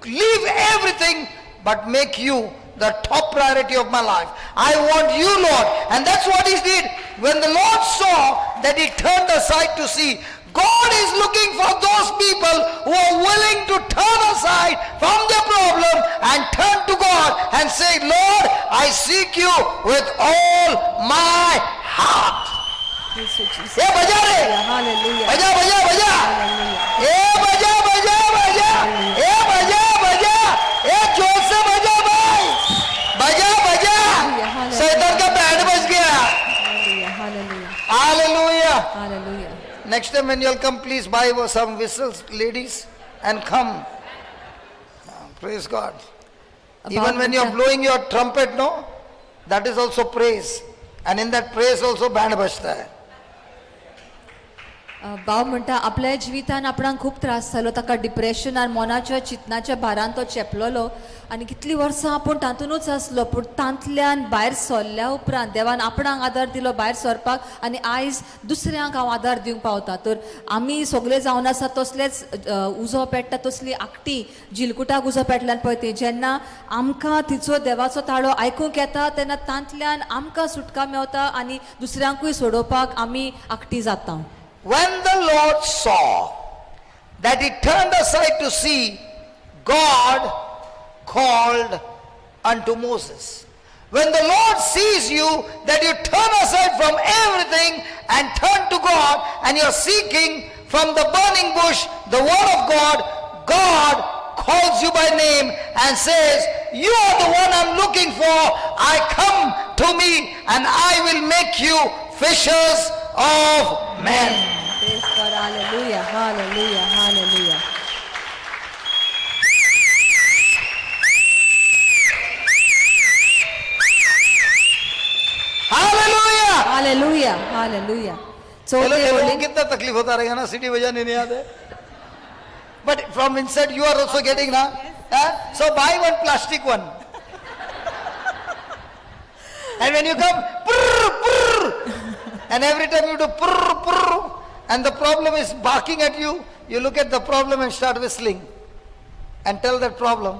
leave everything but make you the top priority of my life. I want you, Lord. And that's what he did. When the Lord saw that he turned aside to see, God is looking for those people who are willing to turn aside from their problem and turn to God and say, Lord, I seek you with all my heart. Praise you, Jesus. ए बजा रे, Hallelujah. बजा बजा बजा, Hallelujah. ए बजा बजा बजा, ए बजा बजा, ए जोर से बजा भाई, बजा बजा, Hallelujah. शैतान का बैंड बज Gaya. Hallelujah, hallelujah, Hallelujah. hallelujah. Next time when you'll come, please buy some whistles, ladies, and come. Praise God. Even when you're blowing your trumpet, no, that is also praise. And in that praise also band bajta hai. भाव म्हणटा आपल्या जिवितान आपणाक खूब त्रास जालो, ताका डिप्रेशनान मनाच्या चिंतनाच्या भारान तो चेपलोलो आनी कितलीं वर्सां आपूण तातुनूच आसलो. पूण तांतल्यान भायर सरल्या उपरांत देवान आपणाक आदार दिलो भायर सरपाक आनी आयज दुसऱ्यांक हांव आदार दिवंक पावता. तर आमी सगळे जावन आसा तसलेच उजो पेट्टा तसली आकटी जिलकुटाक उजो पेटल्यान पळय ती जेन्ना आमकां तिचो देवाचो ताळो आयकूंक येता तेन्ना तांतल्यान आमकां सुटका मेवता आनी दुसऱ्यांकूय सोडोवपाक आमी आकटी जाता. When the Lord saw that he turned aside to see, God called unto Moses. When the Lord sees you that you turn aside from everything and turn to God and you're seeking from the burning bush the word of God, God calls you by name and says, you are the one I'm looking for. I come to me and I will make you fishers of men. Praise God. Hallelujah. Hallelujah. Hallelujah. Hallelujah. Hallelujah. Hallelujah. चलो चौथे ये लोगों को वळीन कितना तकलीफ होता रहेगा ना, सीटी बजाने नहीं आते. But from inside you are also getting ना. So buy one plastic one. And when you come, prrr, prrr, and every time you do prrr, prrr, and the problem is barking at you, you look at the problem and start whistling. And tell that problem,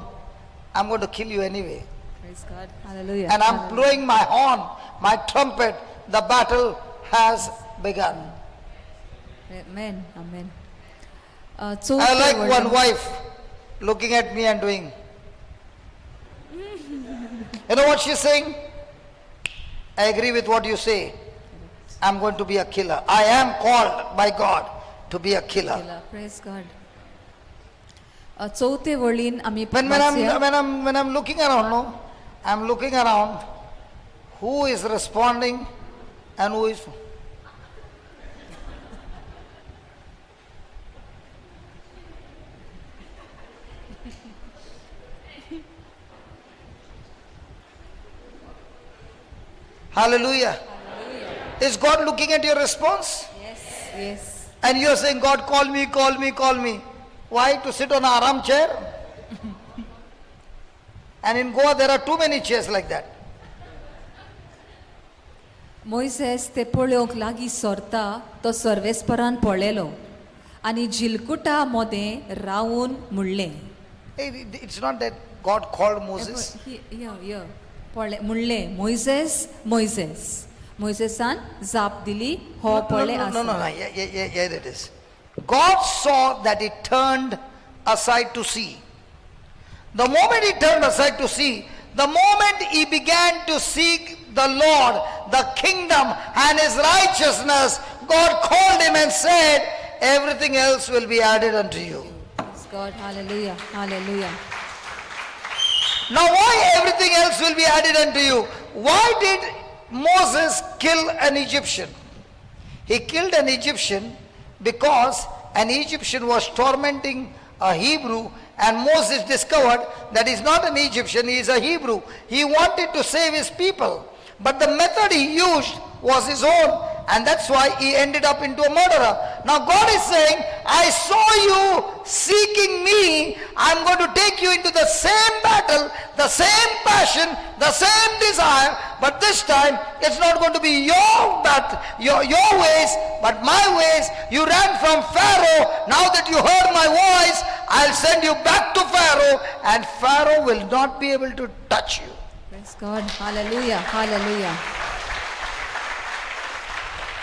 I'm going to kill you anyway. Praise God. Hallelujah. And I'm blowing my horn, my trumpet, the battle has begun. Amen. Amen. I चौथे like वळीन one wife looking at me and doing. You know what she's saying? I agree with what you say. I'm going to be a killer. I am called by God to be a killer. Praise God. चवथे वळीन आमी When I'm, वाचया. when I'm looking around, no, I'm looking around who is responding and who is. Hallelujah. Is God looking at your response? Yes. And you're saying, "God, call me, call me, call me." Why? To sit on an aram chair? And in Goa, there are too many chairs like that. Moises ते पळोवंक लागीं सरता तो सर्वेस्परान पळयलो आनी जिलकुटा मोदें रावून म्हणलें. Hey, it's not that God called Moses. य पळय म्हणलें, मोयसेस, मोयसेस. मोयसेसान जाप दिली, हो No, पळय no, no, no, आसा. No. Yeah, here it is. God saw that he turned aside to see. The moment he turned aside to see, the moment he began to seek the Lord, the kingdom and his righteousness, God called him and said, "Everything else will be added unto you." Praise God. Hallelujah. Hallelujah. Now, why everything else will be added unto you? Why did Moses kill an Egyptian? He killed an Egyptian because an Egyptian was tormenting a Hebrew, and Moses discovered that he's not an Egyptian, he is a Hebrew. He wanted to save his people, but the method he used was his own, and that's why he ended up into a murderer. Now God is saying, "I saw you seeking me. I'm going to take you into the same battle, the same passion, the same desire, but this time it's not going to be your battle, your ways, but my ways. You ran from Pharaoh. Now that you heard my voice, I'll send you back to Pharaoh, and Pharaoh will not be able to touch you." Praise God. Hallelujah. Hallelujah.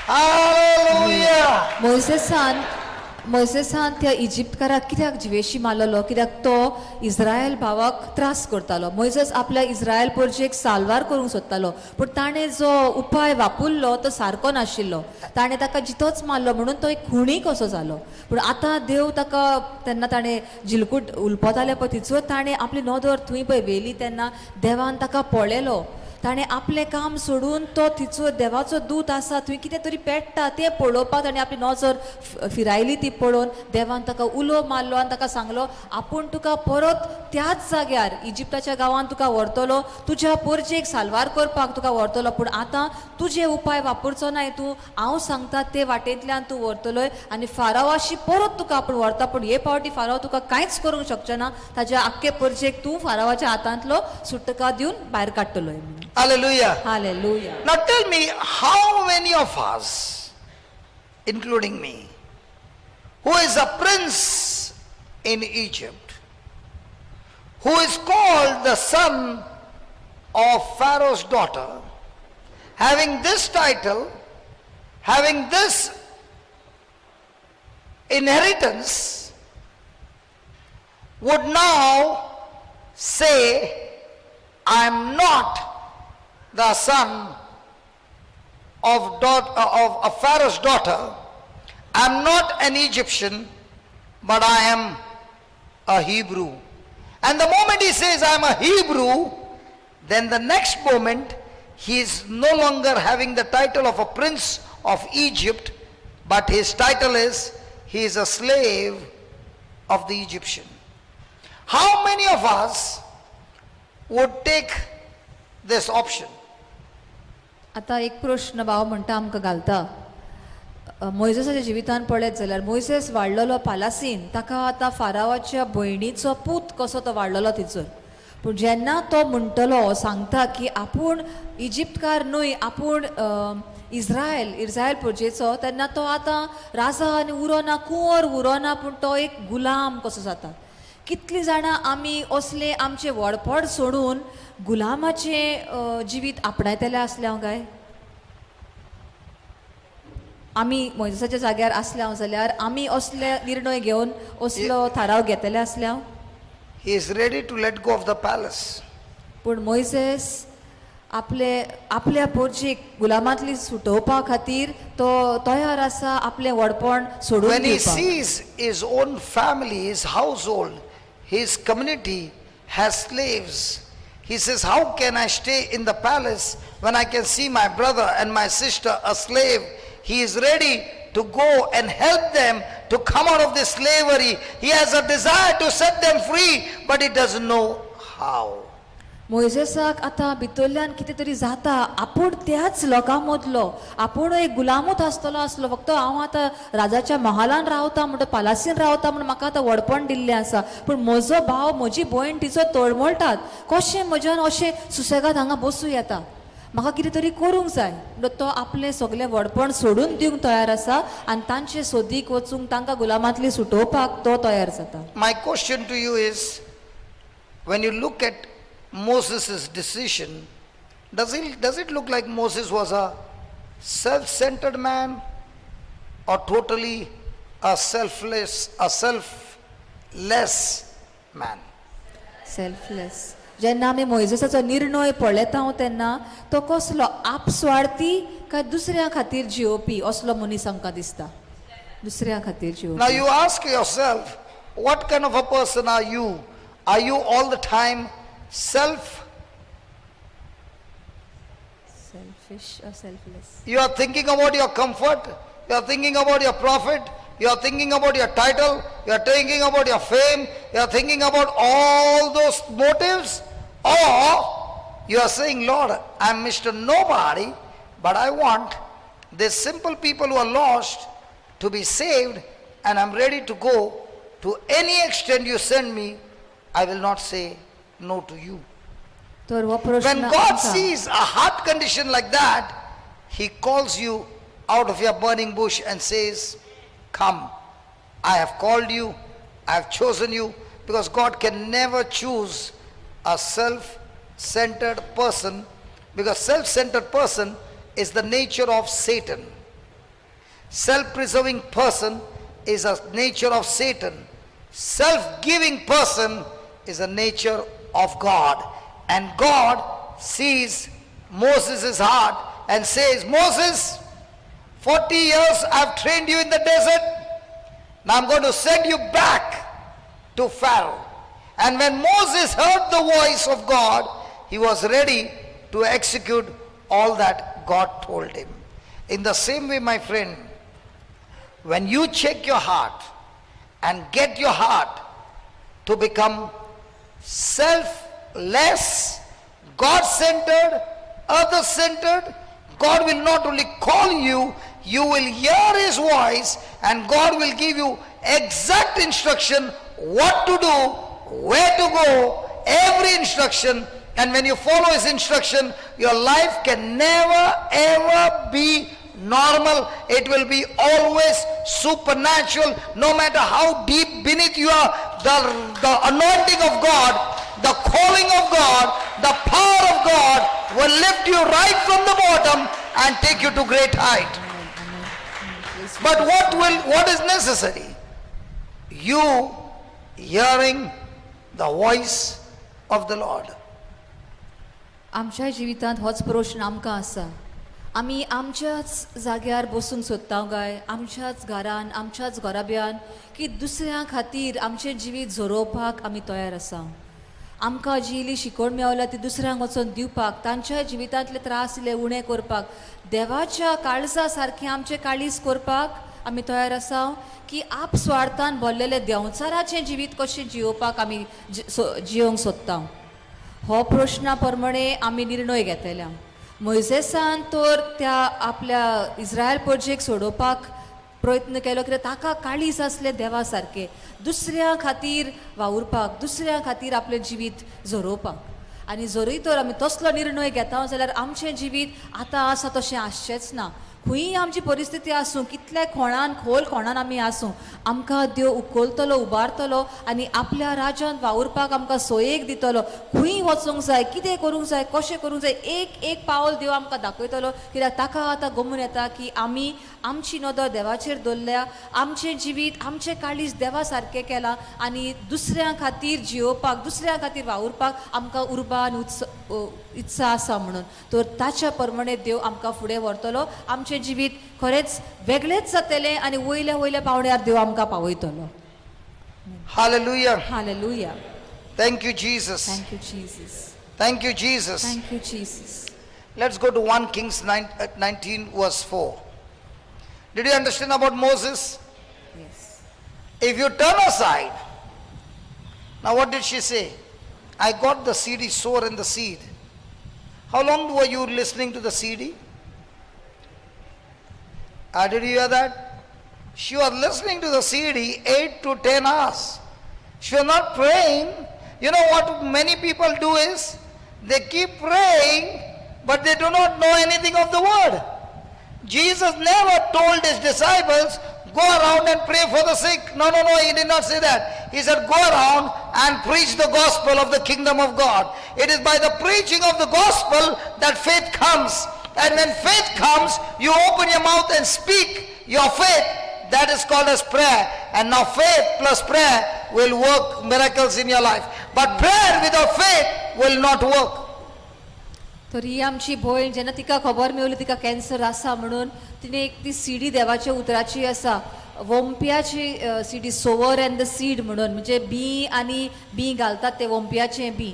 Hallelujah. मोयसेसान त्या इजिप्तकाराक कित्याक जिवेशी मारलेलो? कित्याक तो इस्रायल भावाक त्रास करतालो. मोयसेस आपल्या इस्रायल परजेक साल्वार करूंक सोदतालो, पूण ताणें जो उपाय वापरलो तो सारको नाशिल्लो. ताणें ताका जितोच मारलो म्हणून तो एक खुणी कसो जालो. पूण आतां देव ताका तेन्ना ताणें जिलकूट उलपताले पळय तिचो ताणें आपली नदर थंय पळय व्हेली तेन्ना देवान ताका पळयलो. ताणें आपलें काम सोडून तो थिचो देवाचो दूत आसा थंय कितें तरी पेट्टा तें पळोवपाक ताणें आपली नजर फिरायली. ती पळोवन देवान ताका उलो मारलो आनी ताका सांगलो, आपूण तुका परत त्याच जाग्यार इजिप्ताच्या गांवांत तुका व्हरतलो, तुज्या परजेक साल्वार करपाक तुका व्हरतलो. पूण आतां तुजे उपाय वापरचो नाय तूं, हांव सांगता ते वाटेंतल्यान तूं व्हरतलोय आनी फारावाशी परत तुका आपूण व्हरता. पूण हे फावटी फाराव तुका कांयच करूंक शकचो ना. ताज्या आख्खे परजेक तूं फारावाच्या हातांतलो सुटका दिवन भायर काडटलोय म्हणून. Hallelujah. Hallelujah. Now tell me, how many of us, including me, who is a prince in Egypt, who is called the son of Pharaoh's daughter, having this title, having this inheritance, would now say, "I am not the son of a Pharaoh's daughter. I am not an Egyptian, but I am a Hebrew"? And the moment he says, "I am a Hebrew," then the next moment he is no longer having the title of a prince of Egypt, but his title is he is a slave of the Egyptian. How many of us would take this option? आतां एक प्रश्न भाव म्हणटा आमकां घालता. मोयजेसाच्या जिवितान पळयत जाल्यार मोयजेस वाडलेलो पालासीन. ताका आतां फारावाच्या भयणीचो पूत कसो तो वाडलेलो तिचो. पूण जेन्ना तो म्हणटलो, सांगता की आपूण इजिप्तकार न्हय, आपूण इस्रायल प्रजेचो, तेन्ना तो आतां राजा आनी उरोना, कुंवर उरोना, पूण तो एक गुलाम कसो जाता. कितलीं जाणां आमी असले आमचें व्हडपण सोडून गुलामाचें जिवीत आपणायतले आसले हांव काय? आमी मोयजेसाच्या जाग्यार आसले हांव जाल्यार आमी असले निर्णय घेवन असलो थाराव घेतले आसले हांव? He is ready to let go of the palace. पूण मोयजेस आपले आपल्या पोरचेक गुलामांतली सुटोवपा खातीर तो तयार आसा आपलें व्हडपण सोडून When he दिवपाक. Sees his own family, his household, his community has slaves, he says, "How can I stay in the palace when I can see my brother and my sister a slave?" He is ready to go and help them to come out of this slavery. He has a desire to set them free, but he doesn't know how. मोयजेसाक आतां भितरल्यान कितें तरी जाता. आपूण त्याच लोकां मदलो, आपूण एक गुलामूच आसतलो आसलो. फक्त हांव आतां राजाच्या महालान रावता म्हणटा, पालासीन रावता म्हण म्हाका आतां व्हडपण दिल्लें आसा, पूण म्हजो भाव, म्हजी भयण तिचो तळमळटात. कशें म्हज्यान अशें सुसेगाद हांगा बसूं येता? म्हाका कितें तरी करूंक जाय म्हणटा. तो आपलें सगलें व्हडपण सोडून दिवंक तयार आसा आनी तांचे सोदीक वचूंक, तांकां गुलामांतली सुटोवपाक तो तयार जाता. My question to you is, when you look at Moses' decision, does it look like Moses was a self centered man or totally a selfless, a selfless man? Selfless. जेन्ना आमी मोयजेसाचो निर्णय पळयता तेन्ना तो कसलो, आपस्वार्थी काय दुसऱ्या खातीर जियोवपी असलो मनीस आमकां दिसता? दुसऱ्या खातीर Now जियोवपी. You ask yourself, what kind of a person are you? Are you all the time self? Selfish, selfless. You are thinking about your comfort, you are thinking about your profit, you are thinking about your title, you are thinking about your fame, you are thinking about all those motives, or you are saying, "Lord, I am Mr. Nobody, but I want these simple people who are lost to be saved, and I'm ready to go to any extent you send me. I will not say no to you." तर हो प्रश्न When God आमकां. Sees a heart condition like that, He calls you out of your burning bush and says, "Come, I have called you, I have chosen you," because God can never choose a self centered person, because self centered person is the nature of Satan. Self preserving person is a nature of Satan. Self giving person is a nature of God. And God sees Moses' heart and says, "Moses, 40 years I've trained you in the desert. Now I'm going to send you back to Pharaoh." And when Moses heard the voice of God, he was ready to execute all that God told him. In the same way, my friend, when you check your heart and get your heart to become selfless, God centered, other centered, God will not only call you, you will hear His voice and God will give you exact instruction what to do, where to go, every instruction. And when you follow His instruction, your life can never ever be normal. It will be always supernatural. No matter how deep beneath you are, the anointing of God, the calling of God, the power of God will lift you right from the bottom and take you to great height. But what is necessary? You hearing the voice of the Lord. आमच्या जिवितांत होच प्रश्न आमकां आसा. आमी आमच्याच जाग्यार बसूंक सोदता काय, आमच्याच घरान, आमच्याच घराब्यान, की दुसऱ्यां खातीर आमचें जिवीत झरोवपाक आमी तयार आसा? आमकां जी इल्ली शिकवण मेवल्या ती दुसऱ्यांक वचोन दिवपाक, तांच्या जिवितांतले त्रास इल्ले उणें करपाक, देवाच्या काळजा सारकें आमचें काळीज करपाक आमी तयार आसा, की आप स्वार्थान भरलेलें देंवचाराचें जिवीत कशें जियोवपाक आमी जियोवंक सोदता? हो प्रश्ना प्रमाणे आमी निर्णय घेतले. मोयजेसान तर त्या आपल्या इस्रायल परजेक सोडोवपाक प्रयत्न केलो, कित्याक ताका काळीज आसलें देवा सारकें, दुसऱ्या खातीर वावुरपाक, दुसऱ्या खातीर आपलें जिवीत झरोवपाक. आनी जरूय तर आमी तसलो निर्णय घेता जाल्यार आमचें जिवीत आतां आसा तशें आसचेंच ना. खंयी आमची परिस्थिती आसूं, कितल्या खोणान खोल खोणान आमी आसूं, आमकां देव उखलतलो, उबारतलो आनी आपल्या राज्यांत वावुरपाक आमकां सोयेक दितलो. खंय वचूंक जाय, कितें करूंक जाय, कशें करूंक जाय, एक एक पावल देव आमकां दाखयतलो, कित्याक ताका आतां गमून येता की आमी आमची नदर देवाचेर दवरल्या, आमचें जिवीत आमचें काळीज देवा सारकें केलां आनी दुसऱ्यां खातीर जियोवपाक, दुसऱ्यां खातीर वावुरपाक आमकां उर्बा आनी उत्स इत्सा आसा म्हणून. तर ताच्या प्रमाणे देव आमकां फुडें व्हरतलो, आमचें जिवीत खरेंच वेगळेंच जातलें आनी वयल्या वयल्या पावंड्यार देव आमकां पावयतलो. Hallelujah. Hallelujah. Thank you, Jesus. Thank you Jesus. Thank you, Jesus. Thank you Jesus. Let's go to 1 Kings 9, 19, verse 4. Did you understand about Moses? Yes. If you turn aside, now what did she say? I got the CD, sower and the seed. How long were you listening to the CD? Did you hear that? She was listening to the CD 8 to 10 hours. She was not praying. You know what many people do is they keep praying, but they do not know anything of the word. Jesus never told his disciples, go around and pray for the sick. No, no, no, he did not say that. He said, go around and preach the gospel of the kingdom of God. It is by the preaching of the gospel that faith comes. And when faith comes, you open your mouth and speak your faith. That is called as prayer. And now faith plus prayer will work miracles in your life. But prayer without faith will not work. तर ही आमची भयण जेन्ना तिका खबर मेवली तिका cancer आसा म्हणून, तिणें एक ती सिडी देवाच्या उतराची आसा, वोम्प्याची CD, sower and the seed म्हणून, म्हणजे बी आनी बी घालतात ते वोम्प्याचें बी,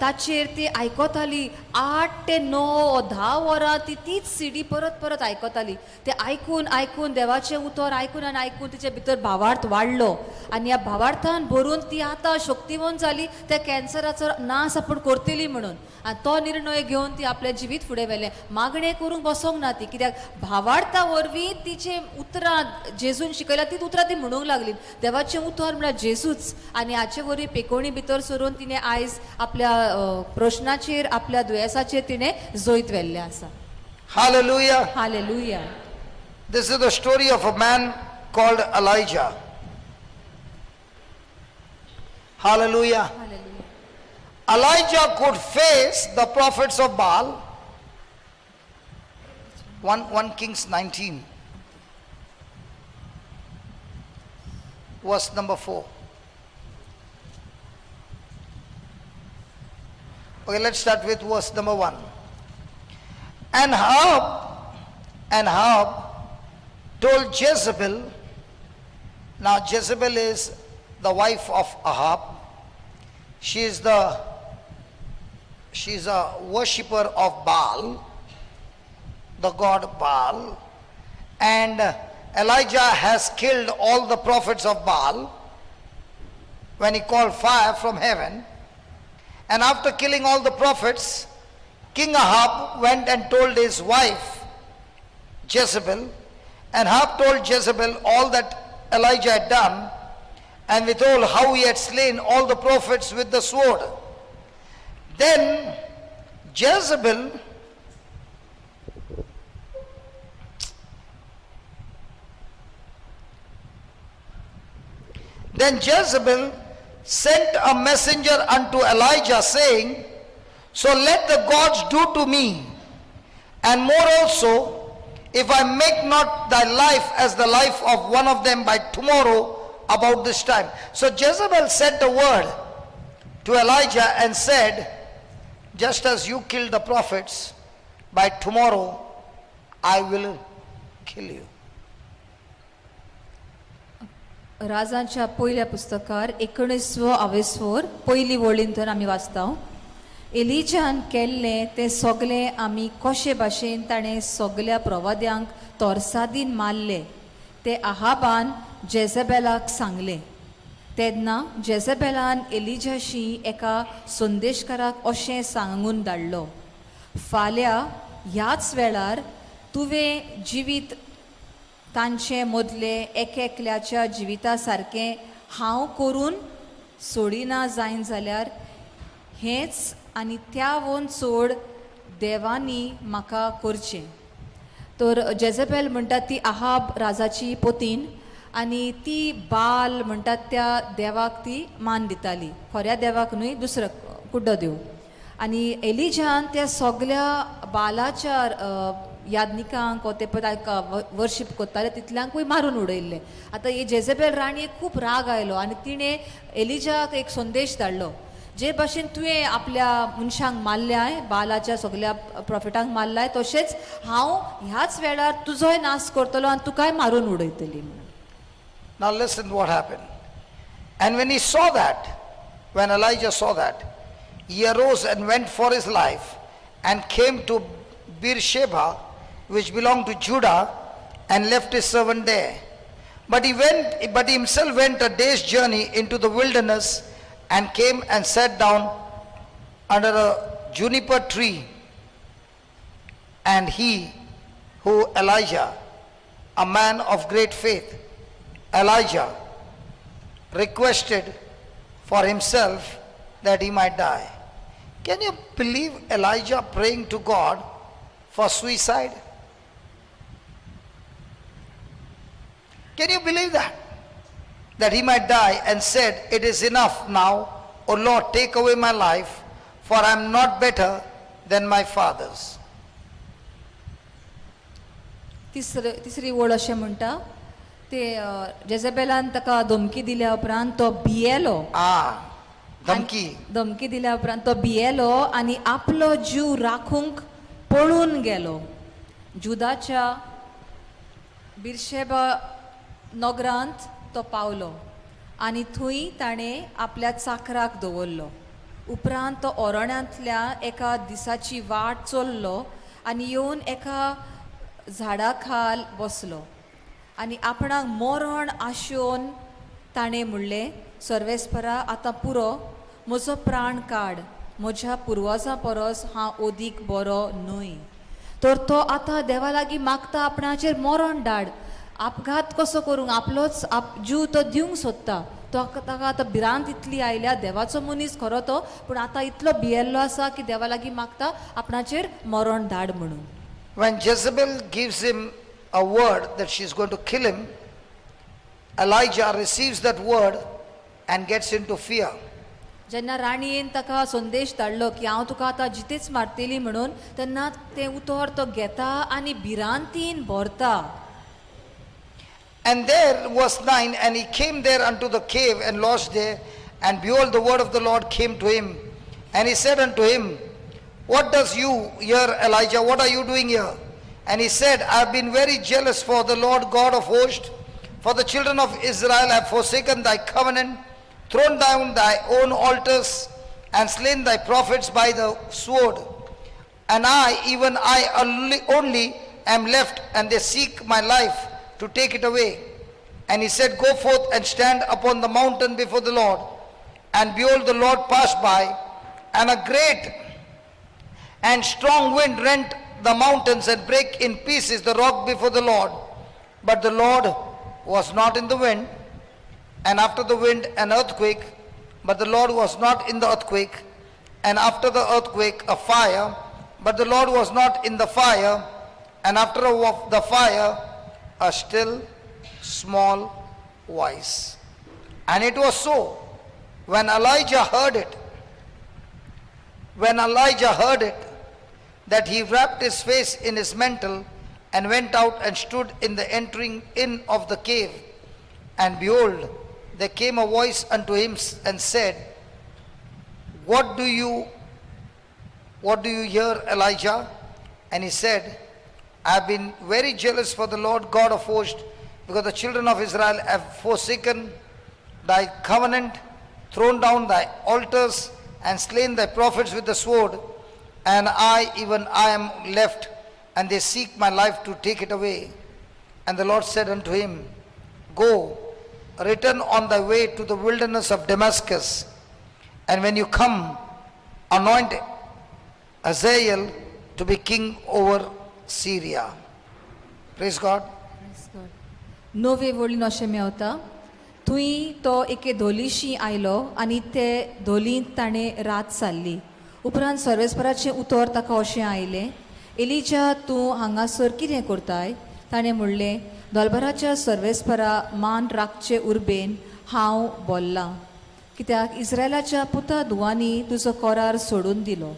ताचेर ती आयकताली 8 ते 9 10 वरां. ती तीच सिडी परत परत आयकताली. ते आयकून आयकून, देवाचें उतर आयकून आनी आयकून तिचे भितर भावार्थ वाडलो आनी ह्या भावार्थान भरून ती आतां शक्तिवंत जाली, त्या कॅन्सराचो नाश आपूण करतली म्हणून. आनी तो निर्णय घेवन ती आपलें जिवीत फुडें व्हेलें. मागणें करूंक बसोंक ना ती, कित्याक भावार्था वरवीं तिचें उतरां जेजून शिकयल्या तीच उतरां ती म्हणूंक लागली. देवाचें उतर म्हळ्यार जेजूच. आनी हाचे वरवीं पेकोणी भितर सरून तिणें आयज आपल्या प्रश्नाचेर, आपल्या दुयेंसाचेर तिणें जैत व्हेल्लें आसा. Hallelujah. Hallelujah. This is the story of a man called Elijah. Hallelujah. Hallelujah. Elijah could face the prophets of Baal. 1 Kings 19, verse number 4. Okay, let's start with verse number 1. And Ahab told Jezebel. Now Jezebel is the wife of Ahab. She is a worshipper of Baal, the god Baal. And Elijah has killed all the prophets of Baal when he called fire from heaven. And after killing all the prophets, King Ahab went and told his wife Jezebel, and Ahab told Jezebel all that Elijah had done, and withal how he had slain all the prophets with the sword. Then Jezebel Then Jezebel sent a messenger unto Elijah, saying, "So let the gods do to me, and more also, if I make not thy life as the life of one of them by tomorrow about this time." So Jezebel sent a word to Elijah and said, "Just as you killed the prophets, by tomorrow I will kill you." राजांच्या पयल्या पुस्तकार एकोणीसवो आवेस्वर पयली वळीन तर आमी वाचता, एलिजान केल्लें तें सगलें आमी कशे भाशेन ताणें सगल्या प्रवाद्यांक तोरसादीन मारले ते आहाबान जेझेबेलाक सांगलें. तेन्ना जेझेबेलान एलिजाशी एका संदेशकाराक अशें सांगून धाडलो, फाल्यां ह्याच वेळार तुवें जिवीत तांचे मदले एक एकल्याच्या जिविता सारकें हांव करून सोडिना जायन जाल्यार हेंच आनी त्यावून चड देवांनी म्हाका करचें. तर जेजेबेल म्हणटात ती आहाब राजाची पोतीन आनी ती बाल म्हणटात त्या देवाक ती मान दिताली, खऱ्या देवाक न्हय, दुसरो कुड्डो देव. आनी एलिजान त्या सगल्या बालाच्या याज्ञिकांक वो ते पळय वर्शीप करताले तितल्यांकूय मारून उडयल्ले. आतां ही जेजेबेल राणयेक खूब राग आयलो आनी तिणें एलिजाक एक संदेश धाडलो, जे भाशेन तुवें आपल्या मनशांक मारल्याय, बालाच्या सगल्या प्रॉफिटांक मारलाय, तशेंच हांव ह्याच वेळार तुजोय नाश करतलो आनी तुकाय मारून उडयतली म्हणून. Now listen what happened. And when he saw that, when Elijah saw that, he arose and went for his life and came to Beersheba, which belonged to Judah, and left his servant there. But he himself went a day's journey into the wilderness and came and sat down under a juniper tree. And he, who Elijah, a man of great faith, Elijah requested for himself that he might die. Can you believe Elijah praying to God for suicide? Can you believe that? That he might die, and said, "It is enough now, O Lord, take away my life, for I am not better than my fathers." तिसरे तिसरी ओळ अशें म्हणटा, ते जेजेबेलान ताका धमकी दिल्या उपरांत तो भियेलो. Ah, धमकी. धमकी दिल्या उपरांत तो भियेलो आनी आपलो जीव राखूंक पळून गेलो. जुदाच्या बिरशेबा नगरांत तो पावलो आनी थंय ताणें आपल्या चाकराक दवरलो. उपरांत तो ओरण्यांतल्या एका दिसाची वाट चल्लो आनी येवन एका झाडा खाल बसलो आनी आपणाक मरण आशोवन ताणें म्हणलें, सर्वेस्परा, आतां पुरो, म्हजो प्राण काड, म्हज्या पुर्वजां परस हांव अदीक बरो न्हय. तर तो आतां देवा लागीं मागता, आपणाचेर मरण धाड, अपघात कसो करूंक आपलोच आप जीव तो दिवंक सोदता. तो ताका आतां भिरांत इतली आयल्या. देवाचो मनीस खरो तो, पूण आतां इतलो भियेल्लो आसा की देवा लागीं मागता आपणाचेर मरण धाड म्हणून. When Jezebel gives him a word that she's going to kill him, Elijah receives that word and gets into fear. जेन्ना राणयेन ताका संदेश धाडलो की हांव तुका आतां जितेच मारतली म्हणून, तेन्ना तें उतर तो घेता आनी भिरांतीन भरता. And there, verse 9, and he came there unto the cave and lodged there, and behold, the word of the Lord came to him. And he said unto him, "What does you here, Elijah? What are you doing here?" And he said, "I have been very jealous for the Lord God of hosts, for the children of Israel have forsaken thy covenant, thrown down thy own altars, and slain thy prophets by the sword. And I, even I only, am left, and they seek my life to take it away." And he said, "Go forth and stand upon the mountain before the Lord." And behold, the Lord passed by, and a great and strong wind rent the mountains and brake in pieces the rock before the Lord. But the Lord was not in the wind, and after the wind an earthquake, but the Lord was not in the earthquake, and after the earthquake a fire, but the Lord was not in the fire, and after the fire a still small voice. And it was so, when Elijah heard it, that he wrapped his face in his mantle and went out and stood in the entering in of the cave. And behold, there came a voice unto him and said, "What do you hear, Elijah?" And he said, "I have been very jealous for the Lord God of hosts, because the children of Israel have forsaken thy covenant, thrown down thy altars, and slain thy prophets with the sword. And I, even I, am left, and they seek my life to take it away." And the Lord said unto him, "Go, return on thy way to the wilderness of Damascus, and when you come, anoint Hazael to be king over Syria." Praise God. णवे वळीन अशें मेवता, थंय तो एके धोलीशी आयलो आनी ते धोलींत ताणें रात सारली. उपरांत सर्वेस्पराचें उतर ताका अशें आयलें, एलिजा, तूं हांगासर कितें करताय? ताणें म्हणलें, दोलबराच्या सर्वेस्परा मान राखचे उर्बेन हांव बोल्लां, कित्याक इस्रायलाच्या पुता धुवांनी तुजो करार सोडून दिलो,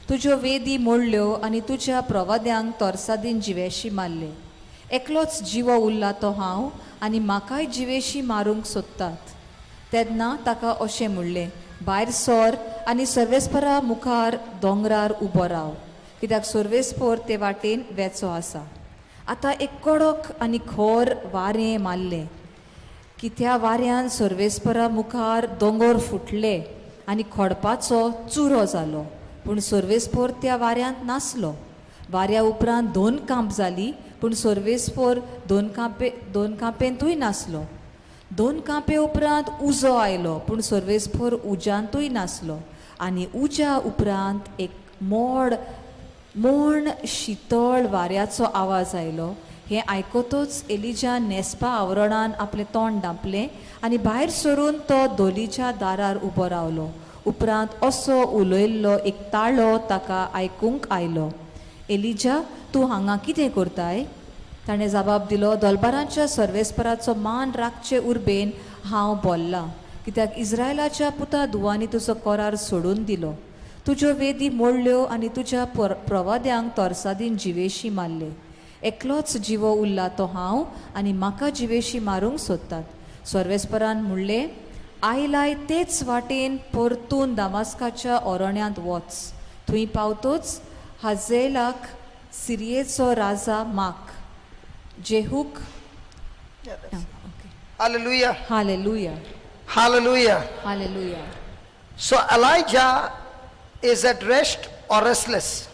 तुज्यो वेदी मोडल्यो आनी तुज्या प्रवाद्यांक तोरसादीन जिवेशी मारले. एकलोच जिवो उरला तो हांव आनी म्हाकाय जिवेशी मारूंक सोदतात. तेन्ना ताका अशें म्हणलें, भायर सर आनी सर्वेस्परा मुखार दोंगरार उबो राव, कित्याक सर्वेस्पर ते वाटेन वेचो आसा. आतां एक कडक आनी खर वारें मारलें की त्या वाऱ्यान सर्वेस्परा मुखार दोंगर फुटले आनी खडपाचो चुरो जालो, पूण सर्वेस्पर त्या वाऱ्यांत नासलो. वाऱ्या उपरांत दोन कांप जाली, पूण सर्वेस्पर दोन कांपेंतूय नासलो. दोन कांपे उपरांत उजो आयलो, पूण सर्वेस्पर उज्यांतूय नासलो. आनी उज्या उपरांत एक मोड मोण शितळ वाऱ्याचो आवाज आयलो. हें आयकतच एलिजान न्हेसपा आवरणान आपलें तोंड धांपलें आनी भायर सरून तो धोलीच्या दारार उबो रावलो. उपरांत असो उलयल्लो एक ताळो ताका आयकूंक आयलो, एलिजा, तूं हांगा कितें करताय? ताणें जबाब दिलो, दोलबारांच्या सर्वेस्पराचो मान राखचे उर्बेन हांव बोल्लां, कित्याक इस्रायलाच्या पुता धुवांनी तुजो करार सोडून दिलो, तुज्यो वेदी मोडल्यो आनी तुज्या प्रवाद्यांक तोरसादीन जिवेशी मारले. एकलोच जिवो उरला तो हांव आनी म्हाका जिवेशी मारूंक सोदतात. सर्वेस्परान म्हणलें, आयलाय तेच वाटेन परतून दामास्काच्या ओरण्यांत वच. थंय पावतोच हाजेलाक सिरियेचो राजा माक जेहूक. Yeah, that's it. Hallelujah. Hallelujah. Hallelujah. Hallelujah. So Elijah is at rest or restless?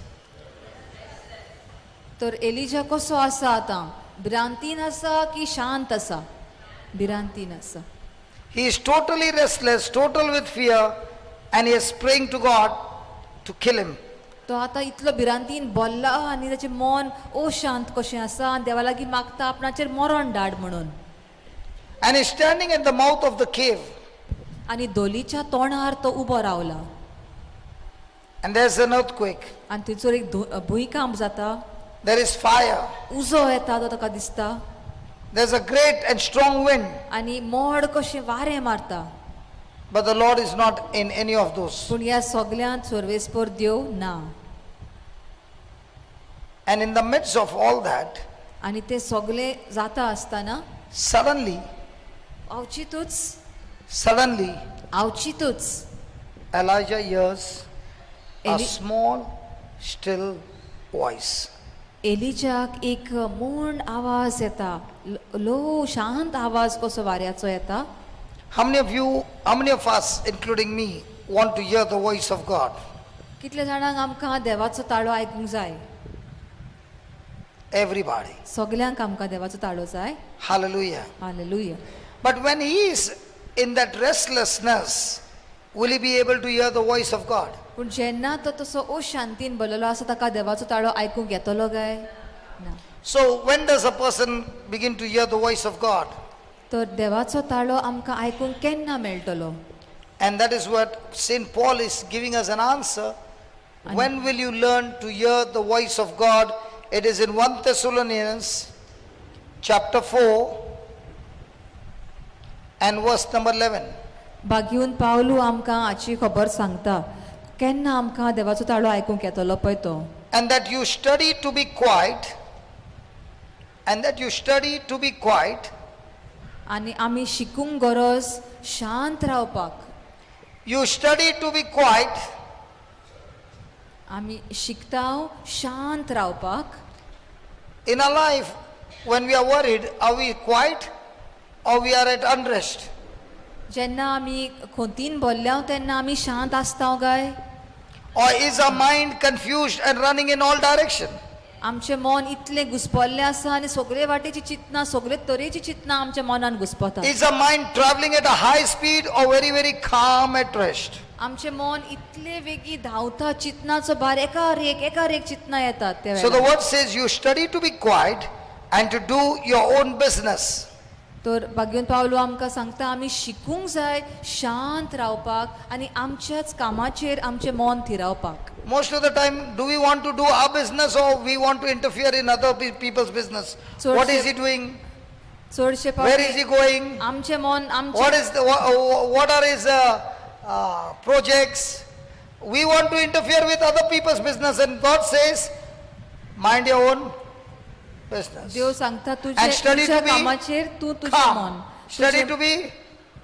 तर एलिजा कसो आसा आतां? भिरांतीन आसा की शांत आसा? भिरांतीन आसा. He is totally restless, total with fear, and he is praying to God to kill him. तो आतां इतलो भिरांतीन बोल्ला आनी ताचें मन अशांत कशें आसा आनी देवा लागीं मागता आपणाचेर मरण धाड म्हणून. And he's standing at the mouth of the cave, आनी धोलीच्या तोंडार तो उबो रावला. And there's an earthquake. आनी थंयसर एक भुंयकांप जाता. There is fire. उजो येता तो ताका दिसता. There's a great and strong wind. आनी मोड कशें वारें मारता. But the Lord is not in any of those. पूण ह्या सगल्यांत सर्वेस्पर देव ना. And in the midst of all that, आनी ते सगळे जाता आसतना suddenly, अवचितूच suddenly, अवचितूच Elijah hears a small, still voice. एलिजाक एक मोण आवाज येता, ल्हव शांत आवाज कसो वाऱ्याचो येता. How many of you, how many of us, including me, want to hear the voice of God? कितल्या जाणांक आमकां देवाचो ताळो आयकूंक जाय? Everybody. सगल्यांक आमकां देवाचो ताळो जाय. Hallelujah. Hallelujah. But when he is in that restlessness, will he be able to hear the voice of God? पूण जेन्ना तो तसो अशांतीन भरलेलो आसा, ताका देवाचो ताळो आयकूंक येतलो काय ना? So, when does a person begin to hear the voice of God? तर देवाचो ताळो आमकां आयकूंक केन्ना मेळटलो? And that is what St. Paul is giving us an answer. When will you learn to hear the voice of God? It is in 1 Thessalonians chapter 4 and verse number 11. बागीवन Pavlu आमकां हाची खबर सांगता, केन्ना आमकां देवाचो ताळो आयकूंक येतलो पळय तो. And that you study to be quiet, and that you study to be quiet, आनी आमी शिकूंक गरज शांत रावपाक. You study to be quiet, आमी शिकता शांत रावपाक. In our life, when we are worried, are we quiet or we are at unrest? जेन्ना आमी खोंतीन भरल्या तेन्ना आमी शांत आसता काय? Or is our mind confused and running in all direction? आमचें मन इतलें घुसपल्लें आसा आनी सगळे वाटेची चिंतना, सगळे तरेची चिंतना आमच्या मनान घुसपता. Is our mind traveling at a high speed or very, very calm at rest? आमचें मन इतले वेगीं धांवता, चिंतनाचो भार एकार एक एकार एक चिंतना येतात त्या So the वेळार. word says you study to be quiet and to do your own business. तर भाग्यवंत पावलो आमकां सांगता आमी शिकूंक जाय शांत रावपाक आनी आमच्याच कामाचेर आमचें मन थिरावपाक. Most of the time, do we want to do our business or we want to interfere in other people's business? So What it's is he doing? चडशे Where is फावटी he going? आमचें मन आमचें What is the, what are his projects? We want to interfere with other people's business and God says, mind your own business. देव सांगता तुजे And study तुज्या to be कामाचेर तूं तुजें मन calm. Study तुजें- to be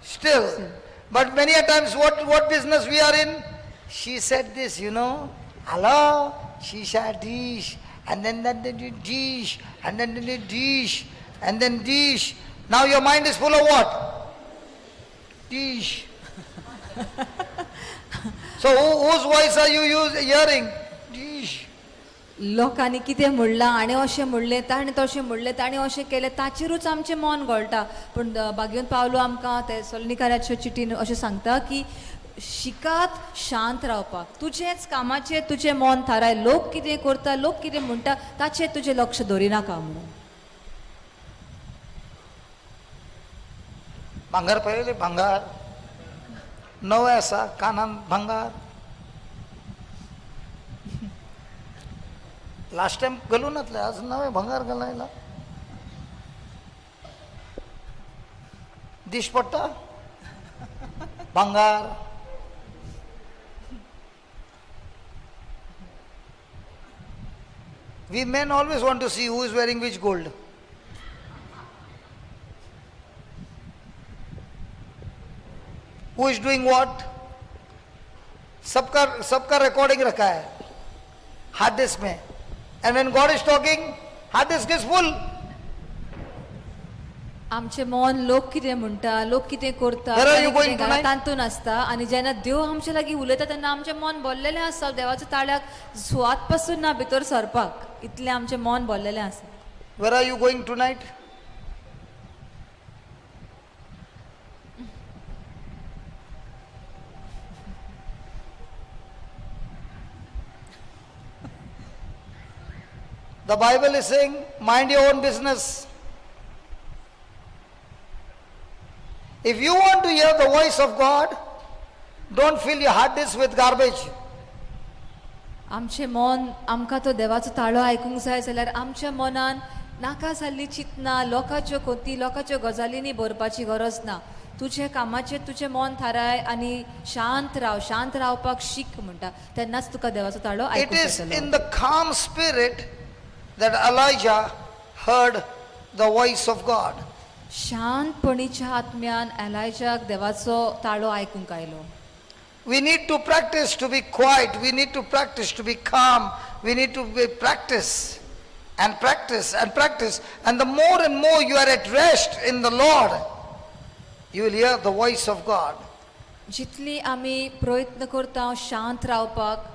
still. But many a times what business we are in? She said this, you know. Hello, she said dish, and then that dish, and then the dish, and then dish. Now your mind is full of what? Dish. So whose voice are you hearing? Dish. लोकांनी कितें म्हणलां हाणें अशें म्हणलें ताणें तशें म्हणलें ताणें अशें केलें ताचेरूच आमचें मन घोळटा. पूण भाग्यवंत पावलो आमकां ते सोलनिकाराच्या चिटीन अशें सांगता की शिकात शांत रावपाक तुजेंच कामाचेर तुजें मन थाराय लोक कितें करता लोक कितें म्हणटा ताचेर तुजें लक्ष दवरिनाका म्हणून. भांगर पळयलें भांगर नवें आसा कानान भांगर लास्ट टायम घालूं नातलें आज नवें भांगर घालायला दिश पडटा भांगर. We men always want to see who is wearing which gold. Who is doing what. सबका सबका रिकॉर्डिंग रखा है हार्ड डिस्क में. And when God is talking, hard disk is full. आमचें मन लोक कितें म्हणटा लोक कितें करता Where are you ताणें going कितें घालां tonight? तातूंत आसता आनी जेन्ना देव आमचे लागीं उलयता तेन्ना आमचें मन भरलेलें आसता देवाच्या ताळ्याक सुवात पासून ना भितर सरपाक इतलें आमचें मन भरलेलें आसा. Where are you going tonight? The Bible is saying, mind your own business. If you want to hear the voice of God, don't fill your hard disk with garbage. आमचें मन आमकां तो देवाचो ताळो आयकूंक जाय जाल्यार आमच्या मनान नाका जाल्ली चिंतना लोकांच्यो कोती लोकांच्यो गजालींनी भरपाची गरज ना. तुजें कामाचेर तुजें मन थाराय आनी शांत राव शांत रावपाक शीक म्हणटा तेन्नाच तुका देवाचो ताळो It आयकूंक is येतलो. in the calm spirit that Elijah heard the voice of God. शांतपणीच्या आत्म्यान एलायजाक देवाचो ताळो आयकूंक आयलो. We need to practice to be quiet. We need to practice to be calm. We need to be practice and practice and practice. And the more and more you are at rest in the Lord, you will hear the voice of God. जितली आमी प्रयत्न करता शांत रावपाक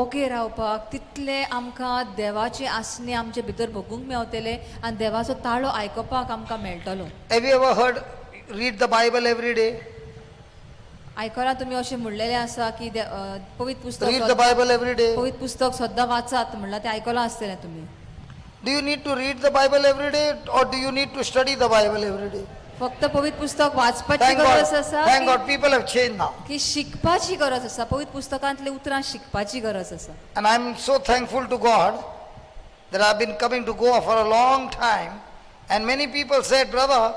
ओगे रावपाक तितले आमकां देवाचे आसणे आमचे भितर भोगूंक मेवतले आनी देवाचो ताळो आयकुपाक आमकां मेळटलो. Have you ever heard, read the Bible every day? आयकलां तुमी अशें म्हणलेलें आसा की पवित्र पुस्तक Read the Bible every day. पवित्र पुस्तक सद्दां वाचात म्हणलां तें आयकलां आसतलें तुमी. Do you need to read the Bible every day or do you need to study the Bible every day? फक्त पवित्र पुस्तक वाचपाची Thank गरज God. आसा Thank की- God, people have changed now. की शिकपाची गरज आसा पवित्र पुस्तकांतली उतरां शिकपाची गरज आसा. And I'm so thankful to God that I've been coming to Goa for a long time. And many people said, brother,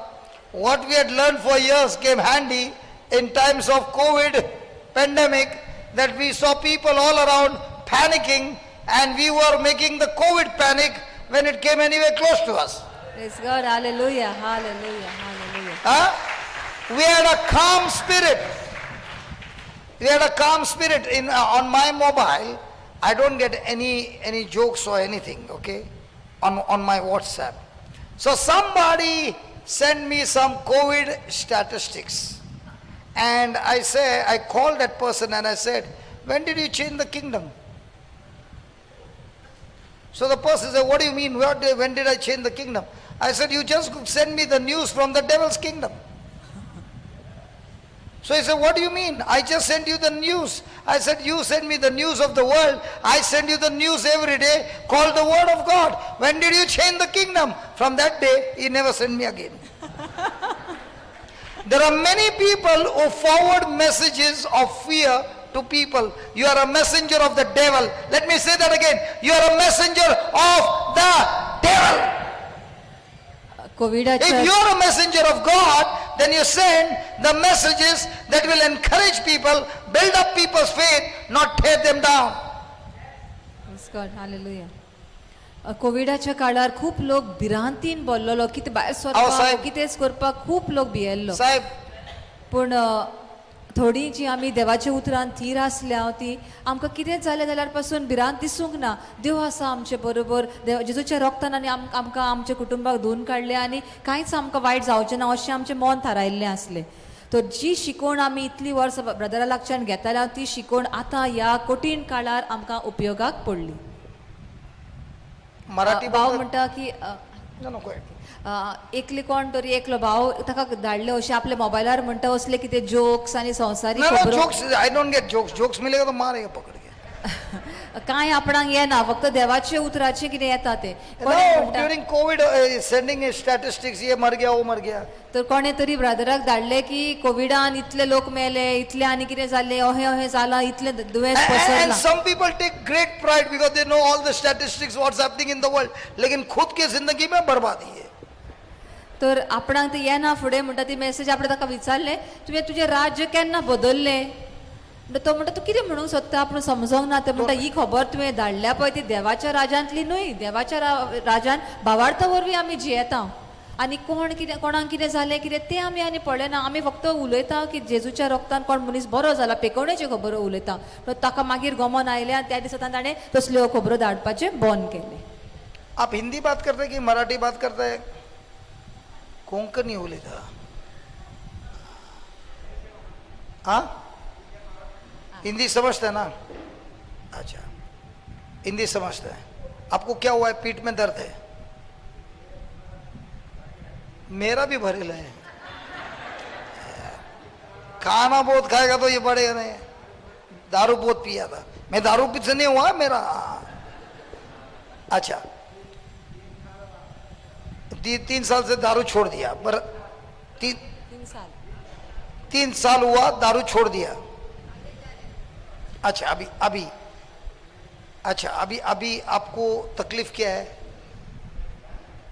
what we had learned for years came handy in times of COVID pandemic, that we saw people all around panicking and we were making the COVID panic when it came anywhere close to us. Praise God, hallelujah, hallelujah, hallelujah. Huh? We had a calm spirit. We had a calm spirit. In on my mobile, I don't get any jokes or anything, okay? On my WhatsApp. So somebody sent me some COVID statistics. And I called that person and I said, when did you change the kingdom? So the person said, what do you mean? When did I change the kingdom? I said, you just send me the news from the devil's kingdom. So he said, what do you mean? I just sent you the news. I said, you send me the news of the world. I send you the news every day called the word of God. When did you change the kingdom? From that day, he never sent me again. There are many people who forward messages of fear to people. You are a messenger of the devil. Let me say that again. You are a messenger of the devil. कोविडाच्या If you are a messenger of God, then you send the messages that will encourage people, build up people's faith, not tear them down. Praise God, hallelujah. कोविडाच्या काळार खूप लोक भिरांतीन बोल्लोलो कितें भायर हांव सरपाक साहेब. कितेंच करपाक खूब लोक भियेल्लो. साहेब. पूण थोडीं जी आमी देवाच्या उतरान थीर आसल्या ती आमकां कितेंच जालें जाल्यार पासून भिरांत दिसूंक ना. देव आसा आमचे बरोबर, देव जेजूच्या रोगतान आनी आमकां आमच्या कुटुंबाक धुवन काडलें आनी कांयच आमकां वायट जावचें ना अशें आमचें मन थारायल्लें आसलें. तर जी शिकवण आमी इतली वर्सां ब्रदरा लागच्यान घेताल्या ती शिकवण आतां ह्या कठीण काळार आमकां उपयोगाक पडली. मराठी भाव बोलतात? म्हणटा की No, no, go ahead. एकले कोण तरी एकलो भाव ताका धाडले अशें आपल्या मोबायलार म्हणटा असले कितें जोक्स आनी संवसारीक No, no, खबरो. jokes, I don't get jokes. Jokes मिलेगा तो मारेगा पकड़ के. कांय आपणाक येना, फक्त देवाचे उतराचें कितें येता तें. No, कोणें म्हणटा- during COVID, sending his statistics, ये मर गया, वो मर गया. तर कोणें तरी ब्रदराक धाडले की कोविडान इतले लोक मेले, इतले आनी कितें जालें, अहें अहें जालां, इतलें दुयेंस And पसरलां. some people take great pride because they know all the statistics, what's happening in the world. लेकिन खुद के जिंदगी में बर्बादी है. तर आपणाक ते येना फुडें म्हणटा ती मेसेज. आपणें ताका विचारलें, तुवें तुजें राज्य केन्ना बदल्लें? म्हणटा तो म्हणटा, तूं कितें म्हणूंक सोदता आपूण समजोंक ना. ते म्हणटा, ही खबर तुवें धाडल्या पळय ती देवाच्या राज्यांतली न्हय. देवाच्या राजान भावार्था वरवीं आमी जियेता आनी कोण कितें कोणाक कितें जालें कितें तें आमी आनी पळयना. आमी फक्त उलयता की जेजूच्या रोगतान कोण मनीस बरो जाला, पेकोवण्याच्यो खबरो उलयता. पूण ताका मागीर गमन आयलें आनी त्या दिसा ताणें तसल्यो खबरो धाडपाचें बंद केलें. आप हिंदी बात करते हैं कि मराठी बात करते हैं? कोंकणी उलयता? हाँ, हिंदी समझते हैं ना? अच्छा, हिंदी समझते हैं. आपको क्या हुआ है? पीठ में दर्द है? मेरा भी भरेला है. खाना बहुत खाएगा तो ये बढ़ेगा नहीं. दारू बहुत पिया था मैं. दारू पी से नहीं हुआ मेरा. अच्छा, 3 साल से दारू छोड़ दिया, पर तीन 3 साल. 3 साल हुआ दारू छोड़ दिया. अच्छा, अभी अभी, अच्छा, अभी अभी आपको तकलीफ क्या है?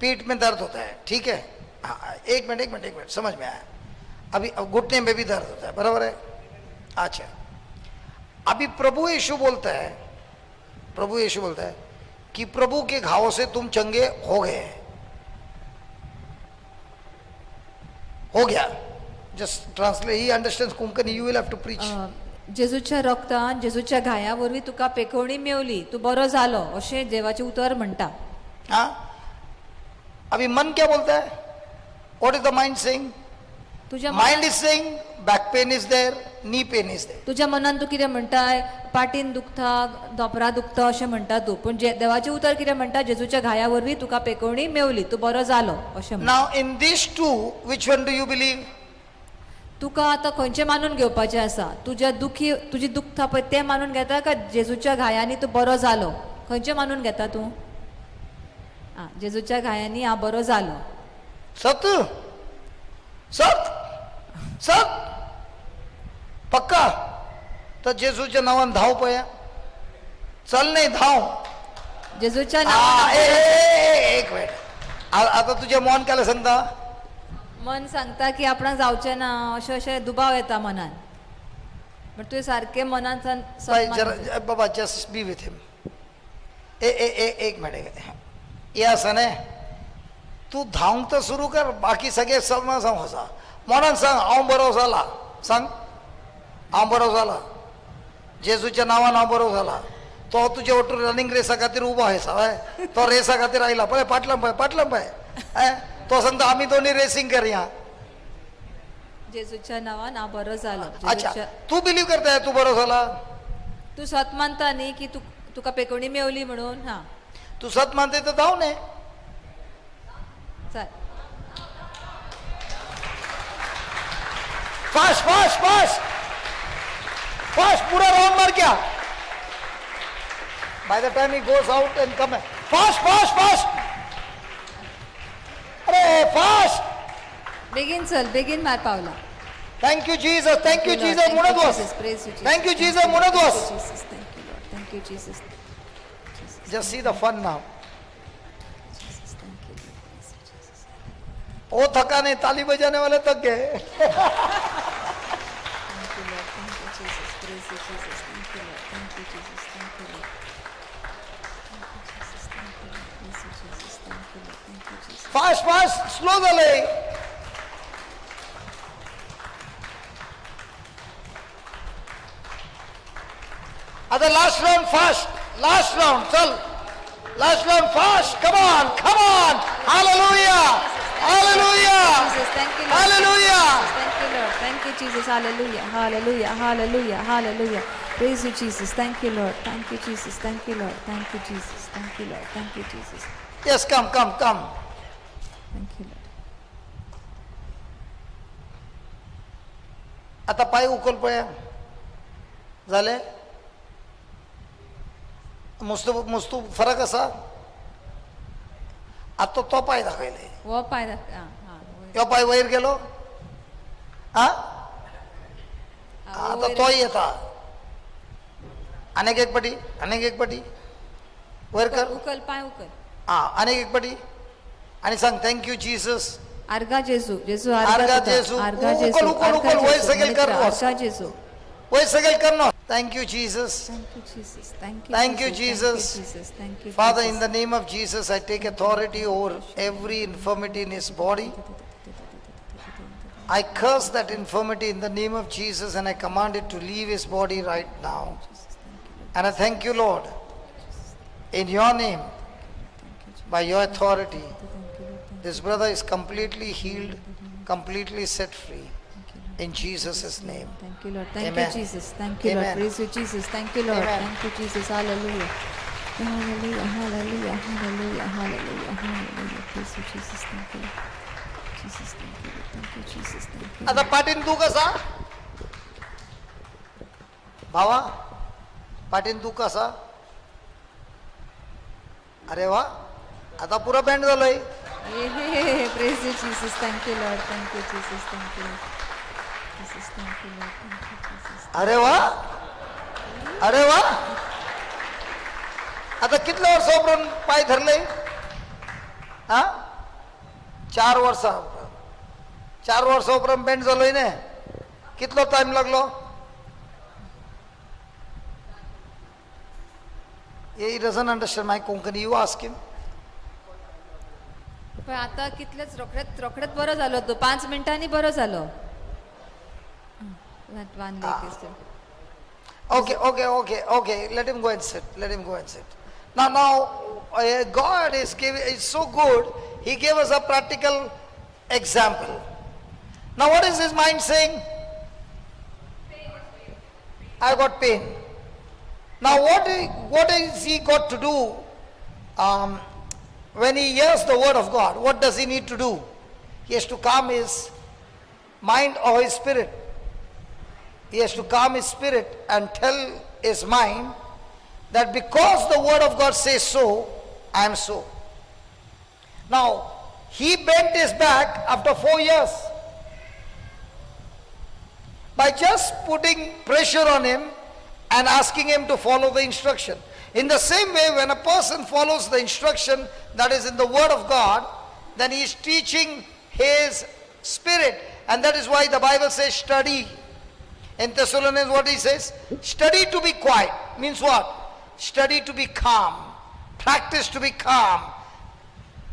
पीठ में दर्द होता है, ठीक है. हाँ, एक मिनट, एक मिनट, एक मिनट, समझ में आया. अभी अब घुटने में भी दर्द होता है, बराबर है. अच्छा, अभी प्रभु यीशु बोलता है, प्रभु यीशु बोलता है कि प्रभु के घावों से तुम चंगे हो गए. हो Gaya. Just translate. He understands Konkani. You will have to preach. जेजूच्या रक्तान, जेजूच्या घाया वरवीं तुका पेकोवणी मेवली, तूं बरो जालो अशें देवाचें उतर म्हणटा. हाँ, अभी मन क्या बोलता है? What is the mind saying? तुझ्या Mind is saying back pain is there, knee pain is there. तुझ्या मनान तूं कितें म्हणटाय? पाटीन दुखता, धोपरा दुखता अशें म्हणटा तूं. पूण जे देवाचें उतर कितें म्हणटा? जेजूच्या घाया वरवीं तुका पेकोवणी मेवली, तूं बरो जालो अशें म्हणटा. Now in these two, which one do you believe? तुका आतां खंयचें मानून घेवपाचें आसा? तुज्या दुखी तुजी दुखता पळय तें मानून घेता काय जेजूच्या घायांनी तूं बरो जालो? खंयचें मानून घेता तूं? आं, जेजूच्या घायांनी हांव बरो जालो. सत सत सत पक्का? तर जेजूच्या नावान धाव पया. चल नाही, धाव. जेजूच्या आ, नावान. ए, ए, ए, ए, एक मिनिट. आता तुझे मन काय सांगता? मन सांगता की आपणाक जावचें ना अशें अशें दुबाव येता मनान. बट तुवें सारकें मनान सत बाई, मानून जरा बाबा, just be with him. ए ए ए, एक मिनिट. हे असं नाही, तू धावंक तर सुरू कर. बाकी सगळे समज आसा. मनान सांग, हांव बरो जाला. सांग, हांव बरो जाला. जेजूच्या नांवान हांव बरो जाला. तो तुजे वटून रनिंग रेसा खातीर उबो आसा. हय, तो रेसा खातीर आयला पळय, पाटलां पळय, पाटलां पळय. हय, तो सांगता आमी दोनी रेसींग करया. जेजूच्या नांवान हांव बरो जालो. अच्छा. जेजूच्या तू बिलीव करताय तू बरो जाला? तूं सत मानता न्ही की तूं तुका पेकोवणी मेवली म्हणून? हां. तू सत मानते तर धाव न्ही. चल. Fast, fast, fast, fast. पूरा राउंड मार क्या. By the time he goes out and come, fast, fast, fast. अरे, फास्ट. बेगीन चल, बेगीन मार पावला. Thank you Jesus, thank you Jesus म्हणत वच. Praise you. Thank you Jesus म्हणत वच. Jesus, thank you Lord, thank you Jesus. Just see the fun now. Jesus, thank you Lord, praise you Jesus. ओ थका नहीं, ताली बजाने वाले थक गए. Thank you Lord, thank you Jesus, praise you Jesus, thank you Lord, thank you Jesus, thank you Lord. Thank you Jesus, thank you Lord, praise you Jesus, thank you Lord, thank you Jesus. Fast fast, slow झालंय. आता last round, fast, last round, चल, last round, fast, come on, come on. Hallelujah, hallelujah. Jesus, thank you Lord. Hallelujah. Thank you Lord, thank you Jesus, hallelujah, hallelujah, hallelujah, hallelujah. Praise you Jesus, thank you Lord, thank you Jesus, thank you Lord, thank you Jesus, thank you Lord, thank you Jesus, Yes, come, come, come. Thank you Lord. आता पाय उकल पळया, झाले मुस्तू मुस्तू फरक आसा. आता तो पाय दाखयले. हो पाय दाख- आं, आं, वयर. यो पाय वयर गेलो. हा. आं, आता वयर. तोय येता. आनीक एक पटी, आनीक एक पटी वयर कर. उकल पाय उकल. हा, आनीक एक पटी आणि सांग thank you Jesus. आर्गा जेजू, जेजू आर्गा आर्गा तुका, जेजू. आर्गा उकल, जेजू, उकल, आर्गा उकल, वयर जेजू, सकयल कर मित्र, बस. आर्गा जेजू. वयर सकयल कर न्हू. Thank you Jesus. Thank you Jesus, thank you. Thank you, Jesus. Jesus, thank you. Father, in the name of Jesus, I take authority over every infirmity in his body. I curse that infirmity in the name of Jesus and I command it to leave his body right now. And I thank you, Lord, in your name, by your authority, this brother is completely healed, completely set free. In Jesus' name. Thank you, Lord. Thank Amen. you, Jesus. Thank you, Lord. Amen. Praise you, Jesus. Thank you, Lord. Amen. Thank you, Jesus. Hallelujah. Hallelujah. Hallelujah. Hallelujah. Hallelujah. Hallelujah. Praise you, Jesus. Thank you, Lord. Jesus, thank you, Lord. Thank you, Jesus. Thank you. आता पाटीन तू कसा भावा, पाटीन तू कसा? अरे वा, आता पुरा बँड झालोय. Hey, praise you, Jesus. Thank you, Lord. Thank you, Jesus. Thank you, Lord. Jesus, thank you, Lord. Thank you, Jesus. अरे वा, अरे वा. आता कितल्या वर्सां उपरांत पाय धरले? हा, 4 वर्सां उपरांत. 4 वर्सां उपरांत बँड जालोय न्ही. कितलो टायम लागलो? He doesn't understand my Konkani. You ask him. पण आता कितलेच रोखडेच रोखडेच बरो जालो तो, 5 मिनटांनी बरो जालो. One leg is still. Okay. Let him go and sit. Let him go and sit. Now, God is giving, is so good. He gave us a practical example. Now, what is his mind saying? I got pain. Now, what is he got to do when he hears the word of God? What does he need to do? He has to calm his mind or his spirit. He has to calm his spirit and tell his mind that because the word of God says so, I am so. Now, he bent his back after 4 years. By just putting pressure on him and asking him to follow the instruction. In the same way, when a person follows the instruction that is in the word of God, then he is teaching his spirit. And that is why the Bible says study. In Thessalonians, what he says? Study to be quiet. Means what? Study to be calm. Practice to be calm.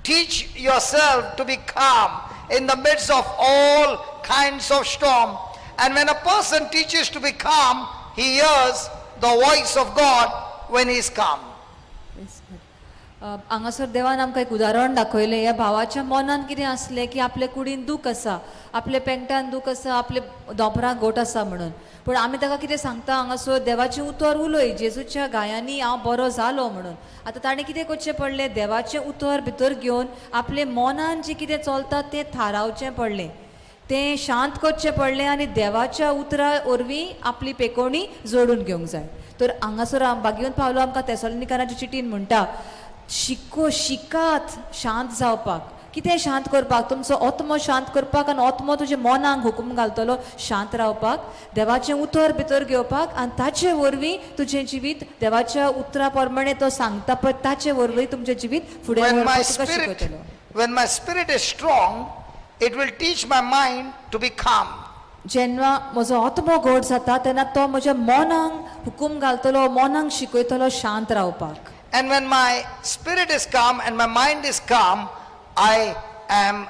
Teach yourself to be calm in the midst of all kinds of storm. And when a person teaches to be calm, he hears the voice of God when he is calm. Praise God. हांगासर देवान आमकां एक उदाहरण दाखयलें. ह्या भावाच्या मनान कितें आसलें की आपले कुडीन दूख आसा, आपले पेंगटान दूख आसा, आपले दोंपराक गोट आसा म्हणून. पूण आमी ताका कितें सांगता हांगासर, देवाचें उतर उलय, जेजूच्या घायांनी हांव बरो जालो म्हणून. आतां ताणें कितें करचें पडलें? देवाचें उतर भितर घेवन आपले मनान जें कितें चलता तें थारावचें पडलें, तें शांत करचें पडलें आनी देवाच्या उतरा वरवीं आपली पेकोवणी जोडून घेवंक जाय. तर हांगासर भाग्यवंत पावलो आमकां तेसलोनिकाराच्या चिटीन म्हणटा, शिको, शिकात शांत जावपाक. कितें शांत करपाक? तुमचो आत्मो शांत करपाक आनी आत्मो तुज्या मनाक हुकूम घालतलो शांत रावपाक, देवाचें उतर भितर घेवपाक आनी ताचे वरवीं तुजें जिवीत देवाच्या उतरा प्रमाणे तो सांगता पळय ताचे वरवीं तुमचें जिवीत फुडें When my व्हरपाक तुका spirit, शिकयतलो. When my spirit is strong, it will teach my mind to be calm. जेन्ना म्हजो आत्मो घट जाता तेन्ना तो म्हज्या मनाक हुकूम घालतलो, मनाक शिकयतलो शांत रावपाक. And when my spirit is calm and my mind is calm, I am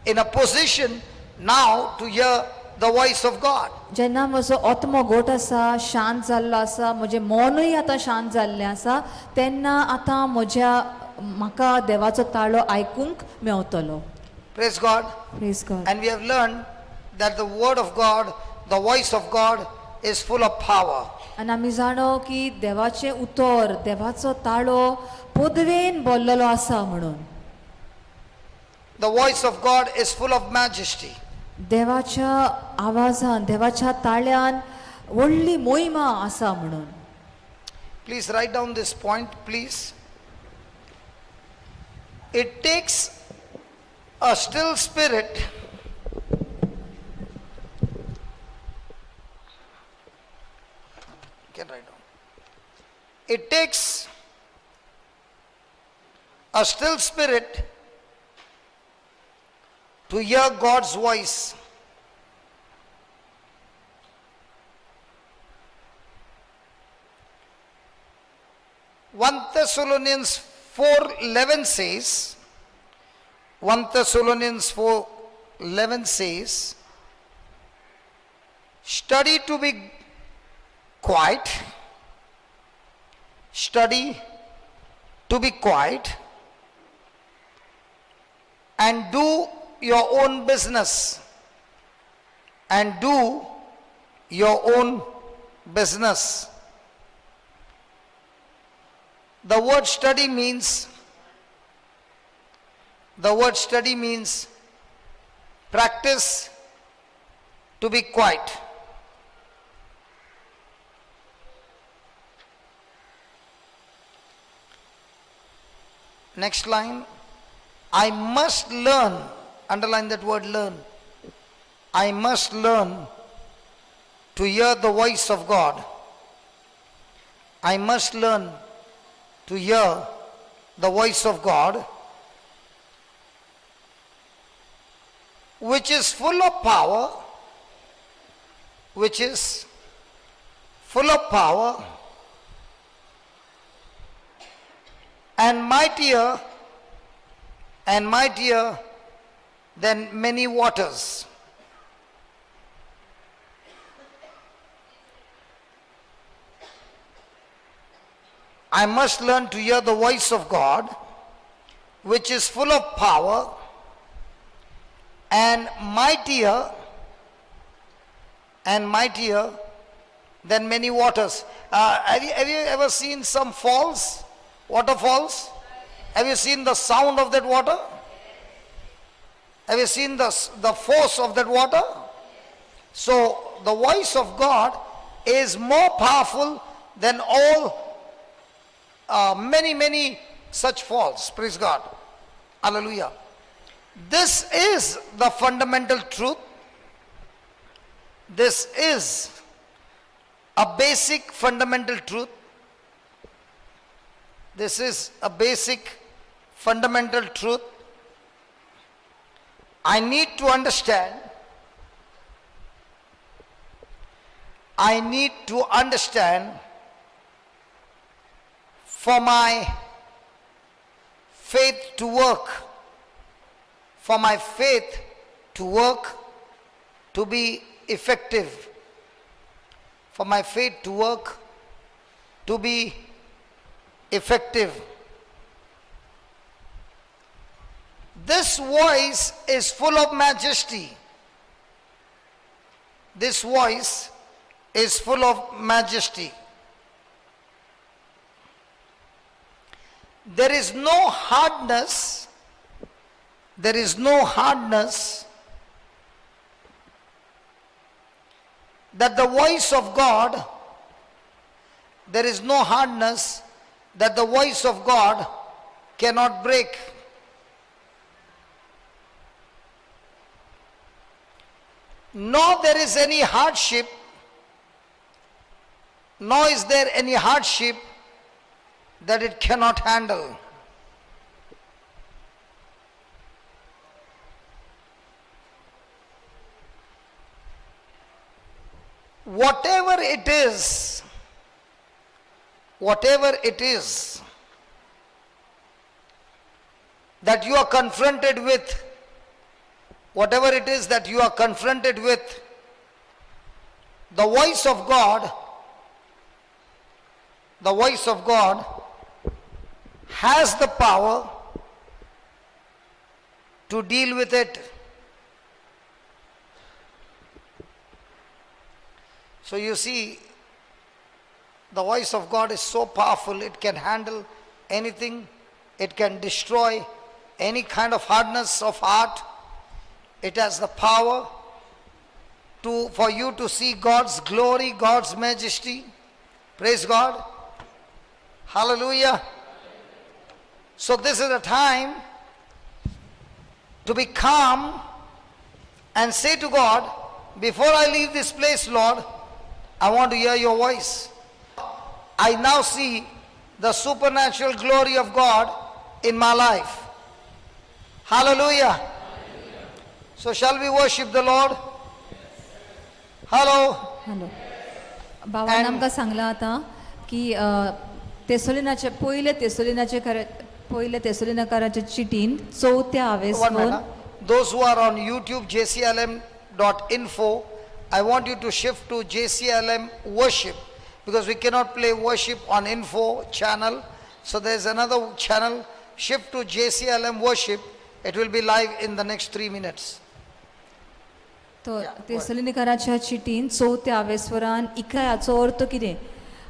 in a position now to hear the voice of God. जेन्ना म्हजो आत्मो घट आसा, शांत जाल्लो आसा, म्हजें मनूय आतां शांत जाल्लें आसा, तेन्ना आतां म्हज्या म्हाका देवाचो ताळो आयकूंक मेवतलो. Praise God. Praise God. And we have learned that the word of God, the voice of God is full of power. आनी आमी जाणो की देवाचें उतर, देवाचो ताळो पदवेन बोल्लेलो आसा म्हणून. The voice of God is full of majesty. देवाच्या आवाजान, देवाच्या ताळ्यान व्हडली मोहिमा आसा म्हणून. Please write down this point, please. It takes a still spirit You can write down. It takes a still spirit to hear God's voice. 1 Thessalonians 4:11 says, 1 Thessalonians 4:11 says, study to be quiet, study to be quiet, and do your own business, and do your own business. The word study means, the word study means practice to be quiet. Next line, I must learn, underline that word learn. I must learn to hear the voice of God. I must learn to hear the voice of God, which is full of power, which is full of power and mightier than many waters. I must learn to hear the voice of God, which is full of power and mightier than many waters. Have you ever seen some falls, waterfalls? Have you seen the sound of that water? Have you seen the force of that water? So the voice of God is more powerful than all many, many such falls. Praise God. Hallelujah. This is the fundamental truth. This is a basic fundamental truth. This is a basic fundamental truth. I need to understand. I need to understand for my faith to work, for my faith to work, to be effective, for my faith to work, to be effective. This voice is full of majesty. This voice is full of majesty. There is no hardness, there is no hardness that the voice of God, there is no hardness that the voice of God cannot break. Nor there is any hardship, nor is there any hardship that it cannot handle. Whatever it is, whatever it is that you are confronted with, whatever it is that you are confronted with, the voice of God, the voice of God has the power to deal with it. So you see, the voice of God is so powerful, it can handle anything, it can destroy any kind of hardness of heart. It has the power for you to see God's glory, God's majesty. Praise God. Hallelujah. So this is a time to be calm and say to God, before I leave this place, Lord, I want to hear your voice. I now see the supernatural glory of God in my life. Hallelujah. So shall we worship the Lord? Hello. Hello, बाबान आमकां सांगलां आतां की तेसोलिनाचे पयले तेसोलिनाचे खरे पयले तेसोलिनाकाराचे चिटीन चवथ्या हावेस One minute. Those who are on YouTube, jclm.info, I want you to shift to JCLM worship because we cannot play worship on info channel. So there's another channel. Shift to JCLM worship. It will be live in the next 3 minutes. तो तेसलिनीकाराच्या चिटीन चवथ्या आवेस्वरान 11 हाचो अर्थ कितें,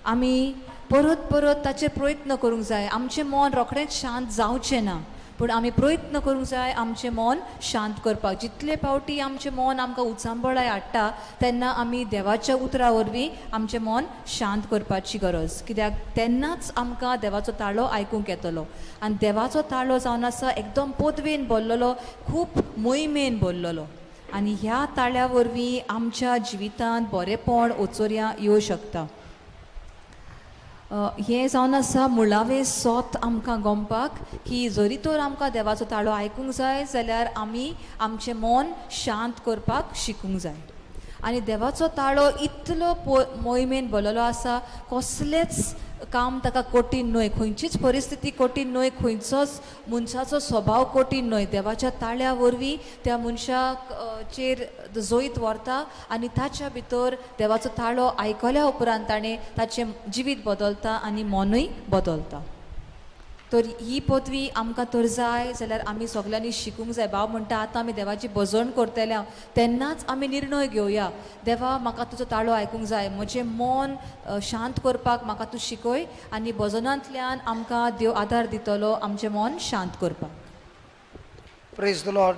आमी परत परत ताचेर प्रयत्न करूंक जाय. आमचें मन रोखडेंच शांत जावचें ना, पूण आमी प्रयत्न करूंक जाय आमचें मन शांत करपाक. जितले फावटी आमचें मन आमकां उचांबळाय हाडटा तेन्ना आमी देवाच्या उतरा वरवीं आमचें मन शांत करपाची गरज, कित्याक तेन्नाच आमकां देवाचो ताळो आयकूंक येतलो. आनी देवाचो ताळो जावन आसा एकदम पदवेन भरलेलो, खूब मोहिमेन भरलेलो, आनी ह्या ताळ्या वरवीं आमच्या जिवितांत बरेपण ओचोरयां येवं शकता. हें जावन आसा मुळावें सोत आमकां गमपाक की जरी तर आमकां देवाचो ताळो आयकूंक जाय जाल्यार आमी आमचें मन शांत करपाक शिकूंक जाय. आनी देवाचो ताळो इतलो मोहिमेन भरलेलो आसा, कसलेंच काम ताका कठीण न्हय, खंयचीच परिस्थिती कठीण न्हय, खंयचोच मनशाचो स्वभाव कठीण न्हय. देवाच्या ताळ्या वरवीं त्या मनशाक चेर जैत व्हरता आनी ताच्या भितर देवाचो ताळो आयकल्या उपरांत ताणें ताचें जिवीत बदलता आनी मनूय बदलता. तर ही पदवी आमकां तर जाय जाल्यार आमी सगल्यांनी शिकूंक जाय. बाब म्हणटा आतां आमी देवाची भजन करतले तेन्नाच आमी निर्णय घेवया, देवा म्हाका तुजो ताळो आयकूंक जाय, म्हजें मन शांत करपाक म्हाका तूं शिकय, आनी भजनांतल्यान आमकां देव आदार दितलो आमचें मन शांत करपाक. Praise the Lord.